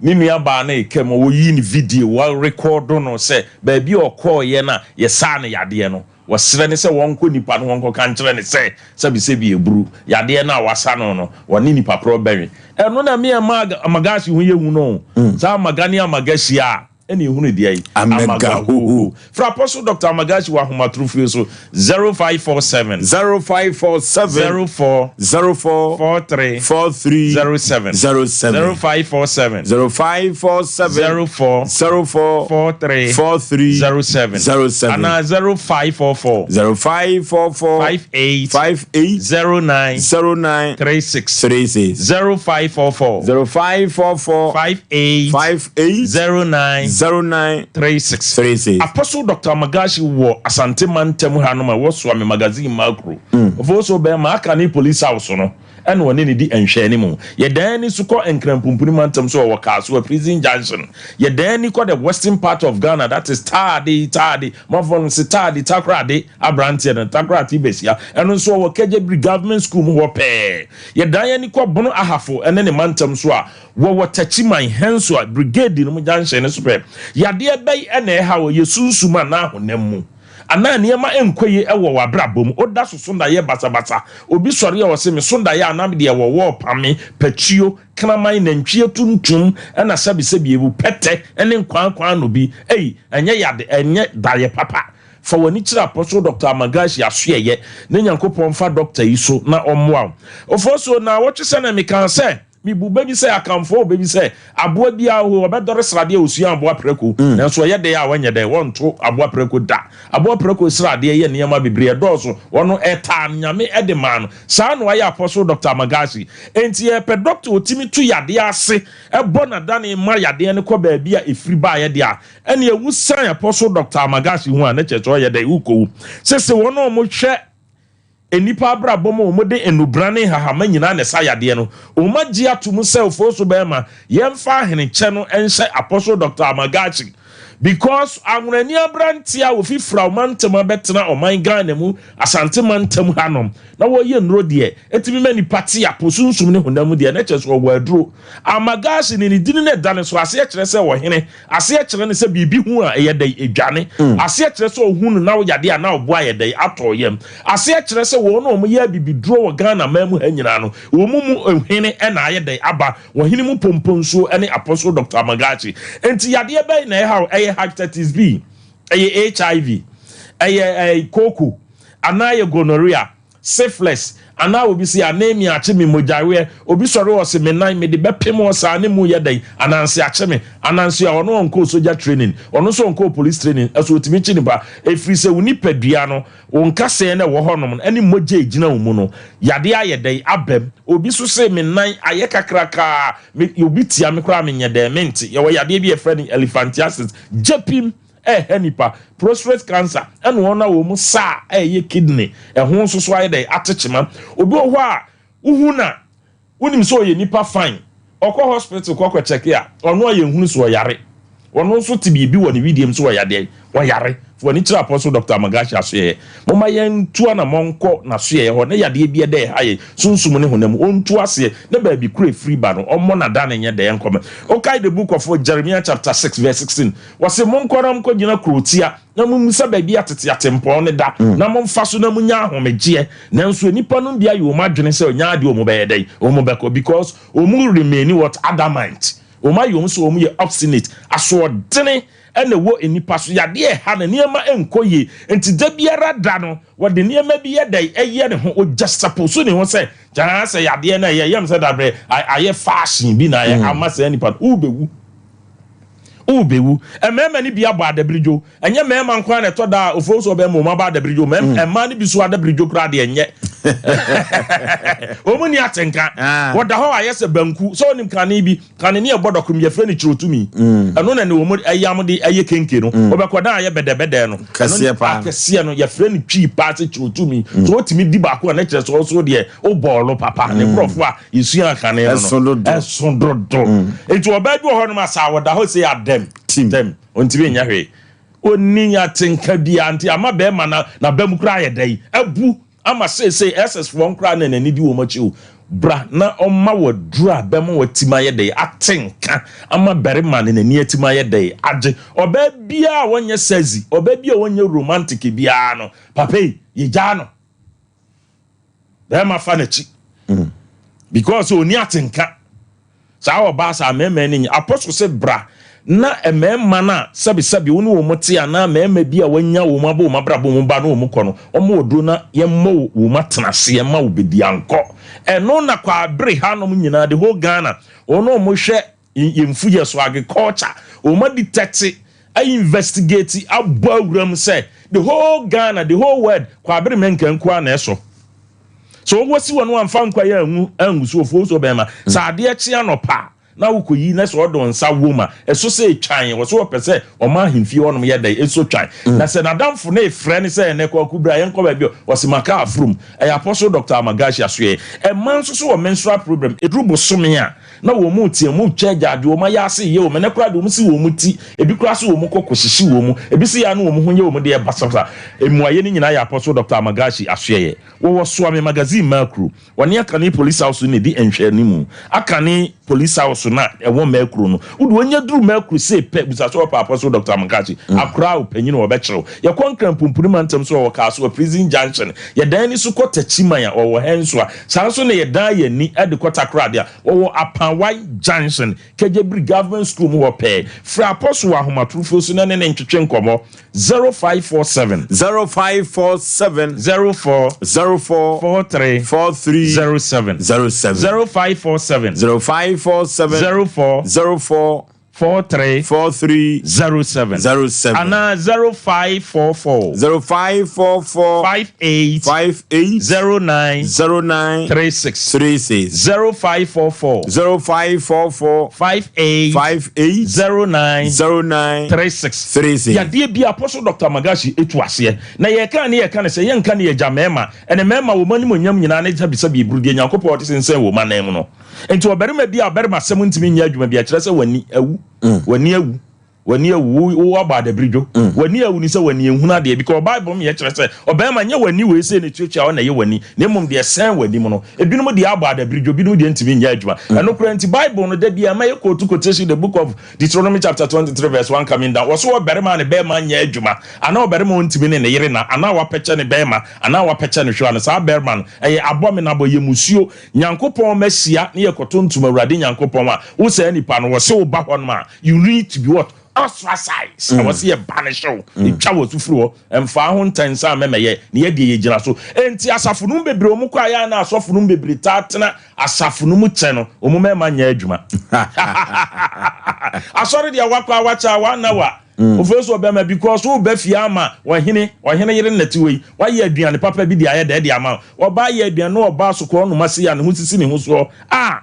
ne nua baa no reka mu wɔyii no video wɔ rekɔdo no sɛ baabi a ɔkɔɔyɛ no a yɛsaa no yadeɛ no Wɔsrɛ no sɛ wɔnkɔ nipa no hɔ nkɔka nkyerɛ no sɛ, sɛbisɛbi aburu, yadeɛ no a wasa no no, wɔne nipa korɔ bɛwe. Ɛno na ɛme ɛma Amagashi ho yɛ hu no o. Saa Amaga ne Amagashi a, ɛna ehunu deɛ yi? Amagahoho. Frɛ Apostle Doctor Amagashi wɔ ahomatorofie so, 0547. 0547. 04. 04. 43. 43. 07. 07. 0547. 0547. 04. 04. 43. 43. 07. 07. Anaa 0544. 0544. 58. 58. 09. 09. 36. 36. 0544. 0544. 58. 58. 09. 09. 36. 36. Apostle Doctor Amagashi wɔ Asante mantam hanom a ɛwɔ Suame Magazine Makro. Ofoso bɛrima aka ne police house no. Ɛna ɔne no di nhwɛanimu. Yɛdan ani nso kɔ Nkran Pumpuni mantam so wɔ Kasoa Prison Junction. Yɛdan ani kɔ the western part of Ghana that is Taadi, Taadi, manfoɔ no se Taadi, Takoradi abranteɛ no, Takoradi basia, ɛno nso ɔwɔ Kegyebiri Government School mu hɔ pɛɛ. Yɛdan ani kɔ Bono Ahafo ne ne mantam so a wɔwɔ Takyiman, Hensua, Brigade no mu junction no so pɛɛ. Yadeɛ bɛn na ɛha wo? Ɛyɛ sunsum anaa honam mu? Anaa nneɛma nkɔ yie wɔ w'abrabɔ mu, woda so so daeɛ basabasa, obi sɔre a ɔse meso daeɛ a na deɛ wɔwɔ pame, patuo, kraman, nantwie tuntum ɛna sɛbesɛbe ewu, pɛtɛ ne nkwaankwaa no bi, ei, ɛnyɛ yade, ɛnyɛ daeɛ papa. Fa w'ani kyerɛ Apostle Doctor Amagashi asoɛeɛ na Nyankopɔn mfa doctor yi so na ɔmmoa wo. Ofosuo, naawɔtwe sɛnɛ mekaa sɛ Mibu bɛ bi sɛ, Akanfoɔ wɔ bɛ bi sɛ, Aboa biara hɔ, ɔbɛdɔre sradeɛ a ɔsua aboa prako, nanso ɔyɛ dɛn a ɔnyɛ dɛn, wɔnto aboa prako da. Aboa prako sradeɛ yɛ nneɛma bebree, ɛdɔɔso, ɔno ɛtaa no, Nyame de maa no. Saa na wayɛ Apostle Doctor Amagasi. Enti yɛrepɛ doctor a ɔtumi tu yadeɛ ase, bɔ n'adane ma yadeɛ no kɔ baabi a ɛfiri baeɛ deɛ a, ɛnneɛ wosiane Apostle Doctor Amagasi ho a, na kyerɛ sɛ ɔyɛ dɛn, wokɔwu. Sese wɔn a wɔhwɛ Nnipa abrabɔ mu a wɔde nnubran ne nhahama nyinaa na ɛsa yadeɛ no, wɔagye ato mu sɛ Ofosu bɛrima, yɛmfa ahenekyɛ no nhyɛ Apostle Doctor Amagachi because Anwonani aberanteɛ a ofi Frao mantam abɛtena ɔman Ghana mu, Asante mantam hanom, na wɔyɛ nnuro deɛ ɛtumi ma nnipa te apo sunsum ne honam mu deɛ, na kyerɛ sɛ ɔwɔ aduro. Amagachi ne ne dini no ɛda ne so, aseɛ kyerɛ sɛ ɔhene. Aseɛ kyerɛ ne sɛ biribi hu a ɛyɛ dɛn? Ɛdwane. Aseɛ kyerɛ sɛ ɔhu no na woyade a na ɔbo ayɛ dɛn? Atɔ yam. Aseɛ kyerɛ sɛ wɔn a wɔyɛ abibiduro wɔ Ghana man mu ha nyinaa no, wɔn mu hene na ayɛ dɛn? Aba. Ɔhene mu Pomponsuo ne Apostle Doctor Amagachi. Enti yadeɛ bɛn na ɛha wo? Ɛyɛ Hepatitis B? Ɛyɛ HIV? Ɛyɛ kooko? Anaa ɛyɛ gonorrhea? Syphilis, anaa obi se anemia akye me, mogyaweɛ, obi sɔre ɔse me nan mede bɛpem ɔsaa ne mu yɛ dɛn, ananse akye me, ananse a ɔno ɔnkɔɔ sogya training, ɔno nso ɔnkɔɔ police training, ɛso ɔtumi kye nipa, ɛfiri sɛ wo nipadua no, wo nkasɛɛ no ɛwɔ hɔnom no, ɛne mogya ɛgyina wo mu no, yadeɛ ayɛ dɛn, abam, obi nso se me nan ayɛ kakrakaa, me, obi tia me koraa menyɛ dɛn, mente, yɛwɔ yadeɛ bi yɛfrɛ no elephantiasis, gyapim. ɛha nipa, prostrate cancer, ɛna wɔn a wɔn sa a ɛyɛ kidney, ɛho nso so ayɛ dɛ ate kyema. Obi wɔ hɔ a wohu na wonim sɛ ɔyɛ nipa fine, ɔkɔ hospital kɔ kɔ check a, ɔno a yɛnhunu so ɔyare. Ɔno nso te biribi wɔ ne widiem so ɔyadeɛ, ɔyare. Fo ani kyerɛ Apostle Dr. Amagashi asoɛeɛ. Momma yɛntu anamɔn nkɔ n'asoɛeɛ hɔ na yadeɛ bi ɛdɛ ɛha yɛn, sunsum ne honam mu, ɔntu aseɛ na baabi koro ɛfiri ba no, ɔmmɔ n'adane nyɛ dɛ ɛnkɔmɛ. Wokae the book of Jeremiah chapter 6 verse 16, Wɔse, Monkɔ na monkɔgyina kurotia, na mommisa baabi a tete atempɔn no da, na momfa so na monya ahomegyeɛ. Nanso nnipa nom bi ayɛ wɔn adwene sɛ ɔnya adeɛ wɔn bɛyɛ dɛn? Wɔn bɛkɔ because wɔn remain what? Adamant. Wɔn ayɛ wɔn sɛ wɔn yɛ obstinate. Asoɔdene na ɛwɔ nnipa so. Yadeɛ ɛha no, nneɛma nkɔ yie. Nti da biara da no, wɔde nneɛma bi yɛ dɛn? Ɛyɛ ne ho. Ɔjuxtapose ne ho sɛ, gyaa sɛ yadeɛ no ɛyɛ, ɛyɛ me sɛ dabrɛ ayɛ fashion bi na ayɛ ama saa nipa no. Wobɛwu. Wobewu. Mmarima no bi abɔ adabiridwo. Ɛnyɛ mmarima nko ara na ɛtɔ da a ofuo so ɔbɛma wɔn abɔ adabiridwo. Mmaa no bi so adabiridwo koraa deɛ ɛnyɛ. Wɔn ni atenka. Ah. Wɔda hɔ ayɛ sɛ banku. Sɛ onim kane bi, kane ne ɛbɔ dɔkom yɛfrɛ no kyerɛtumi. Ɛno na ne wɔn ɛyam de ɛyɛ kenke no. Wɔbɛkɔ dan ayɛ bɛdɛbɛdɛ no. Kɛseɛ paa. Akɛseɛ no yɛfrɛ no twi paa sɛ kyerɛtumi. So wotumi di baako a na kyerɛ sɛ ɔso deɛ wobɔɔlo papa. Ne nkurɔfoɔ a yɛsua kane no no ɛso dodo mm. nti ɔbaa bi wɔ hɔ nom asa wɔda hɔ sɛ adɛm dɛm ɔntumi nyɛ hwee ɔni atenka biara nti ama bɛrima na n'aba mu koraa yɛ dɛ abu ama seesei ss foɔ nkoraa na n'ani di wɔn akyi o bra na ɔma wɔ duro a bɛma wɔatim ayɛ dɛ atenka ama bɛrima ne n'ani atim ayɛ dɛ agye ɔbaa biara a wɔnyɛ sexy ɔbaa bi a wɔnyɛ romantic biara no papa yi yɛgyaa no bɛrima fa n'akyi mm. because ɔni atenka saa ɔbaa saa mmarima no nyɛ apɔso sɛ bra na mmarima no a sɛbisɛbi wo ne wɔn te anaa mmarima bi a wɔanya wɔn abɔ wɔn abrabɔ wɔn ba ne wɔn kɔ no wɔn wɔ duro na yɛmmɔ wɔn atena ase yɛmma wo bɛdi ankɔ ɛno na kɔ abere hanom nyinaa the whole Ghana wɔn a wɔhwɛ Yɛn mfu yɛ so agriculture wɔn adi tɛte ayi investigate abɔ awura mu sɛ the whole Ghana the whole world kwabere mɛnka nkoa na ɛsɔ so wɔwɔ si wɔn amfa nkwa yɛ angu angu so ofuo so bɛrima sɛ adeɛ kye anɔpa na wokɔyi na sɛ ɔde nsa wom a ɛso sɛ ɛtwan wɔ so wɔpɛ sɛ ɔma ahemfie hɔnom yɛ dɛn ɛso twan mm. na sɛ n'adamfo na ɛfrɛ ne sɛ ɛnɛ kɔku bra yɛnkɔ baabi ɔse maka afurum ɛyɛ Apostle Dr. Amagashi asoɛ ɛma nso so wɔ menstrual problem ɛduru bosome a Na wɔn retea mu retwa agyaadwo, wɔn ayaase reyɛ wɔn, ɛnnɛ koraa deɛ wɔn si wɔn ti, ebi koraa nso wɔn koko hyehye wɔn, ebi nso yɛ a na wɔn ho yɛ wɔn deɛ basabasa. Mmuaeɛ no nyinaa yɛ Apostle Doctor Amagashi asoɛeɛ. Wɔwɔ Soame Magazine mmaa kuro. Wɔne Akane Police House no na ɛdi nhwɛanimu. Akane. Police House no a ɛwɔ Mɛkuro no. Wode onya duru Mɛkuro sei pɛ, bisa sɛ wɔpɛ Apostle Doctor Amokachi. Akora o, panyin o, wɔbɛkyerɛ wo. Yɛkɔ Nkran Pumpuni mantam so a, ɔwɔ Kasoa Prison Junction. Yɛdan ani so kɔ Takyiman a, ɔwɔ Hɛnsoa. Saa nso na yɛdan yɛn ani de kɔ Takoradi a, ɔwɔ Apanwai Junction, Kegyebiri Government School mu hɔ pɛɛ. Frɛ Apostle wɔ ahomatorofo so na ne no ntwetwe nkɔmmɔ. 0547. 0547. 04. 04. 43. 43. 07. 07. 0547. 0547. 04. 04. 43. 43. 07. 07. Anaa 0544. 0544. 58. 58. 09. 09. 36. 36. 0544. 0544. 58. 58. 09. 09. 36. 36. Yadeɛ bi Apostle Doctor Magashi etu aseɛ. Na yɛka ne yɛka ne sɛ yɛnka ne yɛgya mmarima. Ɛne mmarima wɔn animuonyam nyinaa ne sɛbisɛbi eburu deɛ Nyankopɔn ɔde sensɛn wɔn anan mu no. Nti ɔbarima bi a ɔbarima asɛm ntumi nyɛ adwuma bi a kyerɛ sɛ w'ani awu. W'ani awu. W'ani awu. Wo wo abɔ adabiridwo. W'ani awu ne sɛ w'ani ehunu adeɛ because Bible mu yɛ kyerɛ sɛ ɔbarima nyɛ w'ani wei sei na etuatua hɔ na ɛyɛ w'ani na mmom deɛ ɛsɛn w'anim no. Ebinom deɛ abɔ adabiridwo, ebinom deɛ ntumi nyɛ adwuma. Ɛno koraa nti Bible no da biara ma yɛ quote quotation the book of Deuteronomy chapter 23 verse 1 coming down. Wɔso ɔbarima a ne bɛrima nyɛ adwuma anaa ɔbarima a ɔntumi ne ne yere na anaa wapɛkyɛ ne bɛrima anaa wapɛkyɛ ne hwewa no saa barima no ɛyɛ abɔmenabɔ yɛ musuo. Nyankopɔn mɛhyia ne yɛkɔtontom Awurade Nyankopɔn a wo saa nipa no wɔse wo ba hɔ nom a you need to be what? Ostracized. Ɛwɔ sɛ yɛ banish wo, yɛtwa wɔ so firi hɔ, ɛmfaa ho ntɛnsa a mɛmɛyɛ ne yɛ deɛ yɛgyina so. Enti asafo no mu bebree wɔn kɔ ayɛ a na asɔfo no mu bebree taa tena asafo no mu kyɛ no, wɔn mmarima nyɛ adwuma. Asɔre deɛ wakɔ a wakyɛ a one hour. Ofei so ɔbɛma because wo ba fie ama ɔhene, ɔhene yere na te hɔ yi, wayɛ aduane papa bi de ayɛ dɛ de ama wo. Ɔbaa yɛ aduane na ɔbaa so kɔ ɔnom ase a ne ho sisi ne ho soɔ a,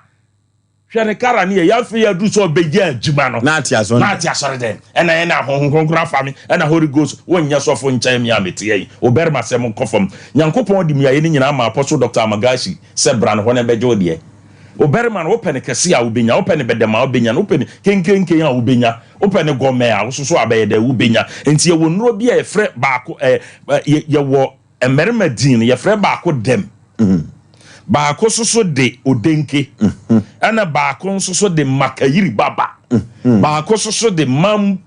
Hwɛ ne kara ne yɛ afei aduru sɛ ɔbɛyɛ adwuma no. Na ate asɔre. Na ate asɔre dɛn? Ɛna ɛna Honhom Kronkron afa me, ɛna Holy Ghost, wonyɛ sɔfo nkyɛn me a mete ha yi. Obarima sɛm nkɔ fam. Nyankopɔn de mmuaeɛ no nyinaa maa Apostle Doctor Amagashi sɛ bra ne hɔ na ɛbɛgye wo deɛ. Obarima no, wopɛ no kɛse a wobɛnya, wopɛ no bɛdɛm a wobɛnya no, wopɛ no kenkenken a wobɛnya, wopɛ no gɔmɛɛ a wososo a bɛyɛ dɛ wobɛnya. Nti yɛwɔ nnuro bi a yɛfrɛ baako ɛ, yɛwɔ Mmarima din no, yɛfrɛ baako Dɛm, baako nso so de Odenke, ɛna baako nso so de Makayiri Baba, baako nso so de Mam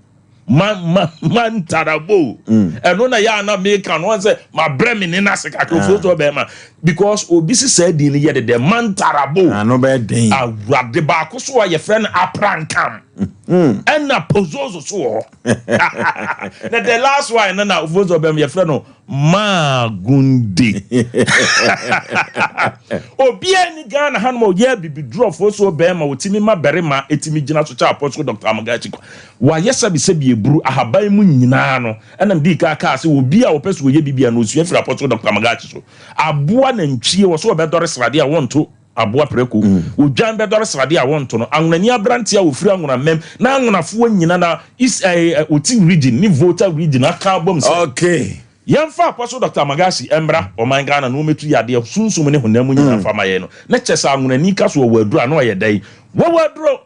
ma ma Mantarabo. Ɛno na yɛ a na meka no, wɔn sɛ mabrɛ me ne n'ase kakra ofuo so ɔbɛrima because obi si saa din no yɛ de dɛ Mantarabo. Ano bɛyɛ den. Awurade baako so a yɛfrɛ no Aprankam, ɛna Pozozo so wɔ hɔ. Na the last one no na ofuo so ɔbɛrima yɛfrɛ no Maagunde. Obiara ni Ghana hanom a ɔyɛ abibidurɔfoɔ so bɛrima ɔtumi ma barima ɛtumi gyina so kyɛ Apostle Dr. Amogachi kwa. Wayɛ sɛbisɛbi eburu ahaban mu nyinaa no ɛna mede kaa kaa sɛ obi a ɔpɛ sɛ ɔyɛ bibia no ɔsua firi Apostle Dr. Amogachi so. Aboa nantwie wɔ so ɔbɛdɔre sradeɛ a wɔnto aboa prako. Odwan bɛdɔre sradeɛ a wɔnto no. Anwonani aberanteɛ a ɔfiri Anwonamam na Anwonafoɔ nyina na East eh, Oti region ne Volta region aka abom sɛ Okay. yɛmfa Apostle Doctor Amagasi mmra ɔman Ghana na ɔmmɛtu yadeɛ sunsum ne honam mu nyina mfa ma yɛn no. Na kyɛ sɛ Anwonani ka so ɔwɔ aduro a na ɔyɛ dɛn? Wɔwɔ aduro!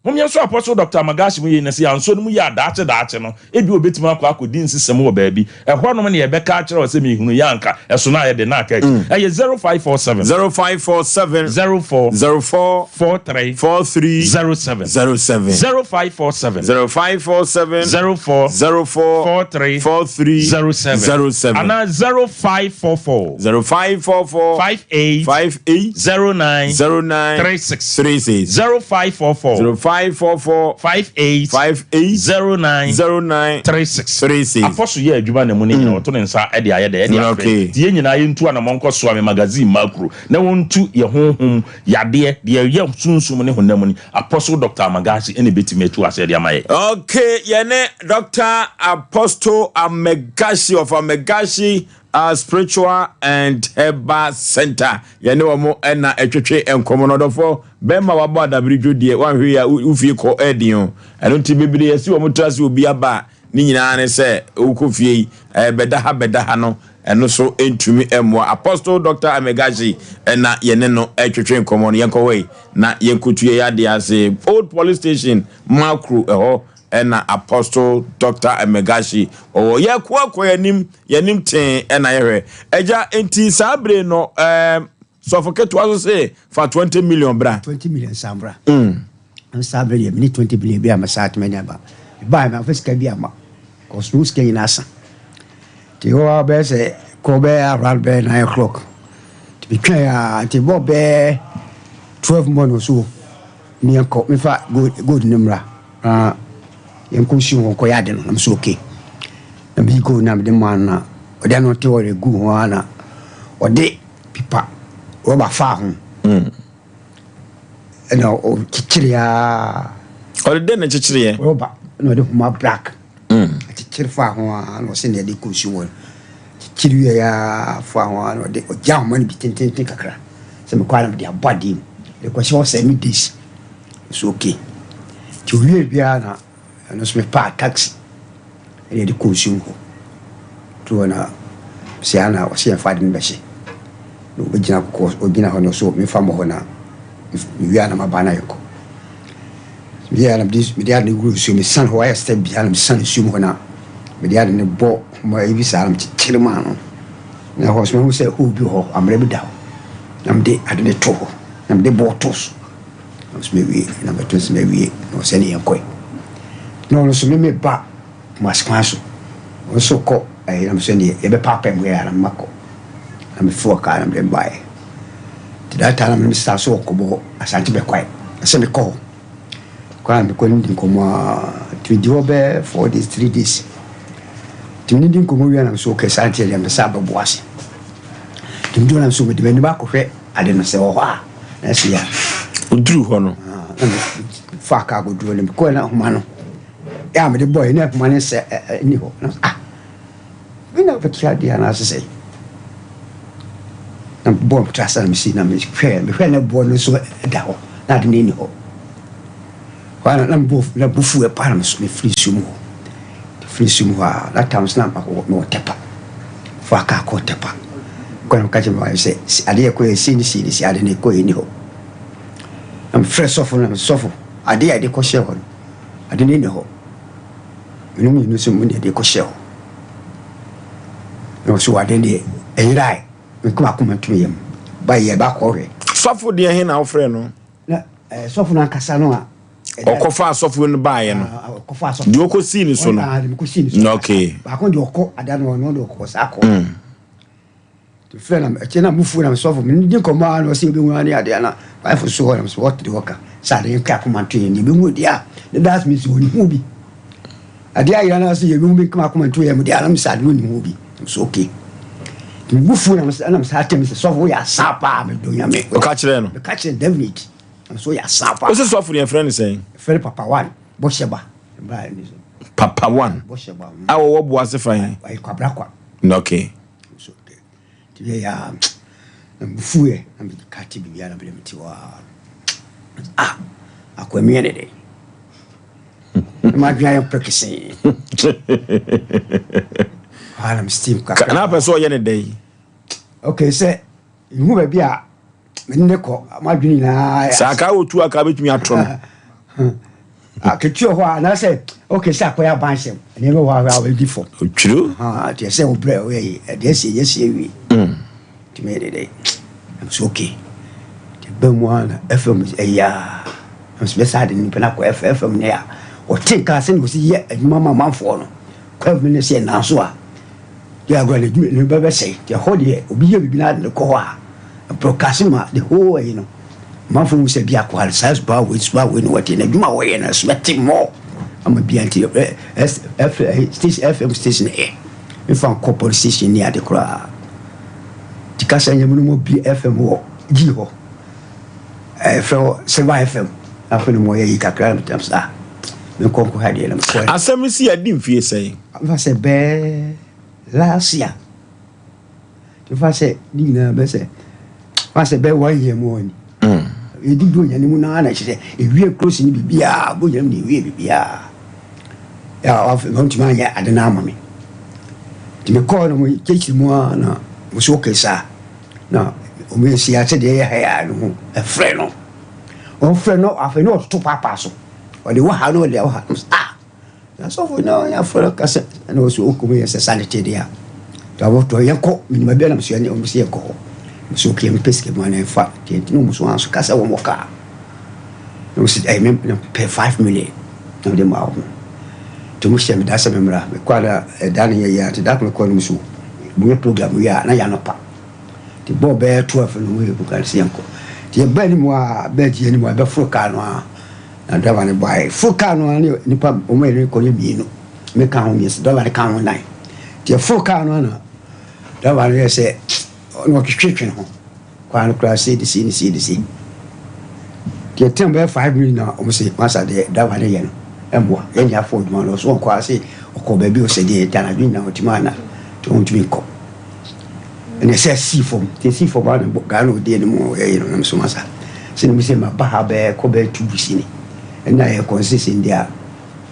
Mom yɛnsɔ Apostle Doctor Amagasi mu yie na sɛ yɛansɔ no mu yie a daakye daakye no ebia obetumi akɔ akɔdi nsesɛm wɔ baabi. Ɛhɔnom na yɛbɛka akyerɛ wo sɛ mehunu yɛ anka ɛso no ayɛ den na aka akyi. Ɛyɛ 0547. 0547. 04. 04. 43. 43. 07. 07. 0547. 0547. 04. 04. 43. 43. 07. 07. Anaa 0544. 0544. 58. 58. 09. 09. 36. 36. 0544. 0544. 58. 58. 09. 09. 36. 36. Apɔso yɛ adwuma na mu no nyina ɔto ne nsa de ayɛ dɛ ɛde afrɛ. Okay. Nti yɛn nyinaa yɛntu anamɔ nkɔ soa me magazine makro na wɔntu yɛ honhom yadeɛ deɛ ɛyɛ sunsum ne honam ni. Apostle Doctor Amagasi ɛna ɛbɛtumi atu aseɛ de ama yɛ. Okay, yɛne Doctor Apostle Amegashie of Amegashie uh, Spiritual and Herbal Center. Yɛne wɔn na ɛtwetwe nkɔmmɔ no ɔdɔfoɔ bɛrima wabɔ adabere dwo deɛ wanhwɛ yi a wofie kɔ ɛden o. Ɛno nti bebree yɛsi wɔn tra se obi aba a ne nyinaa ne sɛ wokɔ fie yi bɛda ha bɛda ha no ɛno so ntumi mmoa. Apostle Dr. Amegashi ɛna yɛne no ɛtwetwe nkɔmmɔ no yɛnkɔ hɔ yi na yɛnkɔtu yɛn adeɛ ase. Old Police Station Makro ɛhɔ ɛna Apostle Doctor Emegashi ɔwɔ. Yɛko akɔ yɛnim, yɛnim tee ɛna yɛhwɛ. Agya, nti saa bere no, ɛɛm. Sɔfo ketewa so se fa 20 million bra. 20 million san bra. Mm. Saa bere deɛ mene 20 billion bi a mɛsa atumi anya ba. Mebaeɛ mamfa sika bi amma. Cause me sika nyinaa asa. Nti hɔ ara bɛyɛ sɛ kɔ bɛyɛ around bɛyɛ 9 o'clock. Nti metwɛn a nti bɔ bɛyɛ 12 mmɔ no so meɛnkɔ mefa gold gold no mmra na yɛnkɔ nsuo hɔ nkɔyɛ ade no na mesɛ okay. Na meyi gold no a mede maa no na ɔde ano te hɔ de gu ho ara na ɔde pipa rɔba faa ho. Mm. Ɛna ɔkyekyere ara. Ɔde dɛn na ɛkyekyereɛ? Rɔba na ɔde homa black. Mm. Akyekyere faa ho ara na ɔsɛ nea ɛde kɔ nsuo wɔ no. Kyekyere wie ara faa ho ara na ɔde ɔgya homa no bi tententen kakra. Sɛ mekɔ ara na mede abɔ adeɛ mu. De kɔhyɛ hɔ sɛ me days. So okay. Nti owie biara na Ɛno nso mepaa taxi ɛna yɛde kɔɔ nsuom hɔ. Duru hɔ na sɛ ana ɔsɛ yɛmfa ade no bɛhyɛ. Na ɔbɛgyina kɔkɔɔ ɔgyina hɔ na ɔsɛ memfa mmɔ hɔ na mewie a na maba na yɛkɔ. Meyɛ na mede mede ade no guru nsuom mesan hɔ ayɛ step biara na mesan nsuom hɔ na mede ade no bɔ homa ebi saa na mekyekyere maa no. Na hɔ nso mehu sɛ hole bi wɔ hɔ amena bi da hɔ na mede ade no to hɔ na mede bɔɔ to so. Na ɔsɛ mawie, na mɛto nso mawie, na ɔsɛ ne yɛnkɔe. Na ɔno nso me meba Kumasi kwan so, ɔno nso kɔ ɛyi na mesɛ neɛ yɛbɛpaapaa mu yɛ a na makɔ. Na meforo kaa na mede baeɛ. Nti that time na me ne me sister nso wɔ nkɔmmɔ Asante Bɛkwae, na sɛ mekɔ hɔ. Kɔ a mekɔ ne di nkɔmmɔ a, nti medi hɔ bɛyɛ 4 days, 3 days. Nti me ne di nkɔmmɔ wie na mesɛ okay saa nti deɛ mepɛ sɛ abɛboa ase. Nti medi hɔ na mesɛ mede m'ani bakɔhwɛ ade no sɛ wɔ hɔ a. Na ɛsi a. Oduru hɔ no. Na me fa kaa kɔduru hɔ no mekɔɛ na nhoma no yɛ a mede bɔɛ na nhoma no sɛ ɛni hɔ na ah bi na bɛte adeɛ anaasɛ sɛ na bɔɔ me tra na mesi na mehwɛ mehwɛ na boɔ no nso da hɔ na ade no ɛni hɔ hɔ na mebɔ na bo fu ɛpa na mefiri nsuo mu hɔ Firi sum hɔ a, that time nso na mewɔ Tepa. Fa kaa kɔɔ Tepa. Kɔ na meka kyerɛ me wife sɛ, adeɛ ɛkɔ yɛ sei ne sei ne sei, ade no ɛkɔ yɛ ni hɔ. Na mefrɛ sɔfo no na mesɛ sɔfo, adeɛ a yɛde kɔhyɛ hɔ no, ade no nni hɔ. Mene mmienu nso mu na yɛde kɔhyɛ hɔ. Na ɔso ade no deɛ ɛyerae, meka m'akoma ntom yam. Ba yɛ ba kɔhwɛ. Sɔfo deɛ he na wofrɛ no? Na eh, sɔfo no ankasa no a Ɔkɔfaa asɔfo no baeɛ no. Deɛ ɔkɔsii ne so no. Okay. Baako deɛ ɔkɔ ada no ɔno deɛ ɔkɔ saa kɔ. Mm. Frɛ na ɛkyɛ na mufuo na sɔfo mi di nkɔmɔ a na ɔsɛ ebi hu ne adeɛ na baafo so hɔ na so ɔte hɔ ka sɛ adeɛ nka akoma nto yɛn deɛ ebi hu deɛ a ne daas mi sɛ ɔni hu bi adeɛ ayera na sɛ ebi hu bi nkama akoma nto yɛn mu deɛ anam sɛ adeɛ ɔni hu bi so okay mufuo na sɛ ɛnam sɛ atɛm sɛ sɔfo yɛ asa paa mɛ dɔ nyame. Ɔka kyerɛ no. Ɔka kyerɛ David. Nso yɛ asa paa. Wose sɔfo no yɛfrɛ no sɛn? Yɛfrɛ no Papa One, Bɔhyɛ Ba. Papa One? Bɔhyɛ Ba. A wɔwɔ Boase fa he? Ɛyɛ Kwabrakwa. Okay. So, nti yɛ ya na mefu yɛ na meka te biribiara na mede mete hɔ a ah akoa mi yɛ ne dɛ na madwene ayɛ mpɛ kesee ah na steam kakra na apɛ sɛ ɔyɛ ne dɛ yi okay sɛ nhu baabi a mene ne kɔ m'adwene nyinaa sɛ aka wotu aka bɛtumi ato no aketewa hɔ a anaasɛ ok sɛ akɔyɛ abansɛm nneɛma wɔ hɔ a wɔadi fam otwiri nti ɛsɛ wobrɛ woyɛ yi ɛdeɛ sie yɛ sie wie nti meyɛ dede I'm so okay nti bɛn mu a na fm ɛyɛ a nso bɛsa ade nipa no akɔ fm ne a ɔte nka sɛdeɛ ɔsi yɛ adwuma ma amanfoɔ no kɔ fm ne sɛ nanso a Yɛ agorɔ no adwuma no bɛbɛsɛe nti ɛhɔ deɛ obi yɛ biribi na ade no kɔ hɔ a broadcast ma the whole ayi no amanfoɔ hu sɛ bi akoa no saa subaa wei subaa wei na wɔte na adwuma a wɔyɛ no ɛso bɛte mmɔ ama bia nti station fm station ɛyɛ mfa nkɔ police station ne ade koraa nti kasa nyɛ mu no mu bi fm wɔ gyi hɔ ɛfrɛ hɔ silver fm afei no mu ɔyɛ yi kakra na metam saa menkɔ nkɔ ha deɛ na mekɔ asɛm si adi mfie sɛn Mfa sɛ bɛɛ last year nti mfa sɛ ne nyinaa bɛ sɛ mfa sɛ bɛɛ one year mu ɔni mm. yɛdi buronya no mu naa na kyerɛ sɛ ewie close ne biribiaa buronya no mu na ewie biribiaa yɛ a ɔntumi anyɛ ade no ama me nti mekɔɔ no mo kyɛkyiri mu a na mo so okay saa na ɔmo yɛ si ase deɛ yɛ ha yɛ no ho ɛfrɛ no ɔfrɛ no afei na ɔtoto paapaa so ɔde wɔ ha na ɔde wɔ ha ah Na sɔfo no ɔyɛ afɔre ka sɛ ɛna ɔsɛ okum yɛ sɛ sane te deɛ a tɔbɔtɔ yɛnkɔ menim baabi a nam so yɛne ɔmo sɛ yɛnkɔ hɔ. So okay, mepɛ sika mu ana ɛfa deɛ nti na wɔn so anso ka sɛ wɔn wɔ kaa. Na wɔn sɛ ɛyɛ me na pɛ 5 million na mede maa wɔn. Nti wɔn hyɛ me da sɛ memmra. Mekɔ a na ɛda no yɛ yɛ a nti da koro mekɔ no so wɔyɛ program wie a na yɛ anɔpa. Nti bɔɔl bɛyɛ 12 no wɔyɛ program sɛ yɛnkɔ. Nti yɛba anim a bɛɛgye anim a yɛbɛforo kaa no a na driver no baeɛ. Foro kaa no a ne nipa wɔn yɛ no kɔ yɛ mmienu. Meka ho mmiɛnsa driver no ka ho nan. Nti yɛforo kaa no a na driver no yɛ sɛ na ɔtwetwetwe ne ho kwan no koraa sei de sei ne sei de sei. Nti yɛtena bɛyɛ 5 minutes na wɔn sɛ masa deɛ driver no yɛ no ɛmmoa yɛn nyɛ afɔ adwuma no ɔso ɔnkɔ ase ɔkɔ baabi ɔsɛ deɛ nti anadwo nyinaa ɔtumi ana nti ɔntumi nkɔ. Ɛna ɛsɛ sii fam nti ɛsii fam a na gaa na ɔdi anim a ɔyɛ no nam so masa sɛ na mi sɛ maba ha bɛyɛ kɔ bɛyɛ 2 weeks ni ɛna yɛ kɔ nsese deɛ a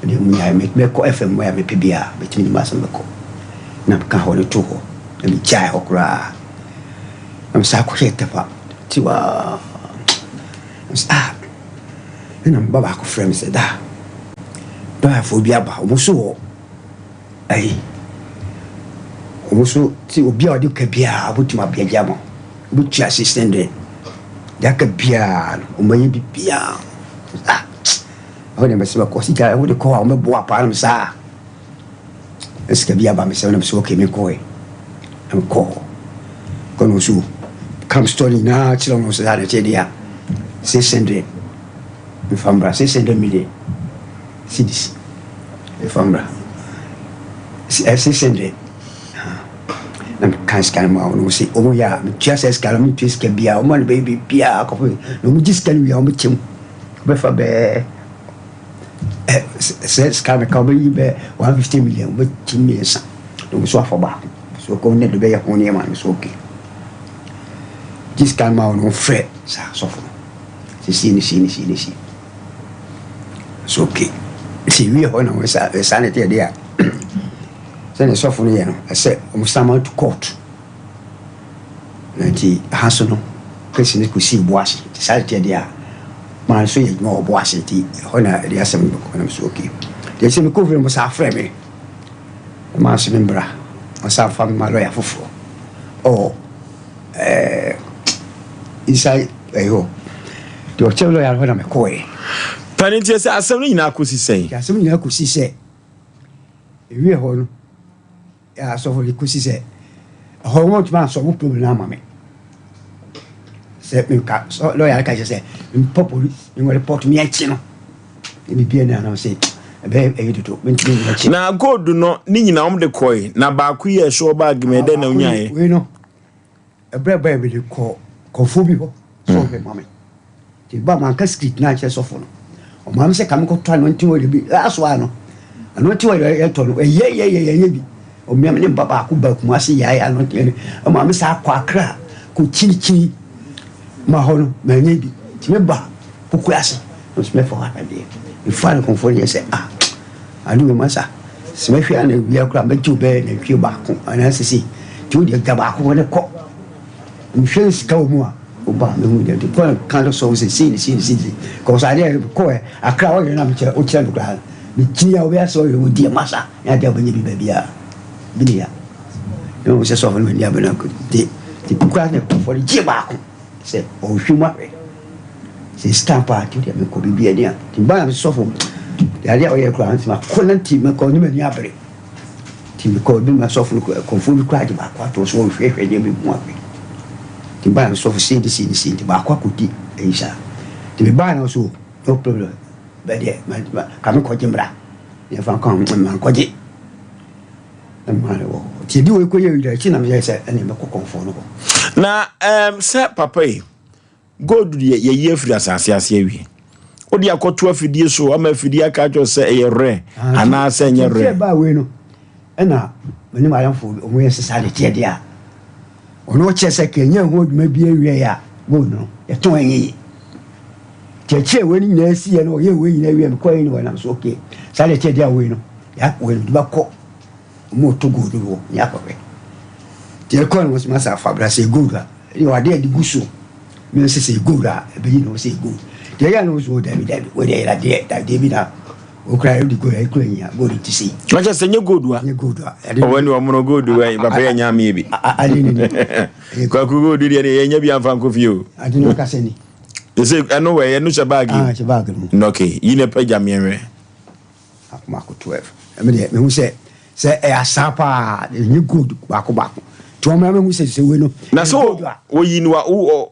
ɛdeɛ mu nyaa mɛkɔ FM a mepɛ bi a mɛtumi ne mu asɛm bɛkɔ na meka hɔ no to hɔ na megyae hɔ koraa na mesaa kɔhyɛ Tepa tiwaa ah ɛna meba baako frɛ me sɛ da dɔyafoɔ bi aba ɔmo so wɔ ayi ɔmo so ti obi a ɔde ka biara wobɛtumi abɛgye ama wobɛtua 600 de aka biara no ɔmo ayɛ bibiara. Ah, ɛhɔ deɛ mɛsɛ bɛkɔ sika ɛhɔ de kɔ a ɔmɛboa paa nom saa sika bi aba mesɛ na mesɛ okay, mekɔɛ na mekɔɔ hɔ kɔ no so kam story nyinaa kyerɛ no sɛ saa na ɛkyɛ deɛ a 600 mfa mbra, 600 million cedis mfa mbra, 600 na meka sika no ma ɔno sɛ ɔmo yɛ a metua sɛ sika no metua sika biaa ɔma no bɛyɛ biribiaa kɔfo na ɔmo gye sika no wie a ɔmo kyɛm ɔbɛfa bɛɛ sɛ sika meka ɔbɛyi bɛɛ 150 million ɔbɛkyɛm mmiɛnsa na ɔmo so afa baako so ɔkɔ ne de bɛyɛ ho nneɛma no so okay gye sika no ma ɔno frɛ saa sɔfo no sɛ sie ne sie ne sie ne sie so okay sɛ wie hɔ na wɔn sa saa ne teɛ deɛ a sɛne sɔfo no yɛ no ɛsɛ ɔmo summon to court na nti ha so no case no kɔsii Boase nti saa teɛ deɛ a maa nso yɛ adwuma wɔ Boase nti ɛhɔ na ɛde asɛm no bɛkɔ nam so okay deɛ sɛ mekɔ fie mo saa frɛ me maa so me mbra ɔsa fa me ma lɔya foforɔ ɔwɔ inside ɛyɛ hɔ deɛ ɔkyɛ lɔya hɔ na mekɔɛ. Pani nti sɛ asɛm no nyinaa kɔsi sɛn? Asɛm no nyinaa kɔsi sɛ ewie hɔ no asɔfo de kɔsi sɛ ɛhɔ wɔn tuma asɔfo problem no ama me sɛ meka lɔya ka kyerɛ sɛ mpɔ police nwɔ report mi akyi no ebi bia ne anam sɛ ɛbɛyɛ ɛyɛ dodo mentumi nyɛ akyi. Na gold no ne nyinaa wɔn de kɔe na baako yi a ɛhyɛ bag mu ɛdɛn na onyaeɛ? Wei no ɛbrɛ bɛyɛ mede kɔ kɔfoɔ bi hɔ sɛ ɔhwɛ ma me nti ba manka secret na akyerɛ sɔfo no ɔmaa me sɛ ka mekɔtɔ anointing oil bi last one no anointing oil yɛtɔ no ɛyɛ yɛ yɛ yɛnyɛ bi ɔmia me ne mba baako ba Kumase yɛayɛ anointing oil ɔmaa me saa akɔ Akra kɔ kyinikyini ma hɔ no manyɛ bi nti meba koko ase nso mɛfa hɔ ahwɛdeɛ mefa no kɔmfoɔ no yɛ sɛ ah ade wei ma sa sɛ mɛhwɛ ana wia koraa mɛgye wo bɛyɛ nantwie baako anaa sese nti wode gya baako hɔ ne kɔ mehwɛ sika wɔ mu a woba mehu deɛ nti kɔ ka no sɔ wo sɛ sei ne sei ne sei ne kɔ sɛ adeɛ kɔɛ Akra wɔyɛ na mekyerɛ wokyerɛ me koraa mekyini a wobɛyɛ sɛ ɔyɛ wɔdi masa ne adeɛ a wobɛnya bi baabi a bi ne ya na wo sɛ sɔfo no m'ani abɛna de nti kora ne kɔfoɔ no gye baako sɛ ɔhwɛ mu ahwɛ sɛ stamp a nti deɛ mekɔ biribi ani a nti baa me sɔfo deɛ adeɛ a ɔyɛ koraa nti makɔ na nti mekɔ ne m'ani abere nti mekɔ bi ma sɔfo no kɔmfoɔ bi koraa gye baako ato so ɔhwehwɛ nneɛma bi mu ahwɛ nti baa me sɔfo sei ne sei ne sei nti baako akɔdi ayi saa nti mebaa na so no problem bɛdeɛ ka mekɔgye mmra yɛfa nkɔ mankɔgye na mmaa no wɔ hɔ nti ebi wɔ ekɔ yɛ wida akyi na meyɛ sɛ ɛne mɛkɔ kɔmfoɔ no hɔ. Na sɛ papa yi gold deɛ yɛyi afiri asase ase awie wode akɔto afidie so ama afidie aka kyerɛ sɛ ɛyɛ rɛ anaasɛ ɛnyɛ rɛ. Rɛ baa wei no ɛna menim ayɛmfo ɔmo yɛ sesa de teɛ deɛ a ɔno ɔkyerɛ sɛ kɛnyɛ ho adwuma bi awie a gold no yɛtɔn ɛnyɛ yie kyerɛkyerɛ wei no nyinaa si yɛ no ɔyɛ wei nyinaa wie mekɔ yɛ no wɔnam so okay saa de teɛ deɛ a wei no yɛ wei no de bɛkɔ ɔmo ɔtɔ gold wɔ ne akɔhwɛ nti ɛkɔ no wɔsɛ masa afa bra sɛ gold a ɛyɛ adeɛ a de gu so mi sɛ sɛ gold a ɛbɛyi na wɔsɛ gold deɛ ɛyɛ no wɔsɛ dabi dabi wɔde ɛyɛ adeɛ dadeɛ bi na. Okura ɛdi gold ɛkura nyia gold ti sei. Na kyɛ sɛ nye gold wa. Nye gold wa. Ɔwɔ ni ɔmono gold wa yi papa yɛ nya amie bi. Ade ni ni. Kwaku gold deɛ ne yɛ nya bi anfa nkɔ fie o. Ade ni ɔkasa ni. Ɛsɛ ɛno wɛ ɛno hyɛ baagi. Ah hyɛ baagi mu. Nɔke yi na pɛgya mmiɛnwɛ. Mako mako 12. Ɛmi deɛ mehu sɛ sɛ ɛyɛ asaa paa ɛnyɛ gold baako baako. Tí wɔn mɛ mehu sɛ sɛ wei no. Na so oyi ni wa o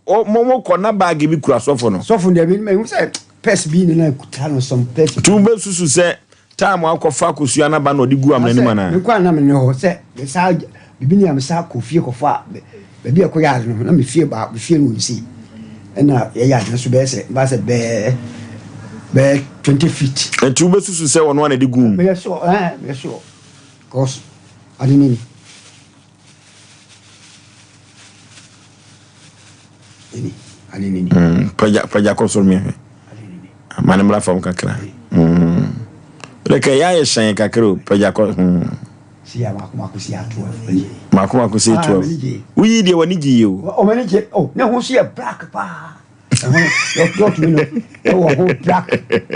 o mo mo kɔ na baagi bi kura sɔfo no. Sɔfo deɛ mi mehu sɛ pɛs bi ne na kuta no sɔm pɛs. Tí wɔn bɛ susu sɛ time akɔfa akosua n'aba na ɔde gu amena no mu anaa. Mekɔ a na me ne hɔ sɛ mesaa bibi ni a mesaa kɔ fie kɔfa baabi a ɛkɔyɛ ade no na me fie ba me fie no wɔ nsi ɛna yɛyɛ ade no so bɛyɛ sɛ ba sɛ bɛɛ bɛyɛ 20 feet. Nti wobɛsusu sɛ ɔno ana de gu mu? Meyɛ sure ɛɛ meyɛ sure cause ade no ni. Ɛni ade no ni. Mm, pagya pagya kɔ soro mehwɛ. Ma no mmra fam kakra. Mm. Wode ka ɛyɛ ayɛ hyɛn kakra o pagya kɔ. Mm. Mako mako si 12. Woyi deɛ w'ani gye yie o. Ɔmo gye o ne ho so yɛ black paa. Ɛho dɔt mi no ɛwɔ ho black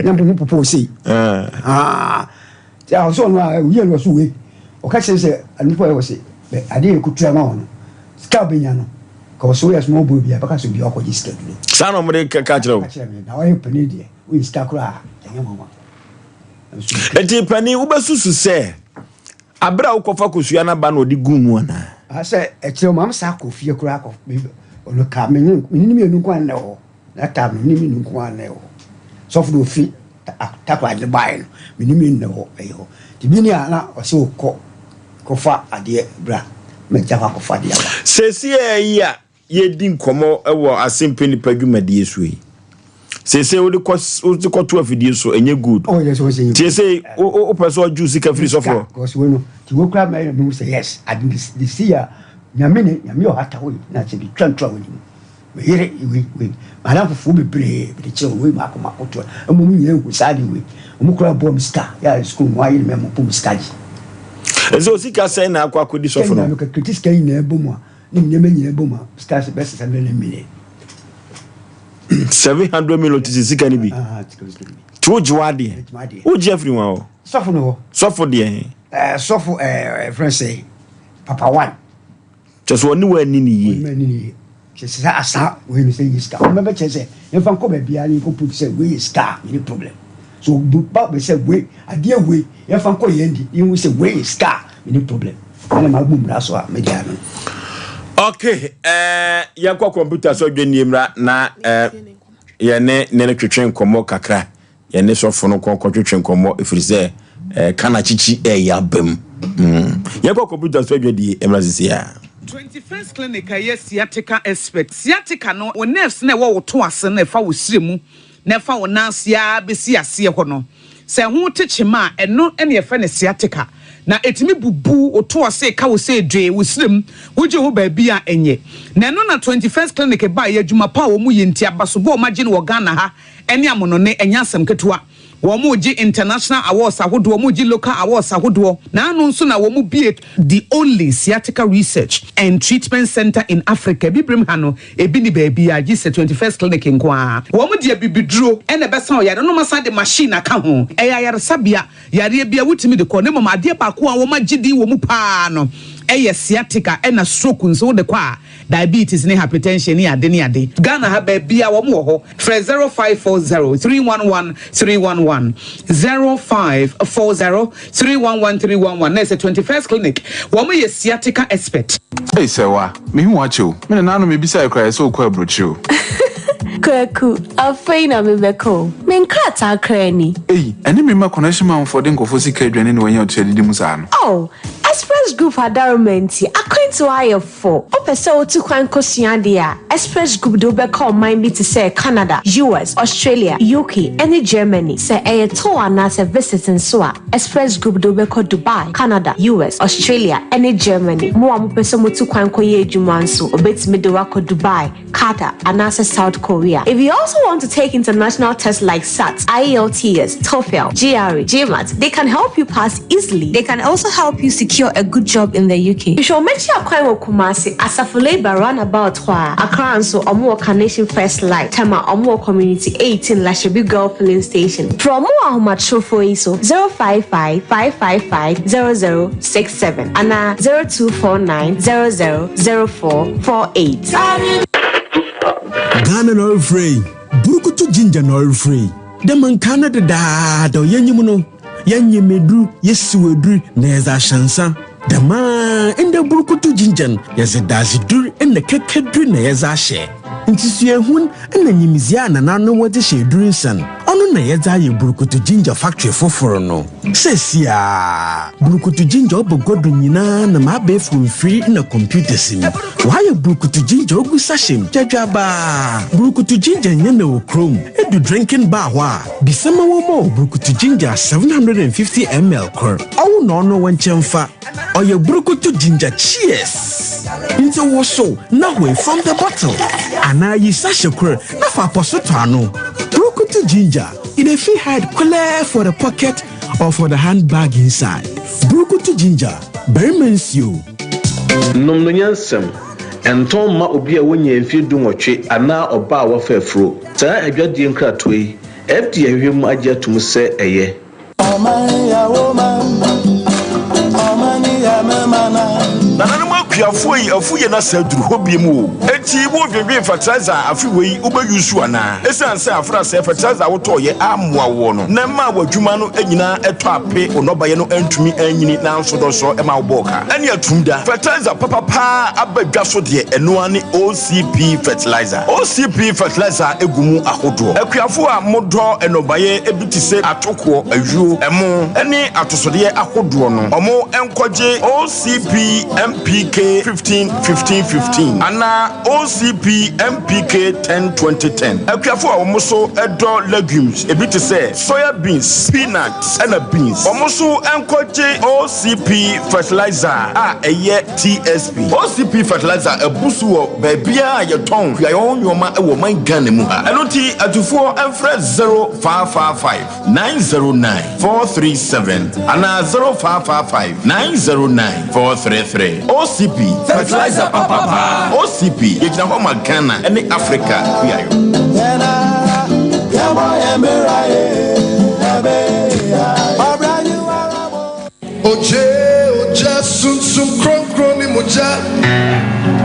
ne ho popo sei. Ti a ɔsɛ ɔno a oyi ɛna ɔso wei ɔka kyerɛ sɛ nipa yɛ ɔsɛ adeɛ yɛ kutura ma wɔn sika ɔbɛnya no ka ɔsɛ woyɛ small boy bi a bɛka sɛ obi akɔgye sika duro. Saa na ɔmo de ka kyerɛ wo. Ka kyerɛ mi na ɔyɛ panin deɛ woyɛ sika koraa ɛnyɛ nwanwa. Enti panin, wobɛsusu sɛ abere a wokɔfa kosua no aba na ɔde guu mu anaa? Sɛ ɛkyerɛ maame saa kɔ fie koraa kɔ ɔno ka me ne ne mmienu nko ara na ɛwɔ hɔ na taa me ne mmienu nko ara na ɛwɔ hɔ sɔfo de ofi takora de baeɛ no me ne mmienu na ɛwɔ ɛyɛ hɔ nti bi ni a na ɔsɛ ɔkɔ kɔfa adeɛ bra mɛgya hɔ akɔfa adeɛ aba. Seesei yi a yɛredi nkɔmmɔ wɔ Asempe Nnipa dwumadie so yi, seesei wode kɔ wode kɔto afidie so ɛnyɛ good. Oh yes, oh yes. Seesei wopɛ sɛ ɔgye wo sika firi sɔfoɔ. Because wo no, ti wo kura mɛ mi sɛ yes, ade de si ya nyame ne nyame ɔhata wo na sɛ bi twa ntura wo ni mu. Me yere wei wei, madam fufuo bebree de kyerɛ wei mako mako to ɛmu mu nyina hu saa de wei. Ɔmo kura bɔ mi sika, yɛ sukuu mu ayere mɛ mo pɔ mi sika gye. Ɛsɛ osika sɛn na akɔ akɔdi sɔfo no? Sika nyina mekakiriti sika nyinaa bɔ mu a. Ne nneɛma nyinaa bom a, sika bɛyɛ 600 million. 700 million ti sɛ sika no bi. Ti wogye w'adeɛ. Wogye afiri wɔn hɔ. Sɔfo no hɔ. Sɔfo deɛ he. Ɛɛ sɔfo ɛɛ ɛfrɛ sɛ Papa One. Kyɛ sɛ ɔne wɔn ani ne yie. Ɔne wɔn ani ne yie. Kyɛ sɛ asa wei no sɛ yɛ sika. Wɔn bɛbɛ kyerɛ sɛ yɛmfa nkɔ baabiara ne nkɔ proof sɛ wei yɛ sika a mene problem. So ba bɛ sɛ wei adeɛ wei yɛmfa nkɔ yɛn di yɛhu sɛ wei yɛ sika a mene problem. Ɛna ma bu mmara so a mede ano. Okay, eh, yɛnkɔ kɔmputa so adwannie mmra na eh, yɛne ne no twetwe nkɔmmɔ kakra. Yɛne sɔfo no kɔ kɔtwetwe nkɔmmɔ ɛfiri sɛ eh, kana kyikyi ɛyɛ aba mu. Mm. Yɛnkɔ kɔmputa so adwadie mmra sisi a. 21st Clinic a ɛyɛ sciatica expert. Sciatica no, wo nerves no a ɛwɔ wo to ase no a ɛfa wo srɛ mu na ɛfa wo nan ase ara bɛsi aseɛ hɔ no, sɛ ɛho te kyema a, ɛno na yɛfrɛ no sciatica. Na ɛtumi bubu wo to ase ka wo sɛ dwee, wo srɛ mu, wogye ho baabi a ɛnyɛ. Na ɛno na 21st Clinic baeɛ, adwuma pa a wɔyɛ nti, abasobɔ a wɔagye no wɔ Ghana ha ne amonone, ɛnyɛ asɛm ketewa. Wɔregye international awards ahodoɔ, wɔregye local awards ahodoɔ, na ano nso na wɔbue the only sciatica research and treatment centre in Africa. Abibirem ha no, ebi nni baabiara gye sɛ 21st Clinic nko ara. Wɔde abibiduro na ɛbɛsa ɔyare no, na wɔasan de machine aka ho. Ɛyɛ ayaresabea, yareɛ biara wotumi de kɔ, na mmom adeɛ baako a wɔagye din wɔ mu pa ara no yɛ sciatica, ɛna stroke nso wode kɔ a, Diabetes ne hypertension ne ade ne ade. Ghana ha baabiaa wɔn wɔ hɔ. Frɛ 0540 311 311, 0540 311 311 na ɛsɛ 21st clinic wɔn yɛ sciatica expert. Ei Sɛwa, mehu wo akyɛ o. Me nananom mebisae koraa yɛ sɛ wokɔ aburokyire o. Kwaku, afei na mebɛkɔ o. Me nkrataa koraa ni. Ei, ɛne me mma connection manfoɔ de nkurɔfoɔ sika aduane na wɔanya ɔtua didi mu saa no. Oh, Express Group adaworoma nti, akwantuo ayɛ fo. Wopɛ sɛ wotu kwan kosua adeɛ a, Express Group de wo bɛkɔ ɔman bi te sɛ Canada, US, Australia, UK, ne Germany. Sɛ ɛyɛ tour anaasɛ visit nso a, Express Group de wo bɛkɔ Dubai, Canada, US, Australia, ne Germany. Mo a mopɛ sɛ motu kwan kɔyɛ adwuma nso, wɔbɛtumi de wo akɔ Dubai, Qatar, anaasɛ South Korea. If you also want to take international tests like SAT, IELTS, TOEFL, GRE, GMAT, they can help you pass easily. They can also help you secure. secure a good job in the UK. Hwehwɛ wɔn akyi akwan wɔ Kumasi, Asafo Labour Runabout hɔ a. Accra nso, wɔn wɔ Carnation First Light, Tema, wɔn wɔ Community 18, Lashibi Girl Filling Station. Frɛ wɔn wɔ ahomatrofoɔ yi so, 055 555 0067 anaa 0249 00 0448. Ghana na ɔrefrɛ yi, burukutu ginger na ɔrefrɛ yi. Dɛ ma nkaa no dedaada yɛnyim no, yɛnyem edur, yesiw edur na yɛdze ahyɛ nsa. Dɛm ara ndɛ burukutu ginger no, yɛdze dadzedur na kɛkɛdur na yɛdze ahyɛ. Ntsi suahun na nyimdzee a nananom wɔdze hyɛ edur nsa no, ɔno na yɛdze ayɛ burukutu ginger factory fofor no. Seseiara, burukutu ginger ɔba gua do nyina nam abaɛfor mfir na computers mu. Wɔayɛ burukutu ginger ogu sachet mu gyadwabaa. Burukutu ginger nnyɛ na wɔ kurom. Edu drinking bar hɔ a, bisa ma wɔmma wo burukutu ginger 750 ml kor. Ɔwo na ɔno wo nkyɛn fa. Ɔyɛ burukutu ginger cheers! Ntsi wosow na hoe from the bottle anaa yi sachet kor na fa apɔso tɔ ano. Burukutu ginger, e dey fit hide kwlɛɛ for the pocket or for the handbag inside. Burukutu ginger, barima nsuo. Nom no nyansam. Ɛntɔn mma obi a wanya mfeɛ dunwɔtwe anaa ɔbaa a wafa afuro. Saa adwadie nkratoɔ yi, FDA ahwehwɛ mu agye atom sɛ ɛyɛ. Nananom akuafoɔ yi afu yɛn asa aduru hɔ biom o. Enti wo dwendwen fertilizer a afe wei wo bɛ use anaa? Esiane sɛ afra sɛɛ fertilizer a wo tɔɔ yɛ ammoa woɔ no na ɛmaa w'adwuma no nyinaa ɛtɔ ape wo nnɔbaeɛ no antumi anyini nanso dɔsɔ ɛma wo bɔɔ ka ɛne atum da. Fertilizer papa paa aba dwa so deɛ ɛno ara ne OCP fertilizer. OCP fertilizer gu mu ahodoɔ. Akuafoɔ a mo dɔ nnɔbaeɛ bi te sɛ atokoɔ, ayuo, ɛmo ne atosodeɛ ahodoɔ no ɔmo nkɔgye OCP MPK 15 15 15 anaa OCP MPK 10 20 10. Akuafoɔ a wɔn nso dɔ legumes ebi te sɛ soya beans, peanut ɛna beans wɔn nso nkɔgye OCP fertilizer a ɛyɛ TSP. OCP fertilizer abu so wɔ baabiara a yɛtɔn kuayɔ ho nnoɔma wɔ ɔman Ghana mu ha. Ɛno nti atufoɔ mfrɛ 0555 909 437 anaa 0555 909 433. OCP, fertilizer papa paa. OCP, yɛgyina hɔ ma Ghana ne Africa kuayɔ. Ogye, ogya, sunsum kronkron ne mogya.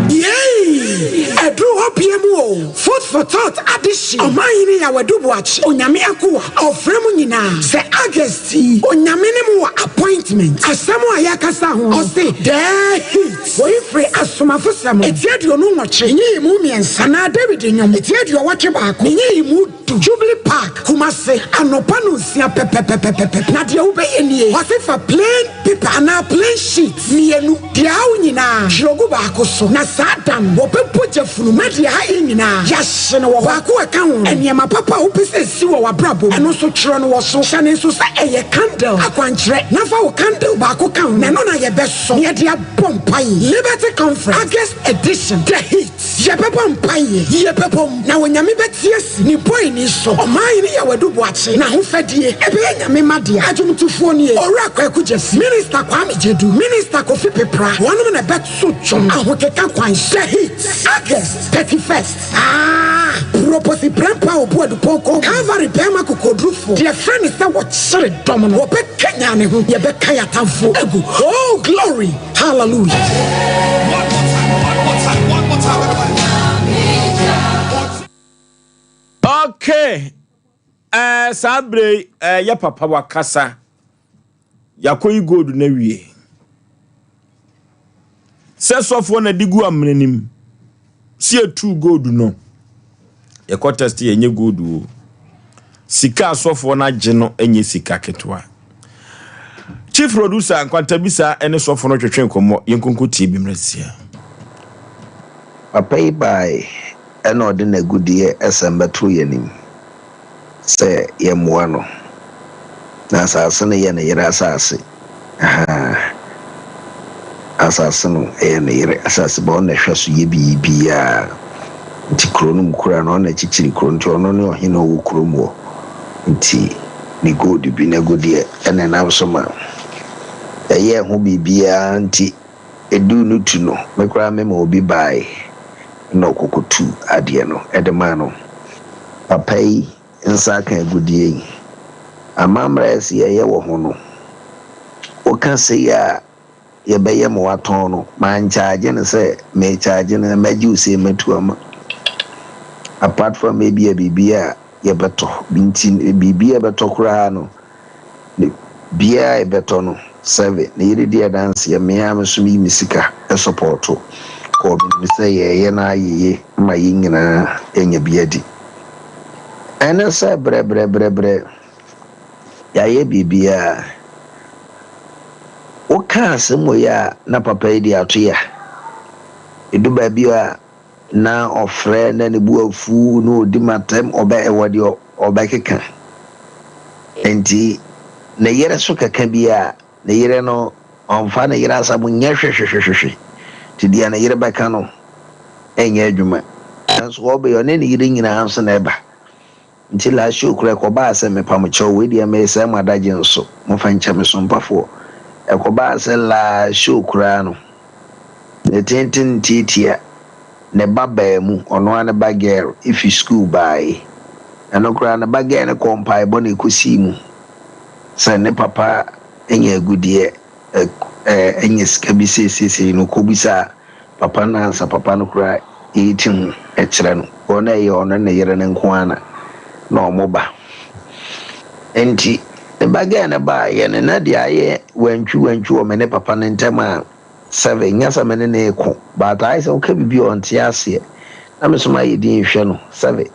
Yei! Ɛduru hɔ bie mu o! Food for thought adehye Ɔmanhene Yaw Adu Boakye Onyame akoa ɔfrɛ mo nyinaa sɛ August yi Onyame ne mo wɔ appointment Asɛm a yɛkasa ho no ɔse The heat Woi firi Asomafosɛm eti 28 nyiyimu mmiɛnsa anaa Dawid nnwom eti 81 nyiyimu du, Jubilee Park, Kumasi, anɔpa nonsia pɛpɛpɛpɛpɛ. Na deɛ wobɛyɛ nie, ɔse fa plain paper anaa plain sheet mienu, deɛ awo nyinaa, twerɛ gu baako so, na saa da no wɔbɛbɔ gya funu na deɛ ayɛ nyinaa yɛahye no wɔ hɔ. Baako a ɛka ho no, nneɛma papa a wopɛ sɛ ɛsi wɔ w'abrabɔ mu, ɛno nso twerɛ no wɔ so. Hyɛ no nso sɛ ɛyɛ candle akwankyerɛ, na fa wo candle baako ka ho, na ɛno na yɛbɛsɔ na yɛde abɔ mpaeɛ. Liberty Conference, August edition, The Heat. Yɛbɛbɔ mpaeɛ, yɛbɛbom, na Onyame bɛte asi ne bɔeni so. Ɔman hene Yaw Adu Boakye n'ahofadie ɛbɛyɛ Nyame mma dea. Adwomtofoɔ nie, Owura Kwaku Gyasi, Minister Kwame Gyedu, Minister Kofi Pepra, wɔnom na ɛbɛto dwom ahokeka kwan so. The Heat, August 31st. Ah! Proposi Prempeh Obuadu Ponko, Calvary bɛɛma kokodurufoɔ, deɛ frɛ no sɛ wɔkyere dɔm no, wɔbɛkanyan ne ho, yɛbɛka yɛn atamfoɔ agu. Oh, glory! Hallelujah. Okay, eh, saa bere yi eh, yɛ papa wakasa yɛakɔyi gold no awie sɛ sɔfoɔ na de gu amena nim sɛ yɛtuu gold no yɛkɔ test yɛnyɛ gold o sika asɔfoɔ no agye no nyɛ sika ketewa Chief producer Nkwantabisa ne sɔfo no twetwe nkɔmmɔ, yɛnkonko tie bi mmra sia. Papa yi bae na ɔde n'agudeɛ sɛm bɛtoo yɛn anim sɛ yɛmmoa no. Na asase no yɛ ne yere asase. Ahaa. Asase no yɛ ne yere asase, but ɔno na ɛhwɛ so yɛ biribiara. Nti kuro no mu koraa no, ɔno na ɛkyekyere kuro no, nti ɔno ne ɔhene a ɔwɔ kurom hɔ. Nti ne gold bi, n'agudeɛ na ɛnam so ma. Yɛyɛɛ ho biribiara nti ɛduu no tu no, me koraa mema obi baeɛ na ɔkɔkɔtuu adeɛ no de maa no. Papa yi nsa aka agudeɛ yi. Amammerɛ a ɛsɛ yɛyɛ wɔ ho no, woka sei a yɛbɛyɛ ma watɔn no, mankyagye no sɛ mekyagye no na mɛgye wo sei matu ama. Apart from ebia biribi a yɛbɛtɔ nti, biribi a yɛbɛtɔ koraa no, ne biara a yɛbɛtɔ no, sɛbe ne yere di adanseɛ, me ara me nso meyi me sika sɔpɔɔto kɔɔ menim sɛ yɛreyɛ no ayeye ma yɛn nyinaa yɛanya bi adi. Ɛne sɛ brɛbrɛbrɛbrɛ yɛayɛ biribiara. Woka asɛm wei a na papa yi de ato ya. Ɛdu baabi a na ɔfrɛ na ne bo afu na ɔdi m'atɛm, ɔbɛ ɛwɔ deɛ ɔbɛkeka. Nti ne yere so kɛka bi a, ne yere no ɔmfa ne yere asɛm nyɛ hwehwehwehwehwe. Nti deɛ ne yere bɛka no ɛnyɛ adwuma. Nanso ɔbɛ ɔne ne yere nyinaa nso na ɛba. Nti last show koraa ɛkɔbaa sɛ mepamokyɛw wei deɛ meresɛe mo adagye nso momfa nkyɛ me sompafoɔ. Ɛkɔbaa sɛ last show koraa no ne tenten ntiatia ne ba baa mu, ɔno ara ne ba girl fi school baae. Ɛno koraa ne ba girl no kɔɔ mpaebɔ na ɛkɔsii mu sɛ ne papa anya agudeɛ anya sika bi seisei no ɔkɔbisaa papa no ansa papa no koraa reti ho kyerɛ no. Because na ɛyɛ ɔno ne ne yere no nko ara na na wɔn ba. Nti ne ba girl no baeɛ no na deɛ ayɛ wantwi wantwi wɔ me ne papa no ntam a sɛbe nyɛ sɛ me ne no reko but ayɛ sɛ woka biribi a ɔnte aseɛ na me nso mayɛ din hwɛ no sɛbe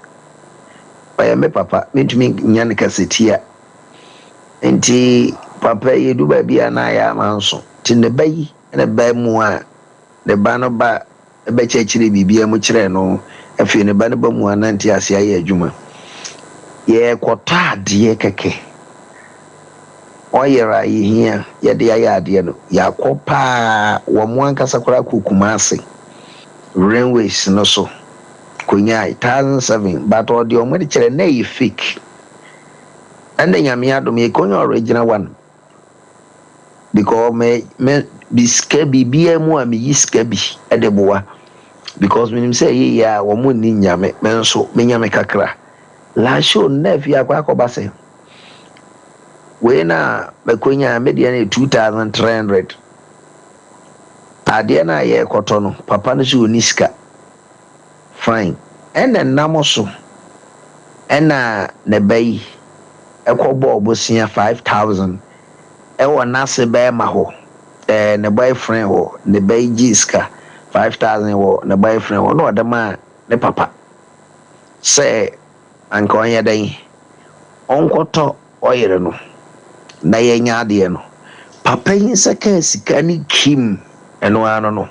ɔyɛ me papa mentumi nyɛ no kasatia. Nti papa yi edu baabi a na ayɛ ama nso nti ne ba yi ne ba mu a ne ba no ba bɛkyerɛkyerɛ biribiara mu kyerɛɛ no. Afei ne ba no ba mu a na ntease ayɛ adwuma. Yɛrekɔtɔ adeɛ kɛkɛ. Oil a yɛhia yɛde ayɛ adeɛ no, yɛakɔ paa. Wɔn ankasa koraa kɔɔ Kumasi railways no so kɔnyae 1007 but ɔde wɔn de kyerɛ na ɛyɛ fake. Ɛnna Nyame adom yɛkɔnya original one. Because me me bi sika biribiara mu a meyi sika bi de boa because menim sɛ ɛyɛ yie a wɔn nni nyame me nso menya me kakra. Last show no na afie akɔ akɔba sɛ wei na mɛkɔnya me deɛ no yɛ 2300 adeɛ no a yɛrekɔtɔ no papa no sɛ ɔnni sika fine ɛna nam so ɛna ne ba yi kɔbɔɔ bosea 5000 wɔ n'ase bɛɛma hɔ, ɛɛ ne boyfriend hɔ, ne ba yi gyee sika 5000 wɔ ne boyfriend hɔ na ɔde maa ne papa sɛ anka ɔnyɛ dɛn ɔnkɔtɔ ɔyere no na yɛanya adeɛ no. Papa yi nsa kaa sika no kim, ɛno ara no no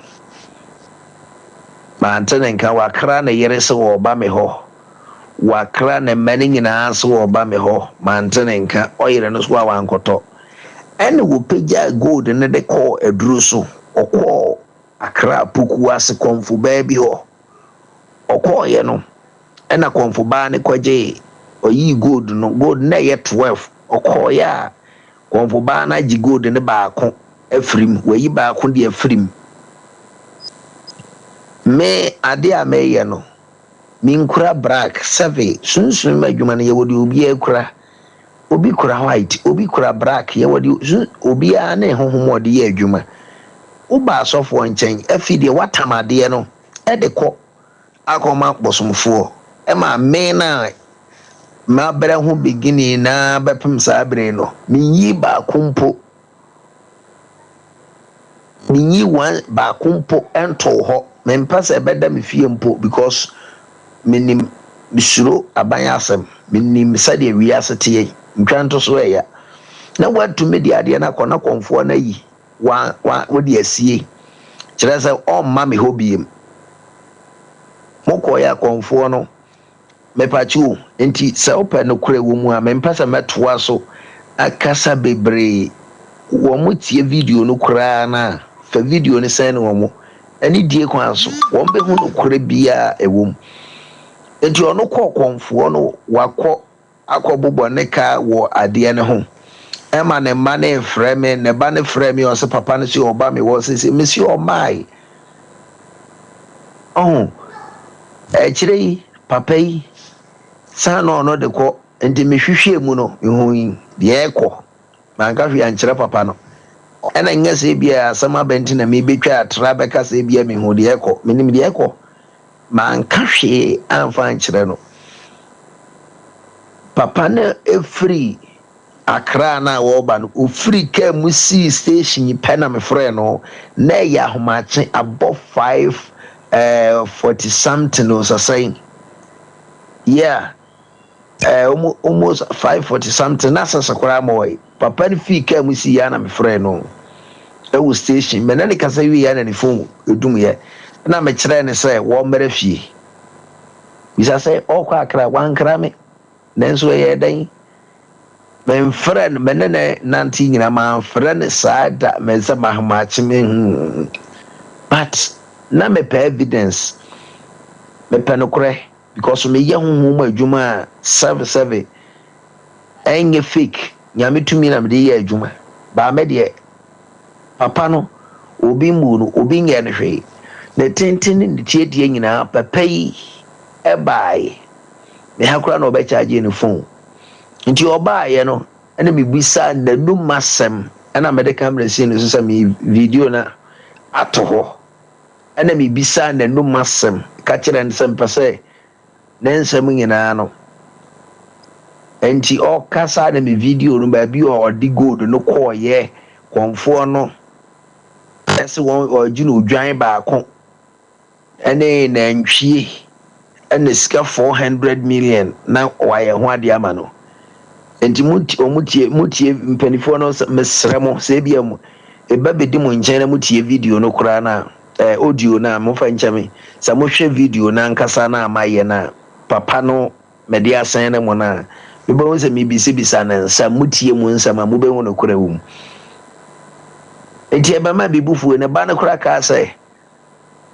mante ne nka, wakra ne yere sɛ ɔreba me hɔ. Wakra ne mma no nyinaa se wɔreba me hɔ, mante ne nka, ɔyere no so a wankɔtɔ. Ɛna wɔpagyaa gold no de kɔɔ aduro so, ɔkɔɔ Accra Poku ase kɔmfo baa bi hɔ. Ɔkɔɔeɛ no, ɛna kɔmfo baa no kɔgyee, ɔyii gold no, gold no na ɛyɛ 12, ɔkɔɔeɛ a kɔmfo baa no agye gold no baako afiri mu, wayi baako de afiri mu. Me, adeɛ a meyɛ no, Menkura brak, sɛve, sunsum adwuma no yɛwɔ deɛ obiara kura. Obi kura white, obi kura brak, yɛwɔ deɛ sun obiara ne honhom a ɔde yɛ adwuma. Woba asɔfoɔ nkyɛn, afei deɛ woatam adeɛ no de kɔ akɔma bosomfoɔ. Ɛma me no a mabrɛ ho beginning no ara bɛpem saa bere yi no, menyii baako mpo. Menyi one baako mpo ntoo hɔ. Mempɛ sɛ ɛbɛda me fie mpo because menim mesuro aban asɛm. Menim sɛdeɛ wiase teɛ yi. Ntwa nto so ɛya. Na woatumi de adeɛ no akɔ na kɔmfoɔ no ayi wa wa wode asie. Kyerɛ sɛ ɔmma me hɔ biem. Mokɔeɛ a kɔmfoɔ no Mepakye o, nti sɛ wopɛ nokorɛ wɔ mu a, mempɛ sɛ mɛtoa so akasa bebree. Wɔn tie video no koraa no a, fa video no sɛne wɔn. Anidie kwan so, wɔn bɛhu nokorɛ biara a ɛwɔ mu. Nti ɔno kɔɔ kɔmfoɔ no, wakɔ akɔbobɔ ne ka wɔ adeɛ no ho. Ɛma ne mma no refrɛ me, ne ba no frɛɛ me ɔse papa no se ɔba me hɔ sese, mese ɔmaae. Ɔho, akyire yi papa yi san na ɔno de kɔ, nti mehwehwɛɛ mu no mehui deɛ ɛrekɔ. Manka hwee ankyerɛ papa no. Ɛna nyɛ sɛ ebia asɛm aba nti na mebɛtwa atra bɛka sɛ ebia mehu deɛ ɛrekɔ. Menim deɛ ɛrekɔ. Manka hwee amfa ankyerɛ no. Papa no firi Accra no a wɔreba no, ɔfiri kaa mu sii station pɛ na mefrɛɛ no. Na ɛyɛ ahomakye, abɔ 5:40 something o, sasɛn. Yeah. Eh, almost 5:40 something na sɛsɛ koraa ma ɔye. Papa no fii kaa mu sii ya na mefrɛɛ no ɛwɔ station. Me ne no kasa wie ya na ne phone edum yɛ. Na mekyerɛɛ no sɛ wɔmmra fie. Bisa sɛ ɔrekɔ Accra, wankra me. Nanso ɛyɛɛ dɛn? Memfrɛ no, me ne no nante nyinaa mamfrɛ no saa da, me sɛ mahomakye me hmm. But na mepɛ evidence, mepɛ nokorɛ. Because me yɛ honhom mu adwuma a sɛve sɛve ɛnyɛ fake nyame tumi na mede yɛ adwuma baa me deɛ papa no obi mmu no obi nyɛ no hwee ne tenten ne ne tietie nyinaa papa yi ɛbaae me ha koraa na ɔbɛ charge ne phone nti ɔbaaeɛ no ɛna mebisa n'anum asɛm ɛna mede camera si no so sɛ me video na ato hɔ Ɛnna mibisaa n'anom asɛm ka kyerɛɛ no sɛ mepɛ sɛ ne nsɛm nyinaa no. Enti ɔkasa na me video no baabi a ɔde gold no kɔɔyɛ kɔnfoɔ no ɛsɛ wɔn ɔgye no odwan baako ɛne nantwie ɛna sika 400 million na wayɛ ho adeɛ ama no. Enti mo wɔn tie mo tie mpanimfoɔ no sɛ mesrɛ mo sɛ ebia mo eba bedi mo nkyɛn na mo tie video no koraa na ɛɛ audio no a mofa nkyɛn me sɛ mohwɛ video no ankasa na ama yɛ na papa no mɛde asɛn ne mo no a mobɛhu sɛ mebisabisa ne nsɛm motie mu nsɛm a mobɛhu no korɛ wɔ mu. Enti ɛbɛma bi bufuo ne ba no koraa kaa sɛ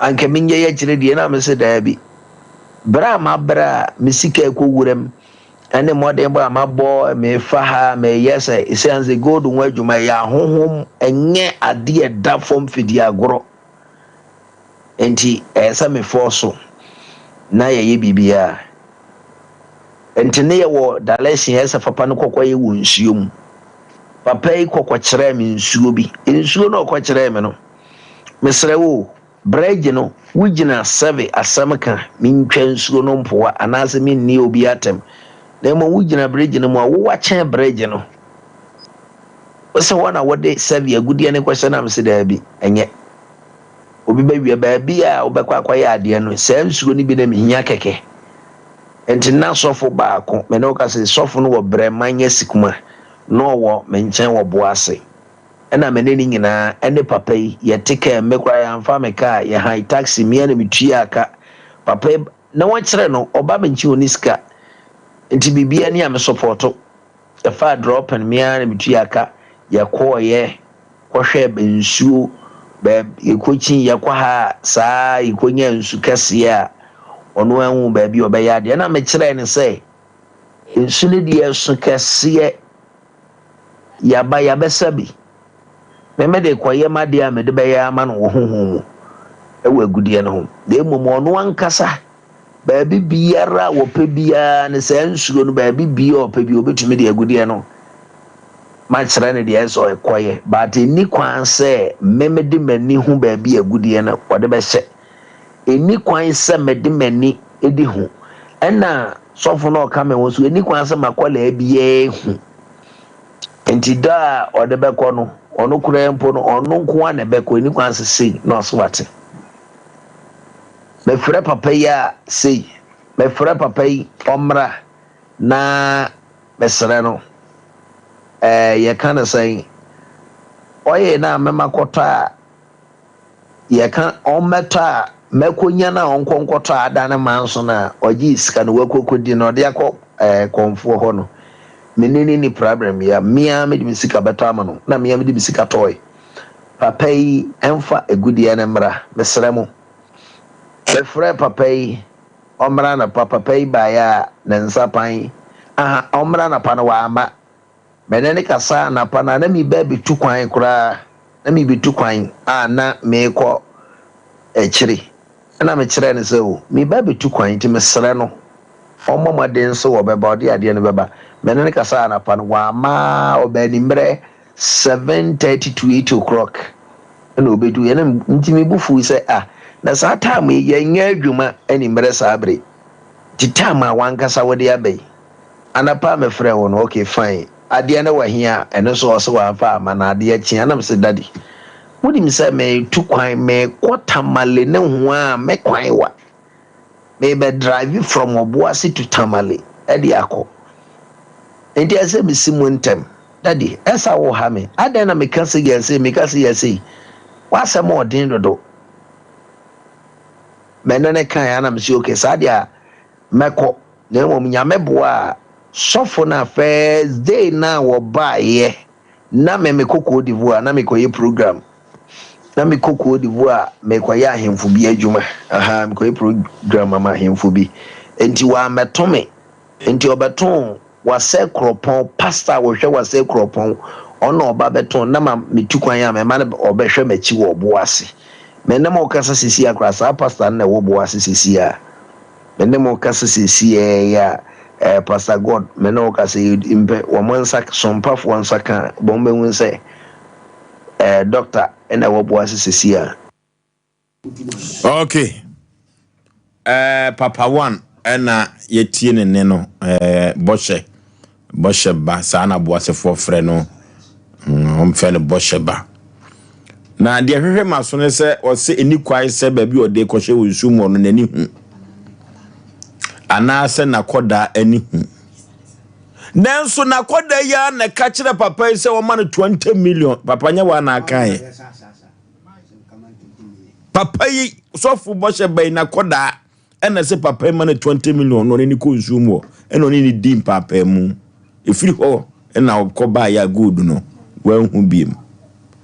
Anka menyɛ yi akyire deɛ na mese daabi. Berɛ a mabrɛ a me sika ɛkɔ wuram ɛne mmɔdenbɔ a mabɔ mefa ha meyɛ sɛ ɛsiane sɛ gold ho adwuma ɛyɛ ahohom ɛnyɛ adeɛ ɛda fam fidi agorɔ nti ɛyɛ sɛ mefɔɔ so na yɛyɛ biribiara nti ne yɛwɔ dalɛsin ɛyɛ sɛ papa no kɔkɔ yɛ wɔ nsuo mu papa yi kɔkɔ kyerɛɛ me nsuo bi nsuo no ɔkɔ kyerɛɛ me no Mesrɛ wo o, brɛgye no, wogyina sɛbe asɛm ka, mentwa nsuo no mpoa anaasɛ menni obi atɛm, na mmom wogyina bregye no mu a, wowa kyɛn bregye no. Wose hɔ na wode sɛbe agudeɛ no kɔhyɛ na mese daabi, ɛnyɛ. Obi bɛwia baabi a wobɛkɔ akɔyɛ adeɛ no, saa nsuo no bi na mehia kɛkɛ. Nti na sɔfo baako, me ne wo ka sɛ sɔfo no wɔ Brɛman Asikuma, na ɔwɔ me nkyɛn wɔ Boase. Ɛna me ne no nyinaa ɛne papa yi yɛte kaa mu, me koraa yɛamfa me kaa, yɛ han taxi, me ara na metuaa ka. Papa yi na wɔkyerɛ no, ɔba me nkyɛn ɔnni sika, nti biribiara ni a me sɔpɔɔto. Yɛfaa dropping, me ara na metuaa ka, yɛkɔɔeɛ kɔhwɛɛ nsuo, baabi yɛkɔkyin, yɛkɔ ha a saa yɛkɔnyaa nsu kɛseɛ a ɔno anhu baabi a ɔbɛyɛ adeɛ. Ɛna mekyerɛɛ no sɛ nsu no deɛ ɛso kɛseɛ. Yɛaba, yɛabɛsa bi. Me mede rekɔyɛ m'adeɛ a mede bɛyɛ ama no wɔ honhom mu wɔ agudeɛ no ho. Na mmom ɔno ankasa, baabi biara a ɔpɛ biara ne saa nsuo no, baabi biara a ɔpɛ biara, ɔbɛtumi de agudeɛ no makyerɛ no deɛ ɛsɛ ɔkɔyɛ. But ɛnni kwan sɛ me mede m'ani hu baabi a agudeɛ no ɔde bɛhyɛ. Ɛnni kwan sɛ mede m'ani di ho. Ɛna sɔfo no a ɔka me ho nso, ɛnni kwan sɛ m'akwadaa biara hu. Nti da a ɔde bɛkɔ no, ɔno koraa mpo no, ɔno nko ara na ɛbɛkɔ, ɛnni kwan sɛ sei na ɔso wate. Mefrɛ papa yi a sei, mefrɛ papa yi ɔmmra na mesrɛ no. Ɛɛ yɛka no sɛn? Ɔyɛ no a mɛma kɔtɔ a Yɛka ɔmmɛtɔ a, mɛkɔnya no a ɔnkɔ nkɔtɔ a ada ne manso no a ɔgyee sika no wakɔkɔdi no ɔde akɔ ɛɛ kɔmfoɔ hɔ no, me ne no nni prabrɛm ya. Me ara mede me sika bɛtɔ ama no na me ara mede me sika tɔɔe. Papa yi mfa agudeɛ no mmra, mesrɛ mo. Mefrɛɛ papa yi ɔmmra anɔpa, papa yi baeɛ a ne nsa pan, aha, ɔmmra anɔpa no wamma. Me ne no kasaa anapa no a na mereba abɛtu kwan koraa, na merebɛtu kwan a na merekɔ akyiri. Ɛna mekyerɛɛ no sɛ, o, mereba abɛtu kwan nti mesrɛ no ɔmmɔ mmɔden sɛ ɔbɛba, ɔde adeɛ no bɛba. Me ne no kasaa anapa no, wamma, ɔbaa anwummerɛ 7:30 to 8 o'clock ɛna ɔbɛduiɛ. Ɛna nti me bo fui sɛ, ah, na saa time yi yɛnyɛ adwuma anwummerɛ saa bere yi, nti time a w'ankasa wode aba yi, Anapa a mefrɛɛ wo no, okay fine, adeɛ no wɔ he a? Ɛno nso ɔse wamfa amma na adeɛ kye a na mese daddy, wonim sɛ meretu kwan merekɔ Tamale ne ho a me kwan wa. Merebɛ drive from Obuasi to Tamale de akɔ. Nti ɛsɛ sɛ mesi mu ntɛm. Daddy, ɛsa wo ha me, adɛn na meka sei yɛ sei, meka sei yɛ sei, w'asɛm ɔden dodo. Me ne no kaeɛ a na mese okay saa deɛ a mɛkɔ. Na mmom Nyame boa a, sɔfo no a first day no a wɔbaeɛ na me mekɔ Cote d'Ivoire na mekɔyɛ program, na mekɔ Cote d'Ivoire mekɔyɛ ahemfo bi adwuma, aha mekɔyɛ program ama ahemfo bi, nti wɔammɛto me, nti ɔbɛtoo Wasɛ Kuropɔn, pastor a wɔhwɛ Wasɛ Kuropɔn, ɔno na ɔba bɛtoo, na ma metu kwan a mɛma no ɔbɛhwɛ m'akyi wɔ ɔbo ase. Me ne mo kasa seesei a koraa saa pastor no na ɛwɔ bo ase seesei a. Me ne mo kasa seesei yi a, eh, Pastor God, me ne wo kasa yi mpɛ, wɔn nsa, sompafoɔ nsa ka a, wɔn bɛhu sɛ, eh, doctor na ɛwɔ bo ase seesei a. Okay. Eh, Papa One ɛna yɛtie ne nne no, eh, bɔhyɛ, bɔhyɛ ba, saa na boasefoɔ frɛ no, mm, wɔmfrɛ no bɔhyɛ ba. Na deɛ hwehwɛ ma so ne sɛ ɔsɛ ɛni kwae sɛ baabi ɔde kɔhyɛ wɔ nsuo mu ɔno n'ani hu anaasɛ n'akɔdaa ani hu. Nanso n'akɔdaa yi ara na ɛka kyerɛ papa yi sɛ wɔma no 20 million. Papa nyɛ wɔn na akaeɛ. Papa yi sɔfo bɔhyɛ bɛyi n'akɔdaa ɛna sɛ papa yi ma no 20 million na ɔne ne kɔ nsuo mu hɔ ɛna ɔne ne di mpaapaamu ɛfiri hɔ ɛna ɔkɔ baayɛ a gold no wanhu biem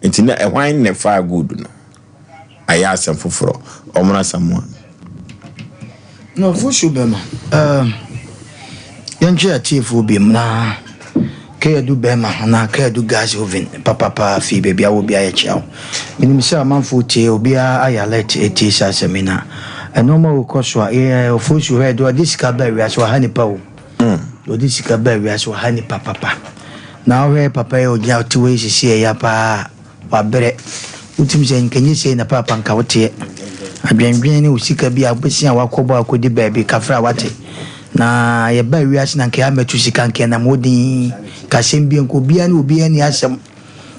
nti na ɛhwan na ɛfaa gold no ayɛ asɛm foforɔ ɔmono asamoa. Na ɔfosu bɛma um, yɛntwe atiefoɔ biom na Kayadu bɛrima anaa Kayadu gas oven papapa fii baabi a wɔ biara yɛkyea wo. Menim sɛ amanfoɔ tie, obiara ayɛ alert ɛtie saa asɛm yi na nnoɔma wei kɔ so a, yɛ Ofosu hwɛ deɛ ɔde sika baa wiase waha nipa o. Deɛ ɔde sika baa wiase waha nipa papa. Na wohwɛ papa yi a ɔgyina ɔte hɔ yi sisi ɛya paa. Wabrɛ. Wotumi sɛ nka nyɛ sei na paapa nka woteɛ. Adwendwen ne wo sika bi a wobɛsi a wakɔbɔ akɔdi baabi kafra a wate. Na yɛbaa wiase na nka yɛamɛto sika nka yɛnam hɔ dinn. Nka asɛm bi nka obiara ne obiara nni asɛm.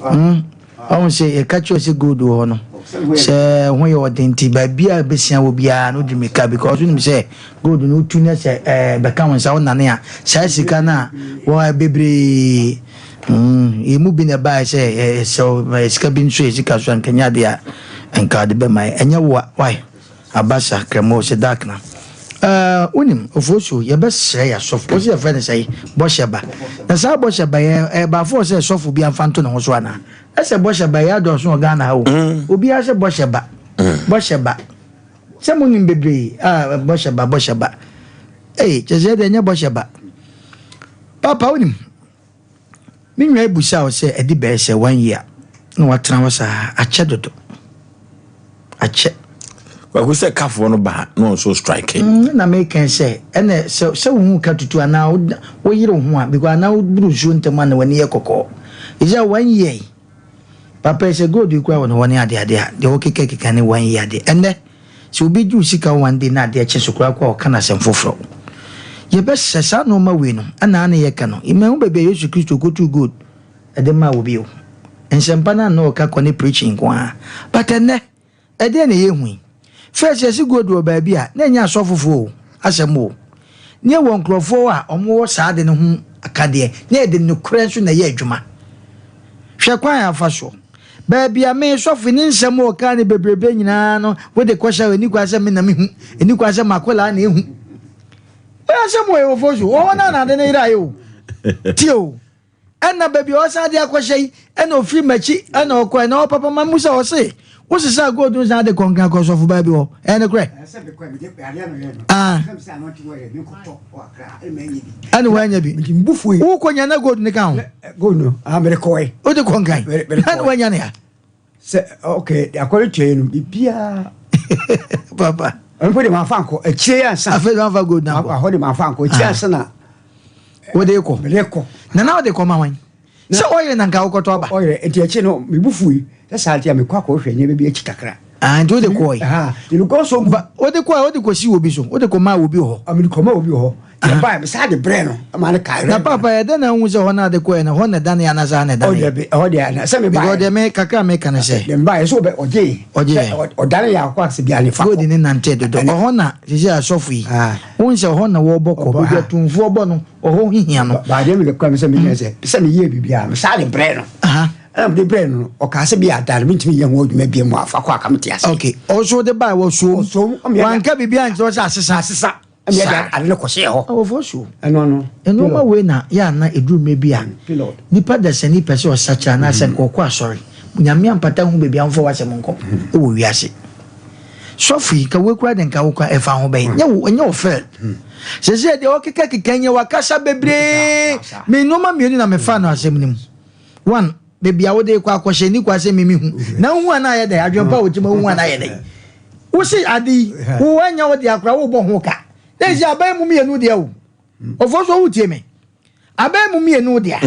Hmm. Ɔhu sɛ yɛka kyerɛ sɛ gold wɔ hɔ no sɛ ho yɛ ɔden nti baabi a bɛsia wɔ biara no wode mmirika because wonim sɛ gold no wotu ne sɛ ɛɛ bɛka wo nsa wonane a saa sika no a wɔ bebree Mm, yɛn mu bi na ɛbaeɛ sɛ yɛsɛ sika bi nso yɛ sika so a nka nyɛ adeɛ a nka ɔde bɛma yɛ. Ɛnyɛ wo a, why? Abasa, Kremo, sɛ dark na. Uh, wonim, Ofosu, yɛbɛsrɛ yɛ asɔfo. Wo sɛ yɛfrɛ no sɛ bɔhyɛ ba. Na saa bɔhyɛ ba yɛ ɛbaafoɔ sɛ sɔfo bi amfa nto ne ho so anaa? Ɛsɛ bɔhyɛ ba yɛ adɔɔso wɔ Ghana ha o. Mm. Obiara sɛ bɔhyɛ ba. Mm. Bɔhyɛ ba. Sɛ monim bebree, ah, bɔhyɛ ba, bɔhyɛ ba. Ee, kyɛ sɛ ɛdeɛ ɛnyɛ bɔhyɛ ba. Papa, wonim, Me nua ebusa wo sɛ ɛde bɛyɛ sɛ one year na watena hɔ saa akyɛ dodo akyɛ. Kwaku sɛ kafoɔ no ba na ɔnso strike. Mm, na meka sɛ ɛnɛ sɛ sɛ wo ho ka tutu anaa woyere wo ho a because anaa woburu nsuo ntɛm a na w'ani yɛ kɔkɔɔ. Ɛsɛ one year yi papa yi sɛ gold yi kura wɔ ne hɔ ne adeade a deɛ wɔkeka keka ne one year adeɛ ɛnɛ Sɛ obi gye wo sika one day na adeɛ kye so koraa kɔ a ɔka no asɛm foforɔ. Yɛbɛsɛ saa nnoɔma wei no ɛna na yɛka no. Mahu baabi a Yesu Kristo kɔtuu gold de maa obi o. Nsɛmpa no a na ɔka kɔ ne preaching nko ara. But ɛnnɛ, ɛdeɛn na yɛhu yi? First yɛse gold wɔ baabi a, na ɛnyɛ asɔfofoɔ o, asɛm o. Ne yɛwɔ nkurɔfoɔ a wɔwɔ saa ade no ho akadeɛ, na yɛde nokorɛ nso na ɛyɛ adwuma. Hwɛ kwan a afa soɔ. Baabi a me sɔfo ne nsɛm a ɔkaa no bebrebe nyinaa no, wode kɔhyɛ a, ɛni kwan sɛ me na mehu, ɛni kwan sɛ m'akwadaa na ehu. Wɔyɛ asɛm wɔ ewofo so, wɔn na ade no yeraeɛ o. Tie o. Ɛna baabi a ɔsan de akɔhyɛ yi, ɛna ofiri m'akyi ɛna ɔkɔɛ na ɔpapa ma mu sɛ ɔse wosesaa gold no san de kɔnkran kɔ sɔfo baa bi hɔ. Ɛyɛ nokorɛ? Ah. Ɛna wanya bi. Wokɔ nya na gold ne ka ho. Gold no, ah, mede kɔɛ. Wode kɔnkran. Ɛna wanya ne ha. Sɛ okay, akɔre tua yi no, biribiara. Papa. Mpo de manfa nkɔ akyire yi ansa. Afei de manfa gold na nkɔ. Ahɔ de manfa nkɔ akyire ah. ansa na. Wode kɔ. Mede kɔ. Na na wode kɔ ma hwan? Sɛ ɔyere na nka wokɔtɔ aba. Ɔyere nti akyire no mebu fui sɛ saa nti a mekɔ akɔhwɛ nneɛma bi akyi kakra. Ah, nti wode kɔe. Ah, nti mekɔ so. Ba wode kɔe wode kɔsi obi so wode kɔmaa obi wɔ hɔ. Ah, mede kɔmaa obi wɔ hɔ. Yɛbae mesaa de brɛɛ no ma no kae. Na papa yɛ dɛn na wohu sɛ hɔ na ade kɔɛ no hɔ na ɛdane anaasɛ ha na ɛdane? Oh dabi ɛhɔ deɛ na sɛ mebaeɛ. Because deɛ me kakra a meka ne sɛ. Deɛ mebaeɛ sɛ ɔbɛ ɔgyee. Ɔgyeeɛ. Ɔdane yɛ akɔ asɛ bia ne fa kɔ. Gold ne nante dodo ɔhɔ na sisi asɔfo yi wohu sɛ ɔhɔ na wɔbɔ kɔ baabi a tumfoɔ bɔ no ɔhɔ hihia no. Baa deɛ mede kura me sɛ meyɛ sɛ sɛ meyɛ biribiara mesaa de brɛɛ no. Ɛna mede brɛɛ no no ɔkaa sɛ bi ada no mentumi nyɛ ho adwuma bio mu a fa kɔ a ka mete ase. Okay ɔso de bae wɔ soom wanka biribi ankyerɛ sɛ asesa. Asesa. Ɛna yɛde ade no kɔhyɛɛ hɔ. Awɔfoɔ so. Ɛno ano. Nnoɔma wei na yɛ a na ɛduru mmerɛ bi a nipa dasani pɛ sɛ ɔsakyera anaasɛ nka ɔkɔ asɔre. Nyame ampata nhu baabi a womfa w'asɛm nkɔ wɔ wiase. Sɔfo yi, nka wei koraa de nka wo koraa ɛfa ho bɛn? Nyɛ wo, ɛnyɛ wo fɛ. Sɛsɛ deɛ ɔkeka keka nyɛ wakasa bebree. Me nnoɔma mmienu na mefaa no asɛm no mu. One, baabi a wode rekɔ akɔhyɛ nni kwa sɛ me mehu. Na wohu a na ayɛ dɛn? Adwempa a wotim wohu a na ayɛ dɛn? Wo se ade yi, wo anya wo deɛ akora wobɔ ho ka. Na ɛsi aban mu mmienu deɛ o. Ɔfoɔ so wotie me. Aban mu mmienu deɛ.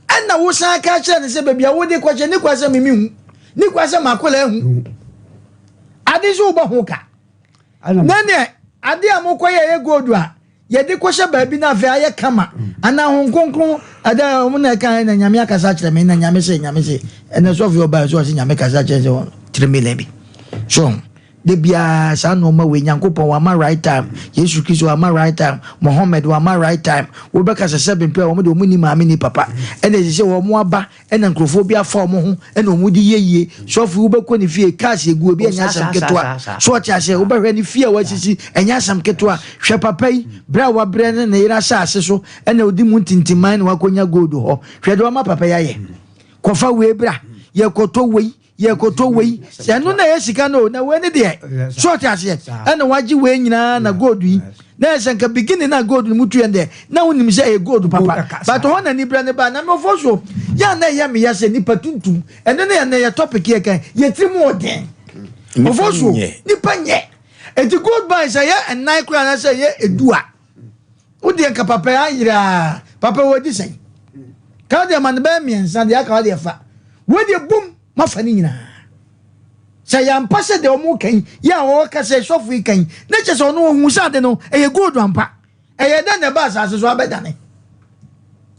Ɛna wo san ka kyerɛ no sɛ baabi a wode kɔhyɛ nni kwa sɛ me mehu. Nni kwa sɛ m'akwadaa hu. Ade so wobɔ ho ka. Na neɛ ade a mokɔyɛ ɛyɛ gold a yɛde kɔhyɛ baabi na afei ayɛ kama anaa Honhom Kronkron ɛdɛ wɔn na ɛka na Nyame akasa akyerɛ me na Nyame se Nyame se ɛnɛ sɔfo yɛ ɔbaa so ɔse Nyame kasa kyerɛ sɛ wɔn three million bi so de biara saa nneɛma wei Nyankopɔn wama right time Yesu Kristo wama right time Mohammed wama right time wobɛka sɛ sɛ bempɛ wɔn de wɔn ni maame ni papa ɛna ɛsɛ sɛ wɔn aba Ɛna nkurɔfoɔ bi afa wɔn ho ɛna wɔn de yɛ yie. Sɔfo yi wobɛkɔ ne fie cars egu ebi ɛnyɛ asɛm ketewa. So ɔte aseɛ wobɛhwɛ ne fie a wasisi ɛnyɛ asɛm ketewa. Hwɛ papa yi berɛ a wabrɛ ne ne yere asase so ɛna odi mu ntintiman na wakɔnya gold hɔ. Hwɛ deɛ wama papa yi ayɛ. Kɔfa wei bra yɛkɔtɔ wei yɛkɔtɔ wei ɛno na ɛyɛ sika no na wei ne deɛ so ɔte aseɛ ɛna wagye wei nyinaa na gold yi na ɛsɛ nka beginning na gold no mu tu yɛn deɛ na wonim sɛ ɛyɛ gold papa but hɔ na nibrɛ ne ba na mefo so yɛ na ɛyɛ meyɛ sɛ nipa tuntum ɛno ne yɛ na yɛ topic yɛ kan yɛ tiri mu ɔden ɔfo so nipa nyɛ eti gold mine sɛ yɛ ɛnan koraa na sɛ yɛ edu a wodeɛ nka papa yɛ ayera papa wɔ di sɛn ka deɛ ma no bɛyɛ mmiɛnsa deɛ aka deɛ fa wodeɛ bum mafa ne nyinaa Sɛ ɛyɛ ampa sɛ deɛ wɔreka yi yɛ a wɔreka sɛ sɔfo yi ka yi, na kyerɛ sɛ ɔno ɔhu sɛ ade no ɛyɛ gold ampa. Ɛyɛ dɛn na ɛba asase so abɛdane?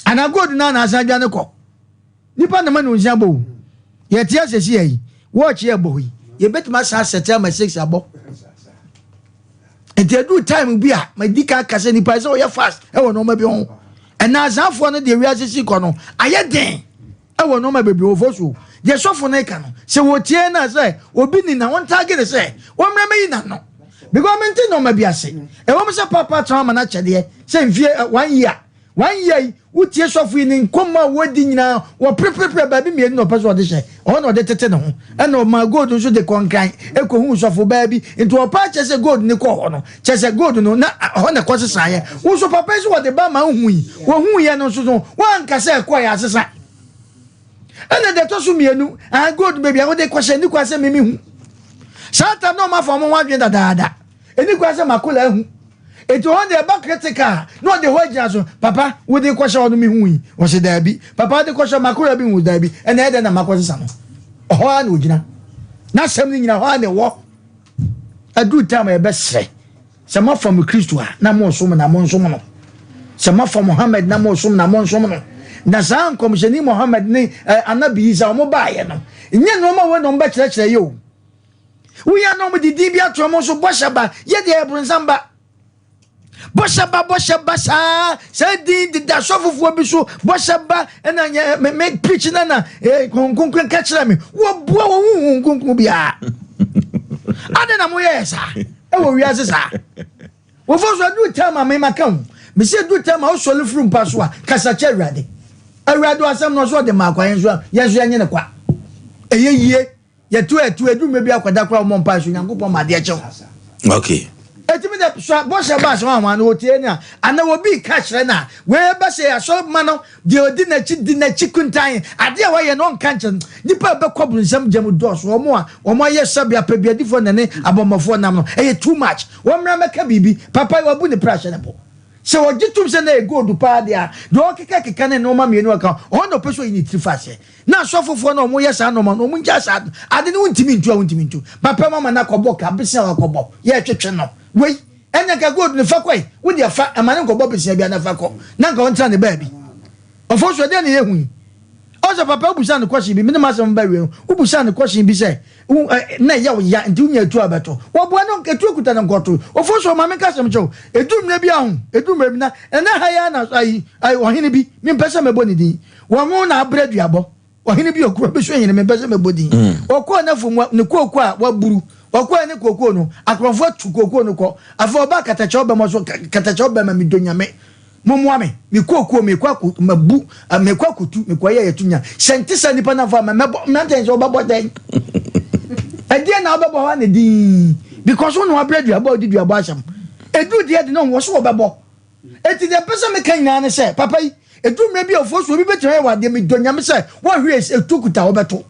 Anaa gold no na asan adwane kɔ? Nipa na ma ne nsia bɔ o. Yɛte asɛsi yɛ yi, watch yɛ bɔ yi, yɛbɛtumi asan asɛte ama six abɔ. Nti ɛduru time bi a, madi ka aka sɛ nipa sɛ ɔyɛ fast ɛwɔ nneɛma bi ho. Ɛna asanfoɔ no deɛ wiase si kɔ no, ayɛ den. Ɛwɔ nnoɔma bebree wɔ fo so. Deɛ sɔfo no reka no, sɛ wɔtie no a sɛ obi ni na wɔntaage no sɛ wɔmmra mɛyi n'ano. Because mente nnoɔma bi ase. Ɛwɔ mu sɛ Papa atena ama no akyɛdeɛ sɛ mfie eh, one year. One year yi, wotie sɔfo yi ne nkɔmmɔ a wɔdi nyinaa, wɔpreprepre baabi mmienu na ɔpɛ sɛ ɔde hyɛ. Ɔhɔ na ɔde tete ne ho. Ɛna ɔmaa gold nso de kɔnkran ɛkɔhuu sɔfo baa bi. Nti ɔpɛ akyɛ sɛ gold no kɔɔ hɔ no, Kyerɛ sɛ gold no, na ɛhɔ na ɛkɔsesaeɛ. Wo nso papa yi sɛ wɔde ba ma wohui. Wɔhuiɛ no nso no, woanka sɛ ɛkɔeɛ asesa. Ɛna deɛ ɛtɔ so mmienu, ah, gold baabi a wode kɔhyɛ, ɛni kwan sɛ mimi hu. Saa tam na wɔafa wɔn ho adwene dadaada. Ɛni kwan sɛ makola ahu. Eti hɔ deɛ ɛba critical a, na ɔde hɔ agyina so. Papa, wode kɔhyɛ hɔ no mehui. Ɔse daabi. Papa, wode kɔhyɛ makola bi hu daabi. Ɛna ɛdɛn na makɔsesa no? Ɔhɔ ara na ɔgyina. N'asɛm no nyina hɔ ara na ɛwɔ. Aduru time a yɛbɛsrɛ sɛ moafa mo Kristo a na moresom na monsom no, sɛ moafa Mohammed na moresom na monsom no. Na saa nkɔmhyɛni Mohammed ne eh, Anabi Isa wɔn baeɛ no, nyɛ nneɛma wei na wɔn bɛkyerɛkyerɛ yɛ o. Woyɛ na wɔn de din bi ato wɔn so bɔhyɛ ba, yɛ deɛ yɛ bronsam ba. Bɔhyɛ ba bɔhyɛ ba saa saa din deda sɔfofoɔ bi so bɔhyɛ ba ɛna nyɛ me me preach na na eh, nkonkron ka kyerɛ me wɔboa wɔn huhu nkonkron biara adɛn na moyɛɛ saa ɛwɔ wiase saa wɔfɔ so aduru tam a mema ka ho mesɛ aduru tam a wosɔre firi mpa so a kasa kyɛ awurade. Awurade asɛm no ɔso ɔde maa kwa yɛn nso yɛn nso yɛnye no kwa. Ɛyɛ yie. Yɛto ɛto ɛdu mmerɛ bi akɔda koraa wɔmmɔ mpae so Onyankopɔn ma adeɛ kyew. Okay. Ɛtumi dɛ so bɔhyɛ ba asɛm ahoa no wɔtie no a anaa obi ka kyerɛ no a wei bɛ sɛ asɔre ma no deɛ ɔdi n'akyi di n'akyi kuntan adeɛ a wayɛ no ɔnka nkyerɛ no nipa a bɛkɔ bronsam gya mu dɔɔso wɔn a wɔn ayɛ sɛbe apɛbiadifoɔ na ne abɔmmɔfoɔ nam no ɛyɛ too much wɔn mmra mɛka biribi papa yi wabu ne pra ahyɛ ne bo sɛ wɔgye tom sɛ na ɛyɛ gold paa deɛ a deɛ ɔkeka keka ne nneɛma mmienu ɔka ɔno na ɔpɛ sɛ ɔyi ne tiri fa aseɛ Na asɔfofoɔ no a wɔyɛ saa nnoɔma no, wɔngyaa saa ade no, wontumi ntu a wontumi ntu. Papa mu ama no akɔbɔ ka, bosea a wakɔbɔ, yɛretwetwe no. Wei, ɛnna nka gold no, fa kɔe, wo deɛ fa, ɛma no nkɔbɔ bosea biara na fa kɔ, na nka ɔntena ne baabi. Ɔfosuo, ɛdeɛn na yɛhu yi? Ɔsɛ sɛ papa wobusaa no question bi, me ne m'asɛm ba awie no, wobusaa no question bi sɛ, wo, ɛ, na ɛyɛ wo ya, nti wonya atuo a bɛto. Wɔboa no, atuo kuta no nkɔto. Ofosuo, ma menka asɛm kyerɛ wo, ɛduru mmerɛ bi a ho, ɛduru mmerɛ bi na, ɛnɛ ha yi ara na, ayi, ayi, ɔhene bi, mempɛ sɛ mɛbɔ ne din, Wɔn na abrɛ duabɔ. Ɔhene bi okuro bi so hene mempɛ sɛ mɛbɔ din. Ɔkɔɔ n'afuom ne kooko a waburu. Ɔkɔɛ ne kooko no, akorɔmfoɔ atu kooko no kɔ. Afei ɔbaa katakyɛw bɛma so, katakyɛw bɛma medɔ Nyame. Mommoa me, me kooko mekɔ akɔ mabu, mekɔ akɔtu, mekɔ yɛ yɛto nya. Sɛ nte saa nipa no amfa ama mɛbɔ, mmeranteɛ sɛ wobɛbɔ dɛn? Ɛdeɛn na wobɛbɔ hɔ a ne din? Because wo na wabrɛ duabɔ a wodi duabɔ asɛm. Ɛduru deɛ de no wɔ so wɔbɛbɔ. Enti deɛ mpɛ sɛ meka nyinaa ne sɛ, papa yi, ɛduru mmerɛ bi a ɔfoɔ so obi bɛtumi ayɛ wo adeɛ, medɔ Nyame sɛ woanhwe ɛtuo kuta a wobɛto.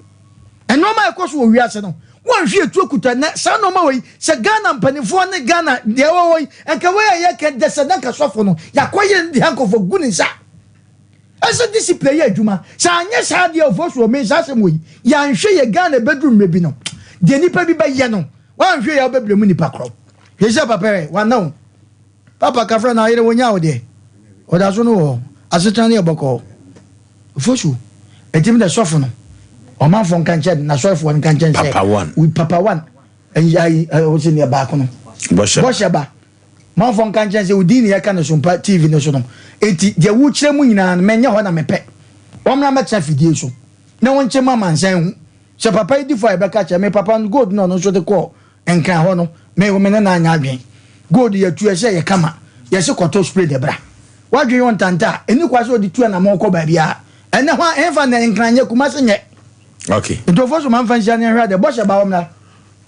Nnoɔma a ɛkɔ so wɔ wiase no, woanhwe ɛtuo kuta nnɛ, saa nnoɔma wei, sɛ Ghana mpanimfoɔ ne Ghana deɛ ɛwɔ hɔ yi, nka wei a yɛka dɛ sɛ na nka sɔfo no, yɛakɔyere no de handcuff agu ne nsa. Ɛsɛ discipline yɛ adwuma. Sɛ anyɛ saa deɛ ɔfoɔ so me saa asɛm wei, yɛanhwɛ yɛ Ghana ɛbɛduru mmerɛ bi no, deɛ nipa bi bɛyɛ no, woanhwɛ yɛ a wobɛbrɛ mu nipa korɔ. Hwɛ sɛ papa yi, wanna o. Papa kafra na ayere wonya wo deɛ ɔda so no wɔ hɔ asetena no yɛ bɔkɔɔ ofosu ɛtimi dɛ sɔfo no ɔmanfoɔ nka nkyɛn na sɔrefoɔ nka nkyɛn sɛ papa one we papa one ayi ayi ɔsɛ neɛ baako no bɔhyɛ bɔhyɛ ba manfoɔ nka nkyɛn sɛ odin ne yɛka no so mpa tv no so no eti deɛ wokyerɛ mu nyinaa no mɛnyɛ hɔ na mepɛ wɔmmra mɛtena fidie so na wɔnkyɛ mu amansan hu sɛ papa yi di fo a yɛbɛka kyerɛ me papa no gold na ɔno nso de kɔɔ Nkran hɔ no, me me ne no anyɛ adwen. Gold yɛ tu ɛsɛ yɛ kama. Yɛse kɔtɔ spray de bra. W'adwen yɛ ɔntanta a, ɛni kwa sɛ ɔde tu anamɔn kɔ baabiara. Ɛnɛ hɔ a, ɛnfa nnɛ Nkran nyɛ, Kumasi nyɛ. Okay. Nti Ofosu ma nfa nhyia ne nhwɛ adeɛ. Bɔhyɛ ba hɔ mmra.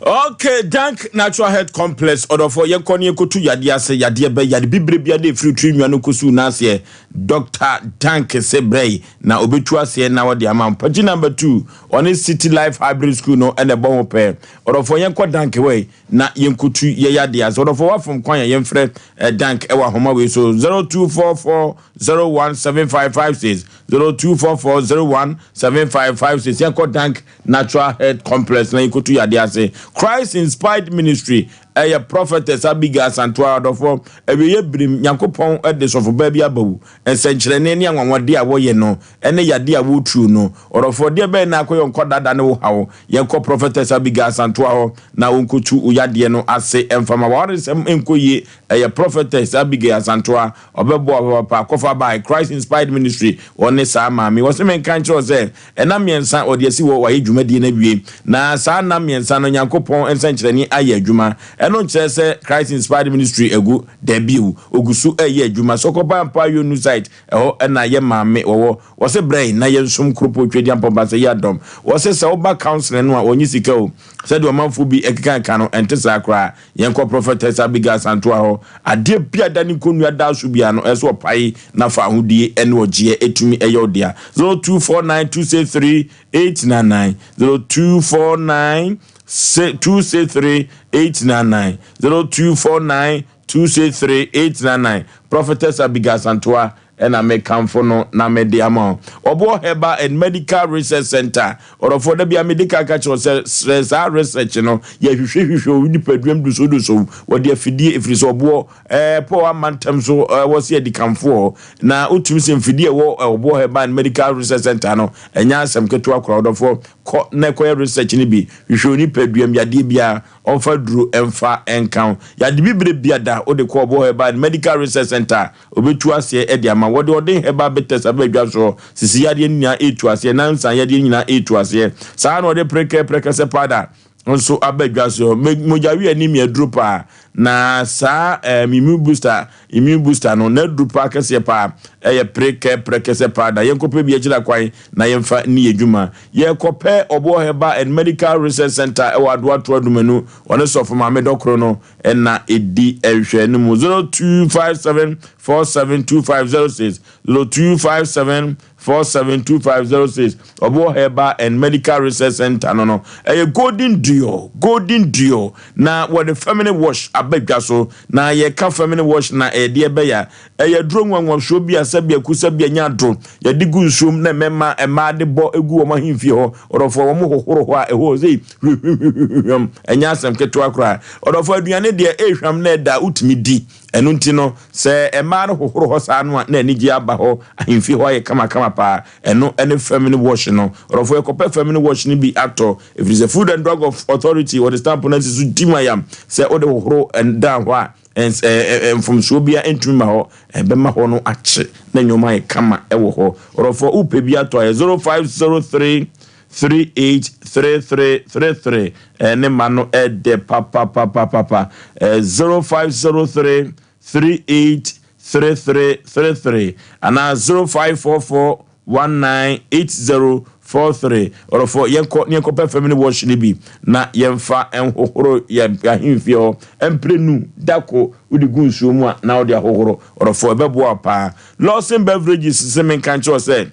Okay, Dank Natural Health Complex, ɔdɔfoɔ, yɛnkɔ ne yɛnkɔtu yadeɛ ase, yadeɛ bɛ, yade bibire biara de ɛfiri tiri nwa no kɔsi wo nan aseɛ, Doctor Dank se brɛ yi na ɔbɛtu aseɛ na ɔde ama wo. Pagyi number two, ɔne City Life Hybrid School no na ɛbɔ ho pɛɛ. Ɔdɔfoɔ yɛnkɔ Dank hɔ yi na yɛnkɔtu yɛ yadeɛ ase. Ɔdɔfoɔ woafom kwan a yɛmfrɛ eh, Dank ɛwɔ ahoma wei so 0244 017556 0244 017556 yɛnkɔ Dank Natural Health Complex na yɛnkɔtu yadeɛ ase. Christ Inspired Ministry ɛyɛ Prophetess Abigail Asantewa ɔdɔfoɔ awieɛ birim Nyankopɔn de sɔfobaa bi aba wu nsɛnkyerɛnne ne anwanwadeɛ a wɔyɛ no ne yadeɛ a wotuo no. Ɔdɔfoɔ, deɛ bɛn na akɔyɛ nkɔdada ne wo haw? Yɛnkɔ Prophetess Abigail Asantoa hɔ na ɔnkɔtu wo yadeɛ no ase mfa ma. W'awaresɛm nkɔ yie, ɛyɛ Prophetess Abigail Asantoa, ɔbɛboa wo papaapa. Kɔfa bae, Christ Inspired Ministry, wɔne saa maame yi. Wɔse menka nkyerɛ wo sɛ, ɛna mmiɛnsa wɔde asi hɔ, wɔayɛ dwumadie no awie. Na saa nna mmiɛnsa no, Nyankopɔn nsɛnkyerɛnne ayɛ adwuma. Ɛno nkyerɛ sɛ Christ Inspired Ministry agu, dabi o, ɔgu so reyɛ adwuma. Sɔkɔba Mpaeɛ New Site, Ɛhɔ na yɛ maame wɔwɔ. Wɔse brɛ na yɛnsom Kuropɔn Tweaduampɔn Baasa yi adɔm. Wɔse sɛ woba counseling no a wɔnye sika o. Sɛdeɛ ɔmanfoɔ bi keka ka no ɛnte saa koraa. Yɛnkɔ Prophetess Abigail Asantoa hɔ. Adeɛ bi a da ne nkonnua da so biara no ɛsɛ ɔpae na fa ahodie ne ɔgyeɛ tumi yɛ wo dea. 0249 263 899 0249 263 899 0249 263899 Prophetess Abigail Asantewa na me kamfo no na me de ama wo. Ɔboɔ Herbal and Medical Research Center. Ɔdɔfoɔ da bia me di kan ka kyerɛ wo sɛ srɛ saa research no yɛ hwehwɛ hwehwɛ wo nipaduam dusoduso wɔde afidie ɛfiri sɛ ɔboɔ ɛɛ Paul ama ntɛm so ɛwɔ sɛ yɛdi kamfoɔ na wotumi sɛ mfidie ɛwɔ Ɔboɔ Herbal and Medical Research Center no ɛnyɛ asɛm ketewa koraa ɔdɔfoɔ kɔ na ɛkɔyɛ research no bi hwehwɛ wo nipaduam yadeɛ biara Ɔmfa duro mfa nka wo. Yade bibire bia da wode kɔ Ɔbo Herbal and Medical Research Centre a, ɔbɛtu aseɛ de ama wo. Wɔde Ɔden Herbal Bitters aba adwa soɔ. Sisi yadeɛ no nyinaa ɛretu aseɛ, nansa yadeɛ no nyinaa ɛretu aseɛ. Saa ara na wɔde Prekɛ Prɛkɛsɛ Powder nso aba adwa soɔ. Mogyawe anemia aduro paa. Na saa ɛɛm immune booster, immune booster no, n'aduru paa kɛseɛ paa, ɛyɛ prekɛ prɛkɛsɛ paa da. Yɛnkɔpɛ bi akyiri akwan na yɛmfa nni yɛn dwuma. Yɛrekɔpɛ Ɔboɔ Herbal and Medical Research Centre ɛwɔ Adoa Toa Dumanu, ɔne Sɔfo Maame Dɔkoro no na ɛdi nhwɛanimu. 0257 472506, 0257 472506 Ɔboɔ Herbal and Medical Research Centre no no ɛyɛ Golden Dior Golden Dior na wɔde Feminine Wash aba dwa so na yɛka Feminine Wash na ɛyɛ deɛ ɛbɛyɛ a ɛyɛ aduro nwanwasoɔ bi a sɛbi aku sɛbi anya aduro yɛde gu nsuom na mmarima mmaa de bɔ gu wɔn ahemfie hɔ ɔdɔfoɔ wɔn hohoro hɔ a ɛhɔ sɛ hwihwihwihwihwam ɛnyɛ asɛm ketewa koraa ɔdɔfoɔ aduane deɛ ɛhwam na ɛda wotumi di Ɛno nti no, sɛ mmaa no hohoro hɔ saa no a, na anigyeɛ aba hɔ, ahemfie hɔ ayɛ kamakama paa. Ɛno ne feminine wash no. Ɔdɔfoɔ, yɛkɔpɛ feminine wash no bi atɔ, ɛfiri sɛ Food and Drug Authority, wɔde stamp no asi so di ma yam sɛ wode hohoro dan hɔ a, mfomsoɔ biara ntumi mma hɔ. Ɛbɛma hɔ no akye na nneɛma ayɛ kama wɔ hɔ. Ɔdɔfoɔ, wopɛ bi atɔ a, ɛyɛ 0503 383333 ne ma no ɛdɛ papapapapa 0503 383333 anaa 0544 198043 ɔdɔfoɔ yɛnkɔ ne yɛnkɔpɛ family wash no bi na yɛmfa nhohoro yɛn ahemfie hɔ mprenu dako wode gu nsuo mu a na wode ahohoro ɔdɔfoɔ ɛbɛboa paa Lawson Beverages se menka nkyerɛ sɛ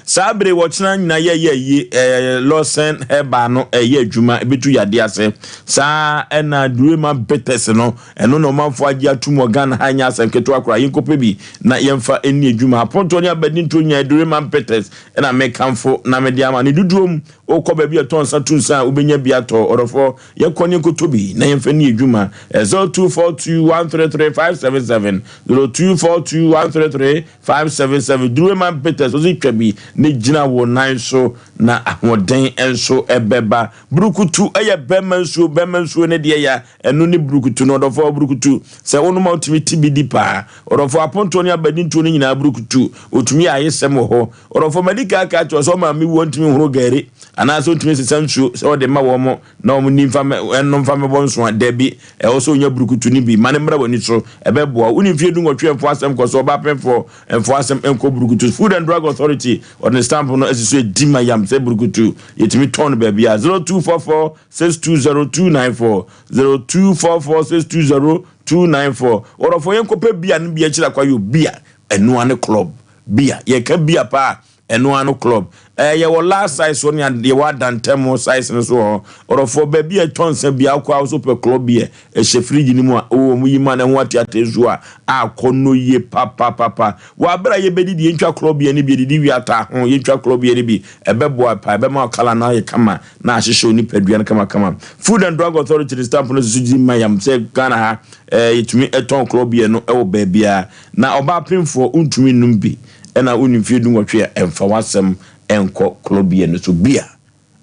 Saa bere wɔkyena nyina yɛyɛ ayi ɛɛ Lawson Herbal no ɛyɛ adwuma ebetu yadeɛ ase. Saa ɛna Durema Bitters no ɛno na ɔmanfoɔ agye atum wɔ Ghana ha ɛnyɛ asɛm ketewa koraa yɛnkɔpɛ bi na yɛmfa ɛnni adwuma. Apontoɔ ne abadintoɔ nyinaa Durema Bitters ɛna mekamfo na mede ama ne dodoɔ mu wokɔ baabi a ɛtɔ nsa to nsa a wobɛnya bi atɔ ɔdɔfoɔ yɛnkɔ ne yɛnkɔtɔ bi na yɛmfa nni adwuma. 0242 133 577 0242 133 577 Durueman Peters ɔse twa bi na gyina wo nan so na ahoɔden nso bɛba. Burukutu yɛ bɛma nsuo, bɛma nsuo ne deɛ ya ɛno ne burukutu no ɔdɔfoɔ burukutu sɛ wonom a wotumi te bi di paa ɔdɔfoɔ apontoɔ ne abadintoɔ no nyinaa burukutu otumi yɛ ayesɛm wɔ hɔ ɔdɔfoɔ madi kan aka akyerɛ sɛ ɔmaame wuo ntumi nhoro gari anaasɛ ɔntumi nsesa nsuo sɛ ɔde ma wɔn Na wɔn nni mfa mɛ ɛnnom mfa mmɛbɔ nso a, dabi, ɛwɔ sɛ onya burukutu no bi. Ma no mmra w'ani so. Ɛbɛboa wo. Wone mfeɛ dunwɔtwe mfo asɛm kɔ so, ɔbaa pemfoɔ mfo asɛm nkɔ burukutu. Food and Drug Authority, wɔde ne stamp no asi so adi ma yam sɛ burukutu. Yɛtumi tɔn no baabiara. 0244 620 294, 0244 620 294. Wɔdɔfoɔ, yɛnkɔpɛ bia no bi akyiri akwa yɛ bia. Ɛnoa ne club. Bia. Yɛka bia paa a, Ɛno ara no club. Ɛɛ yɛwɔ large size wɔ ne yɛwɔ adantam size no so wɔ hɔ. Ɔdɔfoɔ baabi a ɛtɔ nsa biara wokɔ a wo so pɛ club beer ɛhyɛ fridge no mu a oo wɔn yi ma no ɛho ateate nsuo a akɔ no yie papapapa. Wɔ abere a yɛbɛdidi yɛntwa club beer no bi yɛdidi wie ataa ho yɛntwa club beer no bi ɛbɛboa paa ɛbɛma wo colour no ayɛ kama na ahyehyɛ wo nipadua no kamakama. Food and Drug Authority de stamp no si so gye ma yam sɛ Ghana ha ɛɛ yɛtumi tɔn club beer no wɔ baabiara na ɔbaa pemfoɔ wontumi nnom bi. Ɛna wonni mfeɛ dunwɔtwe a ɛmfa w'asɛm nkɔ club yɛ no so bia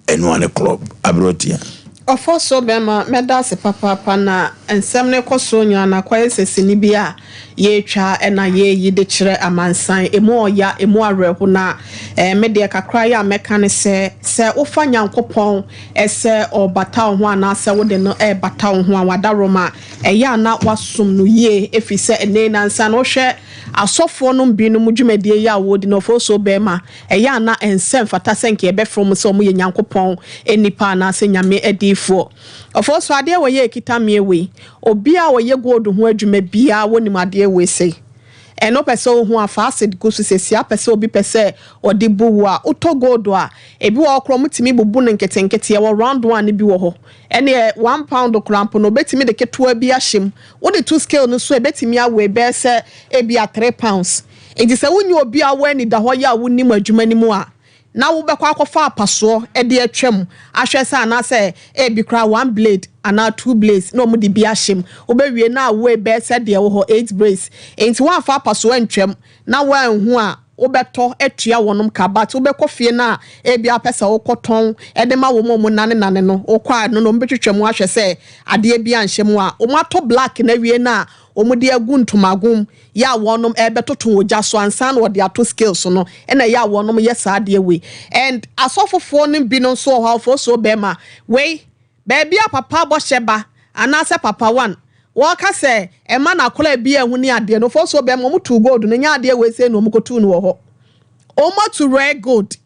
ɛno ara ne club aberɛwatia. Ɔfɔsoɔ bɛma mɛda ase papaapa na nsɛm no rekɔ soɔ nyinaa no akɔyɛ sɛ sini bi a yɛretwa na yɛreyi de kyerɛ amansan. Ɛmu ɔya, ɛmu awerɛho na me deɛ kakra yi a mɛka ne sɛ, sɛ wofa Nyankopɔn sɛ ɔrebata wo ho anaasɛ wode no rebata wo ho a w'adaworoma ɛyɛ a na woasom no yie ɛfiri sɛ ɛnnɛ yi nansa no wohwɛ Asɔfoɔ nom binom dwumadie yi a wɔredi no ɔfoosuo bɛɛma, ɛyɛ a na ɛnsɛ mfata sɛ nka yɛbɛfrɛ wɔn sɛ wɔyɛ Nyankopɔn nnipa anaasɛ Nyame adiyifoɔ. Ɔfoosuo adeɛ wei a ɛkita meɛ wei, obiara a ɔyɛ gold ho adwuma biara wɔnim adeɛ wei sei. Ɛno wopɛ sɛ wohu a, fa acid gu so seesei, apɛ sɛ obi pɛ sɛ ɔde bu wo a, wotɔ gold a, ebi wɔ hɔ koraa wɔtumi bubu no nketenkete, yɛwɔ round one no bi wɔ hɔ, ɛneɛ one pound koraa mpo no wɔbɛtumi de ketewa bi ahyɛ mu, Wode to scale no so a, ebetumi aweigh bɛyɛ sɛ ebia 3 pounds. Enti sɛ wonyɛ obi a wɔ anidahɔ yɛ a wonim adwuma no mu a, na wobɛkɔ akɔfa apasoɔ de atwam ahwɛ sɛ anaasɛ ebi koraa one blade anaa two blades na wɔde bi ahyɛ mu. Wobɛwie na aweigh bɛyɛ sɛ deɛ ɛwɔ hɔ, eight braids. Enti woamfa apasoɔ antwam na woanhu a, wobɛtɔ atua wɔnom ka but wobɛkɔ fie no a ebia wopɛ sɛ wokɔ tɔn de ma wɔn a wɔn nane nane no wokɔ a ɛno no wɔn bɛtwitwa mu ahwɛ sɛ adeɛ bi anhyɛ mu a wɔn atɔ black no awie no a wɔn de agu ntomago mu yɛ a wɔnom ɛrebɛtoto wɔ gya so ansa na wɔde ato scale so no ɛna ɛyɛ a wɔnom yɛ saa adeɛ wei and asɔfofoɔ no bi no nso wɔ hɔ a wɔfɔ so bɛrima wei Baabi a papa bɔhyɛ ba. anaasɛ papa one wɔka sɛ ɛma no akwadaa bi ahu ne adeɛ no fɔ so bɛma wɔn tu gold no nyɛ adeɛ wei sei na wɔn kɔtu no wɔ hɔ. Wɔn atu rare gold.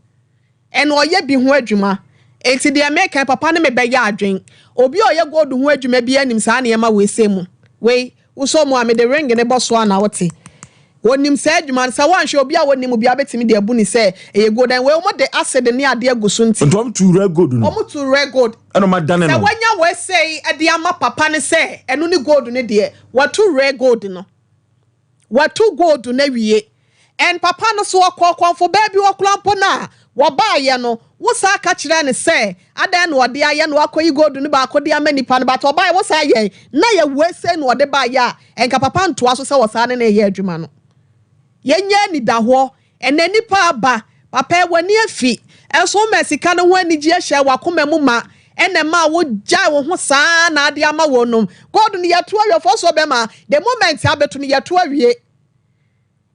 Ɛna ɔyɛ bi ho adwuma. Enti deɛ meka yi, papa ne me bɛyɛ adwen. Obi a ɔyɛ gold ho adwuma biara nim saa nneɛma wei sei mu. Wei, wosɔ mu a, mede ring no bɔ so a na wote. Wɔnim saa adwuma no. Sɛ woanhwɛ, obi a ɔnnim biara bɛtumi de abu no sɛ ɛyɛ gold. And wei, wɔde acid ne adeɛ agu so nti. Nti wɔn tu rare gold no? Wɔn tu rare gold. Ɛna wɔn adane Sɛ no? wanya wei sei de ama papa no sɛ ɛno ne gold no deɛ, watu rare gold no. Watu gold no awie. And papa no so ɔkɔɔ kɔmfo baa bi hɔ koraa mpo no a, wɔbaeɛ no, wo saa ka kyerɛɛ no sɛ adɛn na ɔde ayɛ na wakɔyi gold no baako de ama nipa no, but ɔbaeɛ wo saa yɛe na yɛ wei sei na ɔde baeɛ a, ɛnka papa ntoa so sɛ ɔsaa ne no reyɛ adwuma no. Yɛnyɛ anidahoɔ. Ɛnɛ nnipa aba, papa yi w'ani afi, ɛnso woma sika no ho anigyeɛ hyɛɛ w'akoma mu ma, ɛna ɛmaa wo gyae wo ho saa na ade ama wɔn nom. Gold no yɛto awie, ɔfɔ so bɛma, the moment abɛto no yɛto awie.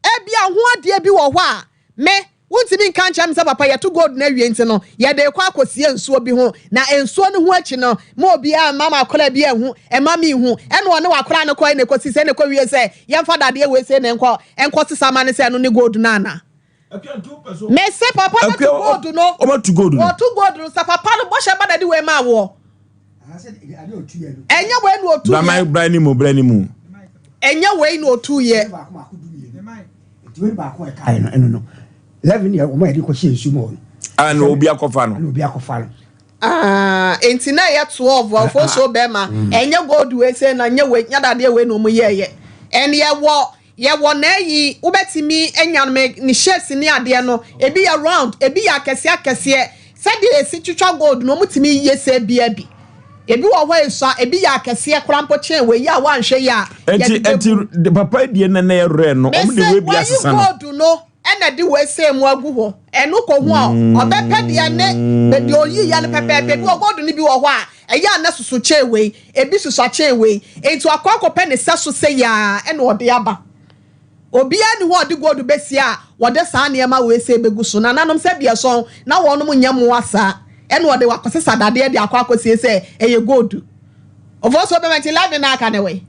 Ebia ho adeɛ bi wɔ hɔ a, me, wontumi nka nkyerɛ me sɛ papa yɛto gold no awie nti no, yɛde rekɔ akɔsie nsuo bi ho, na nsuo no ho akyi no, ma obiara mma m'akwadaa bi anhu, mma menhu. Ɛna ɔne w'akwadaa no kɔe na ɛkɔsi sɛ na ɛkɔwie sɛ yɛmfa dadeɛ wei sei na nkɔ nkɔ sesa ma no sɛ ɛno ne gold no ana? Mese papa no to gold no. Ɔma gold no. Wɔto gold no sɛ papa no bɔhyɛ ba na de wei maa woɔ. Ɛnyɛ wei na ɔtu yɛ. Bra ni mu, bra ni mu. Ɛnyɛ wei na ɔtu yɛ. 11 yɛ wɔn a yɛde kɔhyɛ nsu mu hɔ no. A na obi akɔfa no. Na obi akɔfa no. Ah, enti na ɛyɛ 12 ɔfo so bɛrima. Ɛnyɛ gold wei sɛ na nyɛ wei nyɛ dadeɛ wei na wɔn yɛɛyɛ. Ɛn yɛwɔ yɛwɔ na ayi wobɛtumi anya no ne shapes ne adeɛ no ebi yɛ round ebi yɛ akɛseɛ akɛseɛ sɛdeɛ esi twitwa gold no wɔn tumi yɛ sɛ bia bi. Ebi wɔ hɔ esua ebi yɛ akɛseɛ koraa mpo kyɛn wei yi a wanhwɛ yi a. Enti enti papa deɛ na na yɛ rare no wɔn de wei bi asesa no. Mese wayi gold no. Ɛna de wei sei mu agu hɔ. Ɛno kɔhu a, ɔbɛpɛ deɛ ne deɛ ɔyiiɛ no pɛpɛɛpɛ. Ebi wɔ gold no bi wɔ hɔ a, ɛyɛ a na soso kyɛn wei, ebi susua kyɛn wei. Enti wakɔ akɔpɛ ne sɛso sei ara ɛna ɔde aba. Obiara nni hɔ a ɔde gold bɛsie a wɔde saa nneɛma wei sei bɛgu so. Nananom sɛ biɛsɔn na wɔnom nyɛ mmoa saa. Ɛna ɔde wakɔsesa dadeɛ de akɔ akɔsie sɛ ɛyɛ gold. Ɔfɔ so bɛma nti 11 na aka ne wei.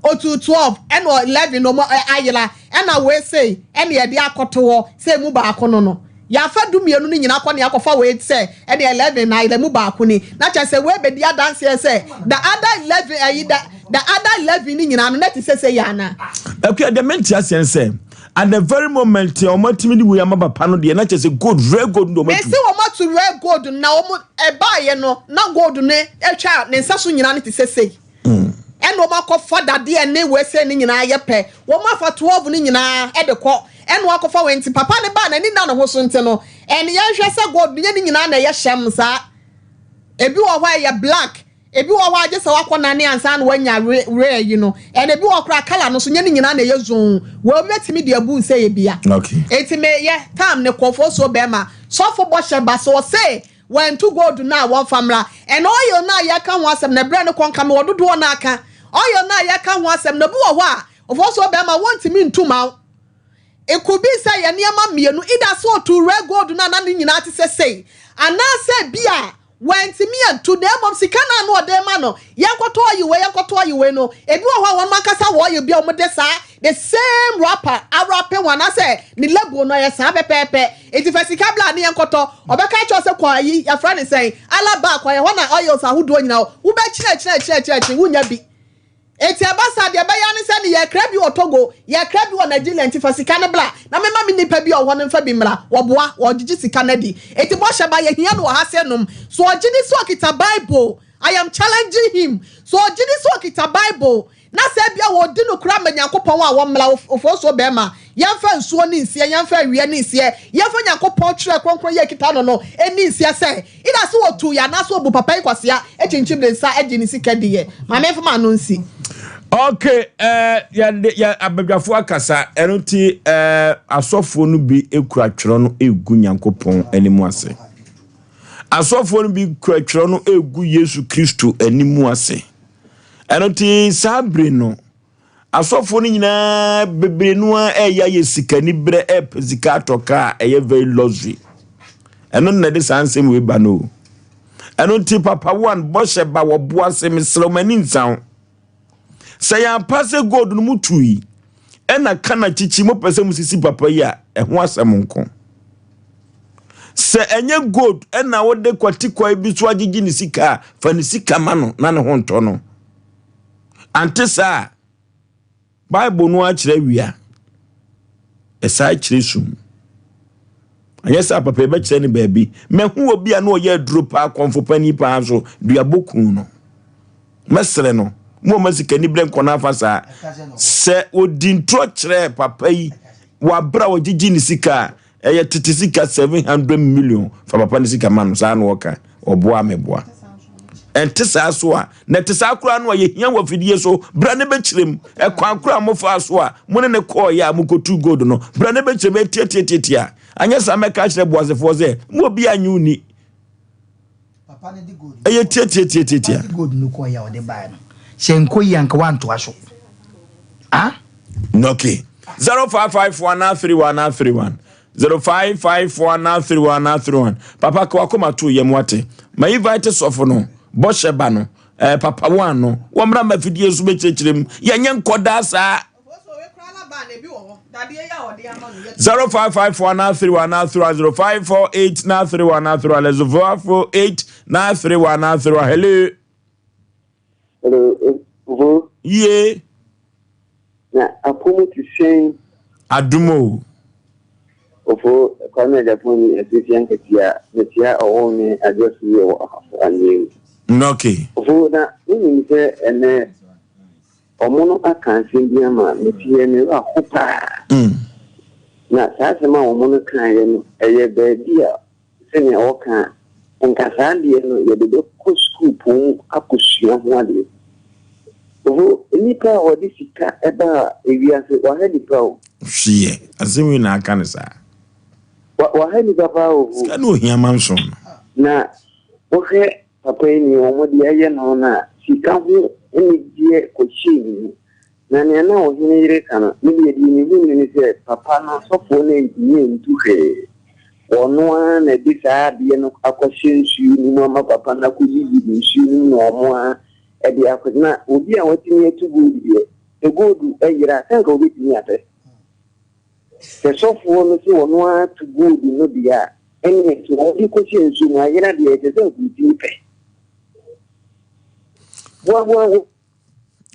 Otu 12 ɛna 11 no ɔmo ayera ɛna wei sei ɛna yɛde akɔto hɔ sɛ emu baako no no yɛafa dumienu no nyinaa kɔ ne akɔfa wei sɛ ɛne 11 na ayera emu baako ni na kyerɛ sɛ wei bɛdi adanseɛ sɛ the other 11 ɛyi the the other 11 no nyinaa no na ɛte sɛ sɛ yɛ ana. Akua deɛ mente aseɛ ne sɛ at the very moment a wɔn atumi de wei ama papa no deɛ na kyerɛ sɛ gold rare gold no deɛ wɔn atu. Mese wɔn atu rare gold na wɔn ɛbaayɛ no na gold no atwa ne nsa so nyinaa no te sɛ sei. Ɛna wɔn akɔfa dadeɛ ne wei ne nyinaa yɛ pɛ. Wɔn afa 12 no nyinaa de kɔ. Ɛna wɔn akɔfa wei nti papa ne ba n'ani na ne ho so nti no. Ɛna yɛnhwɛ sɛ gold no yɛ ne nyinaa na ɛyɛ hyɛm saa. Ebi wɔ hɔ a ɛyɛ black. Ebi wɔ hɔ a gye sɛ wakɔ nane ansa na wanya rare yi no. Ɛna ebi wɔ hɔ koraa colour no so nyɛ ne nyinaa na ɛyɛ zoon. Wei obi bɛtumi de abu sɛ yɛ bia. Okay. Enti meyɛ time ne kɔfoɔ so bɛrima. Sɔfo bɔhyɛ ba so ɔse Wɔantu gold no a wɔmfa mmra. And oil no a yɛreka ho asɛm no, ɛberɛ no kɔ nka mewɔ dodoɔ no ara ka. Oil no a yɛreka ho asɛm no, obi wɔ hɔ a, ɔfɔɔ bɛrima, wɔntumi ntu ma wo. It could be sɛ yɛ nneɛma mmienu, either sɛ ɔtuu rare gold no a na ne nyinaa te sɛ sei, anaasɛ bi a wantumi antu, na mmom sika no a na ɔde rema no, yɛnkɔtɔ oil wei, yɛnkɔtɔ oil wei no, ebi wɔ hɔ a wɔn ankasa wɔ oil bi a wɔde saa the same wrapper awrape ho anaasɛ ne label no ɛyɛ saa pɛpɛɛpɛ. Enti fa sika bra ne yɛnkɔtɔ. Ɔbɛka akyerɛ wo sɛ kɔ ayi, yɛfrɛ no sɛn, Alaba, kɔ ɛhɔ na oils ahodoɔ nyinaa wɔ. Wobɛkyerɛkyerɛkyerɛkyerɛkyerɛ, wonnya bi. Enti ɛba saa a, deɛ ɛbɛyɛ ara ne sɛ ne yɛkra bi wɔ Togo, yɛkra bi wɔ Nigeria, enti fa sika no bra na memma me nnipa bi a ɔwɔ hɔ no mfa bi mmra. Wɔboa, wɔgyegye sika no adi. Enti bɔhyɛ ba, yɛhia no wɔ ha sɛ nom. So ɔgye di sɛ ɔkita Bible? I am challenging him. So ɔgye di sɛ ɔkita Bible? Na sɛ ebia wɔredi nokorɛ ama Nyankopɔn a, wɔmmra, ofosuo bɛrima, yɛmfa nsuo ne nseɛ, yɛmfa awia ne nseɛ, yɛmfa Nyankopɔn twerɛ kronkron yi a ɛkita no no nni nseɛ sɛ, either sɛ ɔtuu yɛ anaasɛ ɔbu papa yi kwasea kyinkyim ne nsa gye ne sika diiɛ. Ma memfa m'ano nsi. Ok, eh, yɛde yɛ abadwafoɔ akasa, ɛno nti eh, asɔfoɔ no bi kura twerɛ no egu Nyankopɔn anim ase. Asɔfoɔ no bi kura twerɛ no egu Yesu Kristo anim ase. Ɛno nti saa bere no, asɔfoɔ no nyinaa bebree no ara ɛyɛ ayɛ sikaniberɛ ɛpɛ sika atɔ kaa ɛyɛ very luxury. Ɛno na ɛde saa nsɛm wei ba no o. Ɛno nti Papa One bɔhyɛ ba wɔ bo ase mesrɛ wo m'ani nsa wo. Sɛ yɛn ampa sɛ gold no mu tui ɛna ka na kyikyi mo pɛ sɛ mo sisi papa yi a ɛho asɛm nko. Sɛ ɛnyɛ gold ɛna wode kwati kwae bi so agyegye ne sika a fa ne sika ma no na ne ho ntɔ no. Ante saa a Bible no ara kyerɛ awia, ɛsan kyerɛ sum. Anyɛ saa papa yɛbɛkyerɛ no baabi. Mahu obi a na ɔyɛ aduro paa kɔmfo panin paa nso duabɔ kun no. Mɛsrɛ no, mo a mo sikani berɛ nkɔ n'afa saa. Sɛ ɔdi ntorɔ kyerɛ papa yi wɔ abere a ɔgyegye ne sika a, Ɛyɛ tete sika 700 million fa papa no sika ma no saa na ɔka ɔboa meboa ɛnte saa so a na ɛte saa koraa no a yɛhia wɔ afidie so bra ne bɛkyerɛ mu ɛkwan koraa mofaa so a mo ne ne kɔɔyɛ a mokɔtu gold no bra ne bɛkyerɛ mu ɛtiatiatiatia anyɛ saa mɛka akyerɛ boasefoɔ sɛ mo obi anyɛ wo ni ɛyɛ tiatiatiatiatia gold no kɔɔyɛ a ɔde baeɛ no sɛ nkɔ yi anka wantoa so ah Okay. 0554 31 31 0554 31 31 Papa ka wakoma to yam wate. Ma invite sɔfo no bɔhyɛ ba no eh, papa one no wɔmmra ma afidie so bɛkyerɛkyerɛ mu yɛnyɛ nkɔdaa saa 0554 931 31 0548 931 31 0548 931 31 hello Hello, Mvo. Yie. Na apɔmu te sɛn? Adom o. Ofo Kwame Agyapong ni Asuafia Nkatia, metia ɔwɔ me adwo so yi wɔ Ahafo Anwea mu. Okay. Ofo na wonim sɛ ɛnɛ ɔmo no aka asɛm bi ama meteɛ me werɛ aho paa. Na saa asɛm a ɔmo no kaeɛ no ɛyɛ baabi a Sɛnea wɔka a, nka saa adeɛ no yɛde bɛkɔ sukuupɔn mu akɔsua ho adeɛ. Oho, nnipa a wɔde sika baa ewiase, wɔaha nnipa o. Hweɛ, asɛm wei na aka no saa. Wa, wɔaha nnipa paa o. Sika ne ohia manson no. Na wohwɛ papa yi nea wɔde ayɛ no no a, sika ho anigyeɛ kɔhyɛɛ ne mu. Na nea na ɔhene yere ka no, me deɛ, deɛ mehu no ne sɛ, papa no, sɔfoɔ no antumi antu hwee. Ɔno ara na ɛde saa adeɛ no akɔhyɛ nsuo no mu ama papa no akɔyiyi no nsuo no mu na wɔn ara de akɔ. Na obi a watumi atu gold deɛ, sɛ gold yera a, sɛ anka ɔbɛtumi apɛ. Sɛ sɔfoɔ no sɛ ɔno ara tu gold no deɛ a, ɛnneɛ sɛ wɔde kɔhyɛ nsuo mu ayera deɛ, ɛsɛ sɛ anka ɔtumi pɛ. Boaboa wo.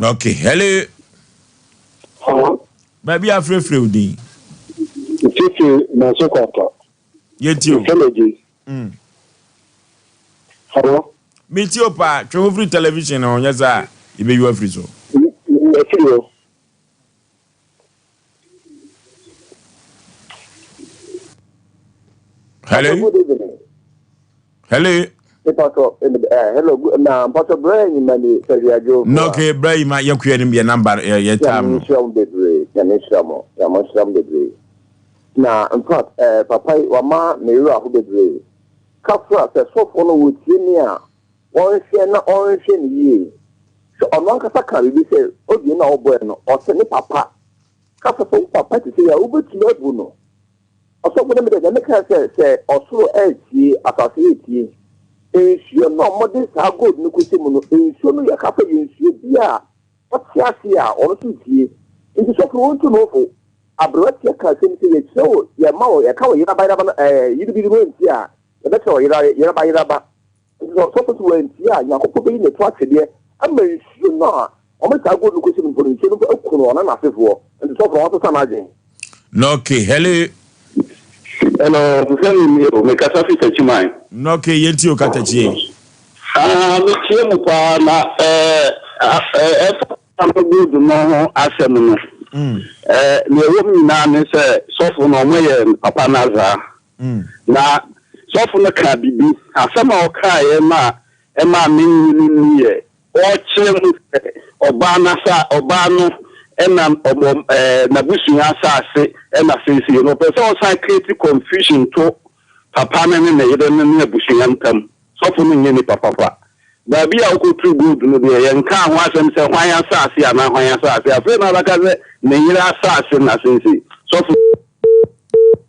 Okay, hello. Hello. Baabi afrɛfrɛ wo din. Mfifiri Manso Kwata. Yɛtie o. Mfɛlɛgye. Hello. Metie o paa, twe ho firi television ho, nyɛ saa a yɛbɛyi wo afiri so. Mafiri hɔ. Hello. Good evening. Hello. Mpatɔ, eh, hello, na mpatɔ brɛ nyima ni sɛhwiadwo. No, okay, brɛ nyima yɛ kuyɛ nim yɛ number yɛ yɛ time no. Nyame nhyira mo bebree, nyame nhyira mo, nyame nhyira mo bebree. Na in fact, eh, papa yi wama me werɛ aho bebree. Kafra sɛ sɔfoɔ no wɔtie me a, wɔnhwɛ na ɔnhwɛ no yie. Sɛ ɔno ankasa ka biribi sɛ audio no a ɔbɔɛ no, ɔsɛ ne papa. Kafra sɛ wo papa te sɛ yi a, wobɛtumi abu no. Ɔsɔfo no de Nyame kae sɛ, sɛ ɔsoro retie, asase retie. Nsuo no a wɔde saa gold no kɔhyɛ mu no, nsuo no yɛ ka sɛ yɛ nsuo bi a ɔte ase a ɔno nso retie. Nti sɔfo no wɔntu no fo. Aberewatia ka asɛm sɛ yɛkyerɛ wo, yɛma wo, yɛka wo yeraba yeraba no, ɛɛ, yiribi no antie a, yɛbɛkyerɛ wo yera, yeraba yeraba. Nti sɛ ɔsɔfo so wantie a, Nyankopɔn bɛyi ne to atwedeɛ ama nsuo no a wɔde saa gold no kɔhyɛ mu mpo no, nsuo no mpo aku no, ɔne n'asefoɔ. Nti sɔfo no ɔnsesa n'adwene. Nɔke, hello. Hello, Fufeni ni o, mekasa fi Techiman. Nɔke, yɛntie o katakyie. Ah, metie mu paa na ɛɛ ɛfa ama gold no ho asɛm no. Ɛɛ nea ɛwɔ mu nyinaa ne sɛ sɔfo no wɔyɛ papa no azaa. Na sɔfo no kaa biribi. Asɛm a ɔkaeɛ no a ɛmaa mennye no nni yɛ, ɔrekyerɛ mu sɛ ɔbaa no asa ɔbaa no na ɔmɔ ɛɛ n'abusua asase na seesei no ɔpɛ sɛ ɔsan create confusion to papa no ne ne yere no ne abusua ntam. Sɔfo no nyɛ nipa papa. Baabi a wokotuu gold no deɛ, yɛnkaa ho asɛm sɛ hwan asase anaa hwan asase. Afei na abɛka sɛ ne yere asase na seesei. Sɔfo.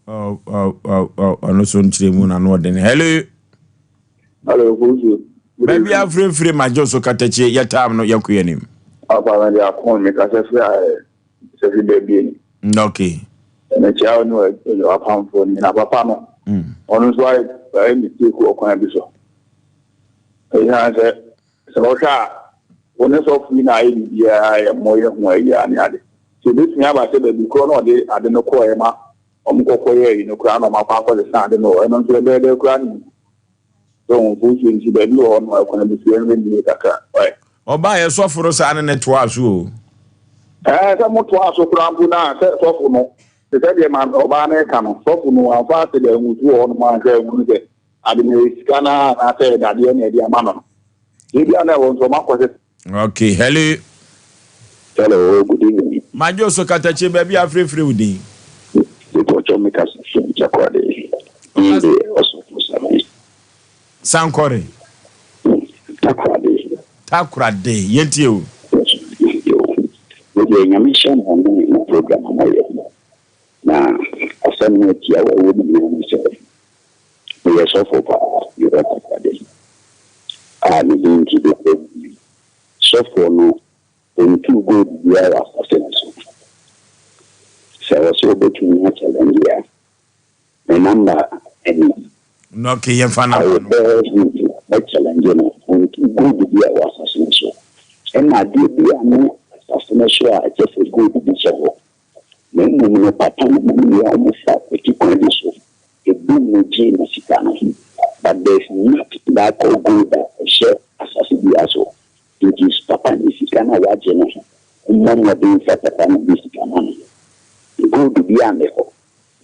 Oh, oh, oh, oh, ɔno so nkyerɛ mu na no ɔden. Hello. Hello, Kofi. Baabi afirefire ma gye so katakyie yɛ tam no yɛnkɔ yɛn anim. Apa me de akɔn me kasa firi ayɛ sɛ fi baabi ni. Okay. Mekyia wo ne wapamfoɔ no nyinaa papa no. Ɔno nso ayɛ ayɛ mistake wɔ kwan bi so. Ɛsiane sɛ sɛ ɔhwɛ a wo ne sɔfo yi na ayɛ biribiara yɛ mmɔ yɛ ho ayi a ne ade. Sɛ ebetumi aba sɛ baabi korɔ na ɔde ade no kɔɛ ma wɔn kɔkɔ yɛ ayi no koraa na wɔn akɔ akɔsesa ade no wɔ ɛno nso ɛbɛyɛ dɛ koraa ne sɛ wɔn mfomsoɔ nti baabi wɔ hɔ no ɛkwan bi so yɛnhwɛ nie kakra. Ɔyɛ. Ɔbaa yɛ sɔfo no saa ne ne toaa so o. Ɛɛ sɛ mo toaa so koraa mpo na sɛ sɔfo no te sɛ deɛ ma ɔbaa no reka no sɔfo no amfa ase dɛ ngu so wɔ hɔ nom anhwɛ anhunu sɛ ade no ɛyɛ sika no ara anaasɛ ɛyɛ dadeɛ na ɛde ama no no. Ebia na ɛwɔ nso ɔma kɔsɛ. Okay, hello. Hello, good evening. Madwo so katakye baabi a afirefire wo din. Mepɔtɔ me kasa fi Ntakoradi. Din de Ɔsɔfo Sami. Sankɔre. Takoradi. Takoradi, yɛntie o. Yo, me deɛ Nyame nhyira mo ne mo program a moyɛ. Na asɛm no tiawa a ɛwɔ mu nyinaa ne sɛ, meyɛ sɔfo paa, mewɔ Takoradi a me din nti bɛfrɛ me. Sɔfoɔ no ɔntuu gold biara wɔ asase no so. Sɛ ɔsɛ ɔbɛtumi a challenge a, me number ni. Na okay yɛmfa I number will no. bear him to mɛ challenge no, ɔntuu gold biara wɔ asase no so. Ɛna adeɛ biara ne asase no so a ɛkyɛ sɛ gold bi hyɛ hɔ. Na mmom no papa no mmom deɛ wɔfa kwati kwan bi so ɛbum no gye ne sika no. But there's nothing that call gold a ɛhyɛ asase biara so. Nti papa no sika no a wagye no mmɔ mmɔden mfa papa no ne sika ma no. Gold biara nni hɔ.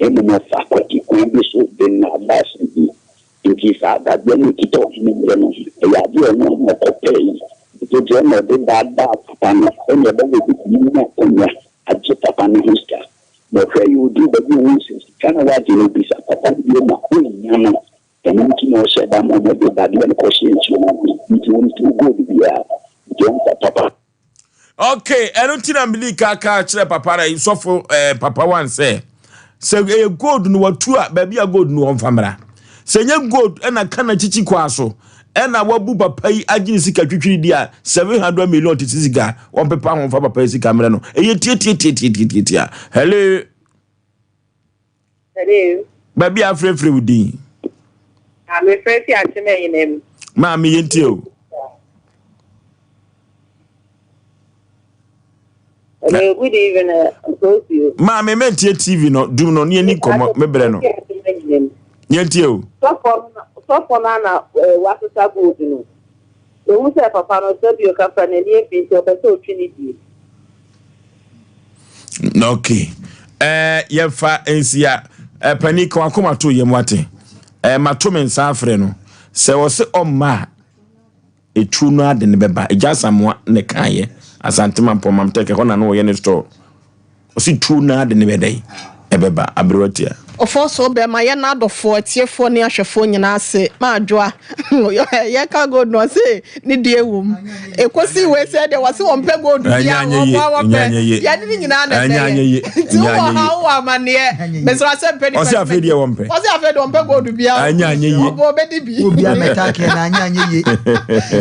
Na mmom ɔfa kwati kwan bi so de nnaadaa sene bi. Nti saa dadeɛ no ɛkita ɔhene yere no, ɛyɛ adeɛ a ɔno ara na ɔkɔpɛɛe. Nti deɛ na ɔde daadaa papa no ɛnna ɛbɛma ɔbɛtumi anya akwannya agye papa no ho sika. Na ɔhwɛeɛ ɔduruu baabi a ɔhuu sɛ sika no a wagye no ɔbisa papa no bio ma ɔnnya no. Ɛno nti na ɔhyɛɛ da ma wɔde dadeɛ no kɔhyɛɛ nsuo no ano. Nti ɔntuu gold biara. Nti ɔmfa papa. Okay, ɛno nti na mede ka ka kyerɛ papa na sɔfo eh, papa wan sɛ sɛ ɛyɛ gold no watu a baabi a gold no wɔmfa mmra. Sɛ nyɛ gold ɛna ka na kyikyi kwaa so ɛna wabu papa yi agye ne sika twitwiri di a 700 million tete sika wɔmpepa ho mfa papa yi sika mmerɛ no. Ɛyɛ tiatiatiatiatiatia. Hello. Hello. Baabi a afrɛfrɛ wo din. Ah, mefrɛ fi akyem ɛyena mu. Maame yɛntie o. Hello, good evening, Kosi. Maame mɛntie TV no, dum no, ne yɛni nkɔmmɔ, mebrɛ no. Yɛntie o. Sɔfo no ana wasesa gold no. Ohu sɛ papa no sɛ bio kafra n'ani afi nti ɔpɛ sɛ ɔtwe ne die. Okay. Eh, yɛmfa nsi a eh, pani ka wakoma to yam wate. Eh, mato me nsa afrɛ no. Sɛ ɔse ɔmma a, etuo no ade no bɛba. Egya Asamoah na ɛkaeɛ. Asante Mampɔn Mamtɛkɛ hɔ na na ɔyɛ ne store. Ɔse tuo no ara de no bɛdɛn? Ɛbɛba. Aberewa tia. Ɔfɔɔso bɛma yɛn adɔfoɔ, atiefoɔ ne ahwɛfoɔ nyinaa ase. Maadwoa, yɛka gold no ɔse ne deɛ wɔ mu. Ɛkɔsi wei sɛ deɛ wɔse wɔmpɛ gold biara wɔn a wɔpɛ. Yɛne ne nyinaa na ɛbɛyɛ. Nti wowɔ ha wowɔ amanneɛ. Mesrɛ sɛ mpɛ nipa. Ɔse afei deɛ wɔmpɛ. Ɔse afei deɛ wɔmpɛ gold biara. Ɛnyɛ anyɛ yie. Ɔbɔ ɔbɛdi bi. Obiara mɛta kɛ na anyɛ anyɛ yie.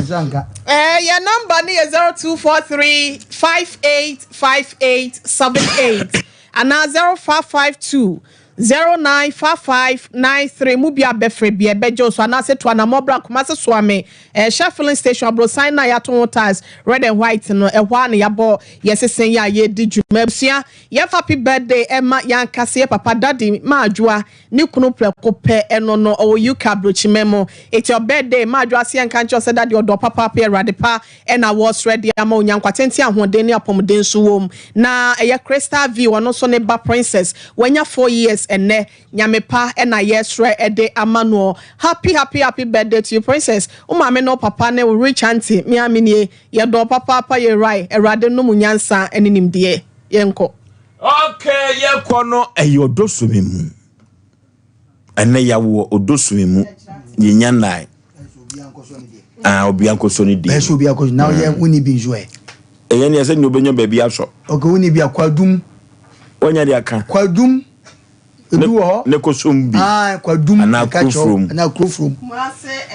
Nsa nka. Ɛɛ yɛn namba no yɛ 0243 58 5878 anaa 0552 095593 mu bi a bɛfrɛ bi a ɛbɛgye wo so anaasɛ tu anammɔn bra Kumasi Soame eh, Shell filling station aborosan no a yɛato ho tiles red and white no ɛhɔ ara na yɛabɔ yɛsese yɛ a yɛredi dwuma abusua yɛmfa happy birthday ɛma yɛn ankasa yɛ papa daddy Maadwoa Ne kunu prɛko pɛ ɛno no ɔwɔ UK abrokyima mu it's your birthday Maadwo aseɛ nka nkyerɛ wo sɛ daddy ɔdɔ papaapa yɛ awurade pa ɛna wɔsrɛ de ama onya nkwa tenten ahoɔden ne apɔmuden nso wom na ɛyɛ Crystal View ɔno nso ne ba Princess wanya 4 years ɛnɛ Nyame pa ɛna yɛsrɛ ɛde ama noɔ happy happy happy birthday to you Princess wo maame ne wo papa ne wo rich auntie me ara me nie yɛdɔ wo papaapa yɛwurae awurade nom nyansa ne nimdeɛ yɛnkɔ. Okay yɛkɔ no ɛyɛ ɔdɔ so me mu ɛnɛ yɛawoɔ ɔdɔ so me mu yɛnya nnae ah obi ankɔsɔ ne deɛ ɛsɛ obi akɔsɔ na ɔyɛ mm. woni bi nso ɛ ɛyɛ ne ɛsɛ ne obɛnya baabi asɔ okay woni bi akwadum wanya de aka kwadum ebi wɔ hɔ ne kɔsɔm bi ah kwadum anaa kurofurom anaa kurofurom.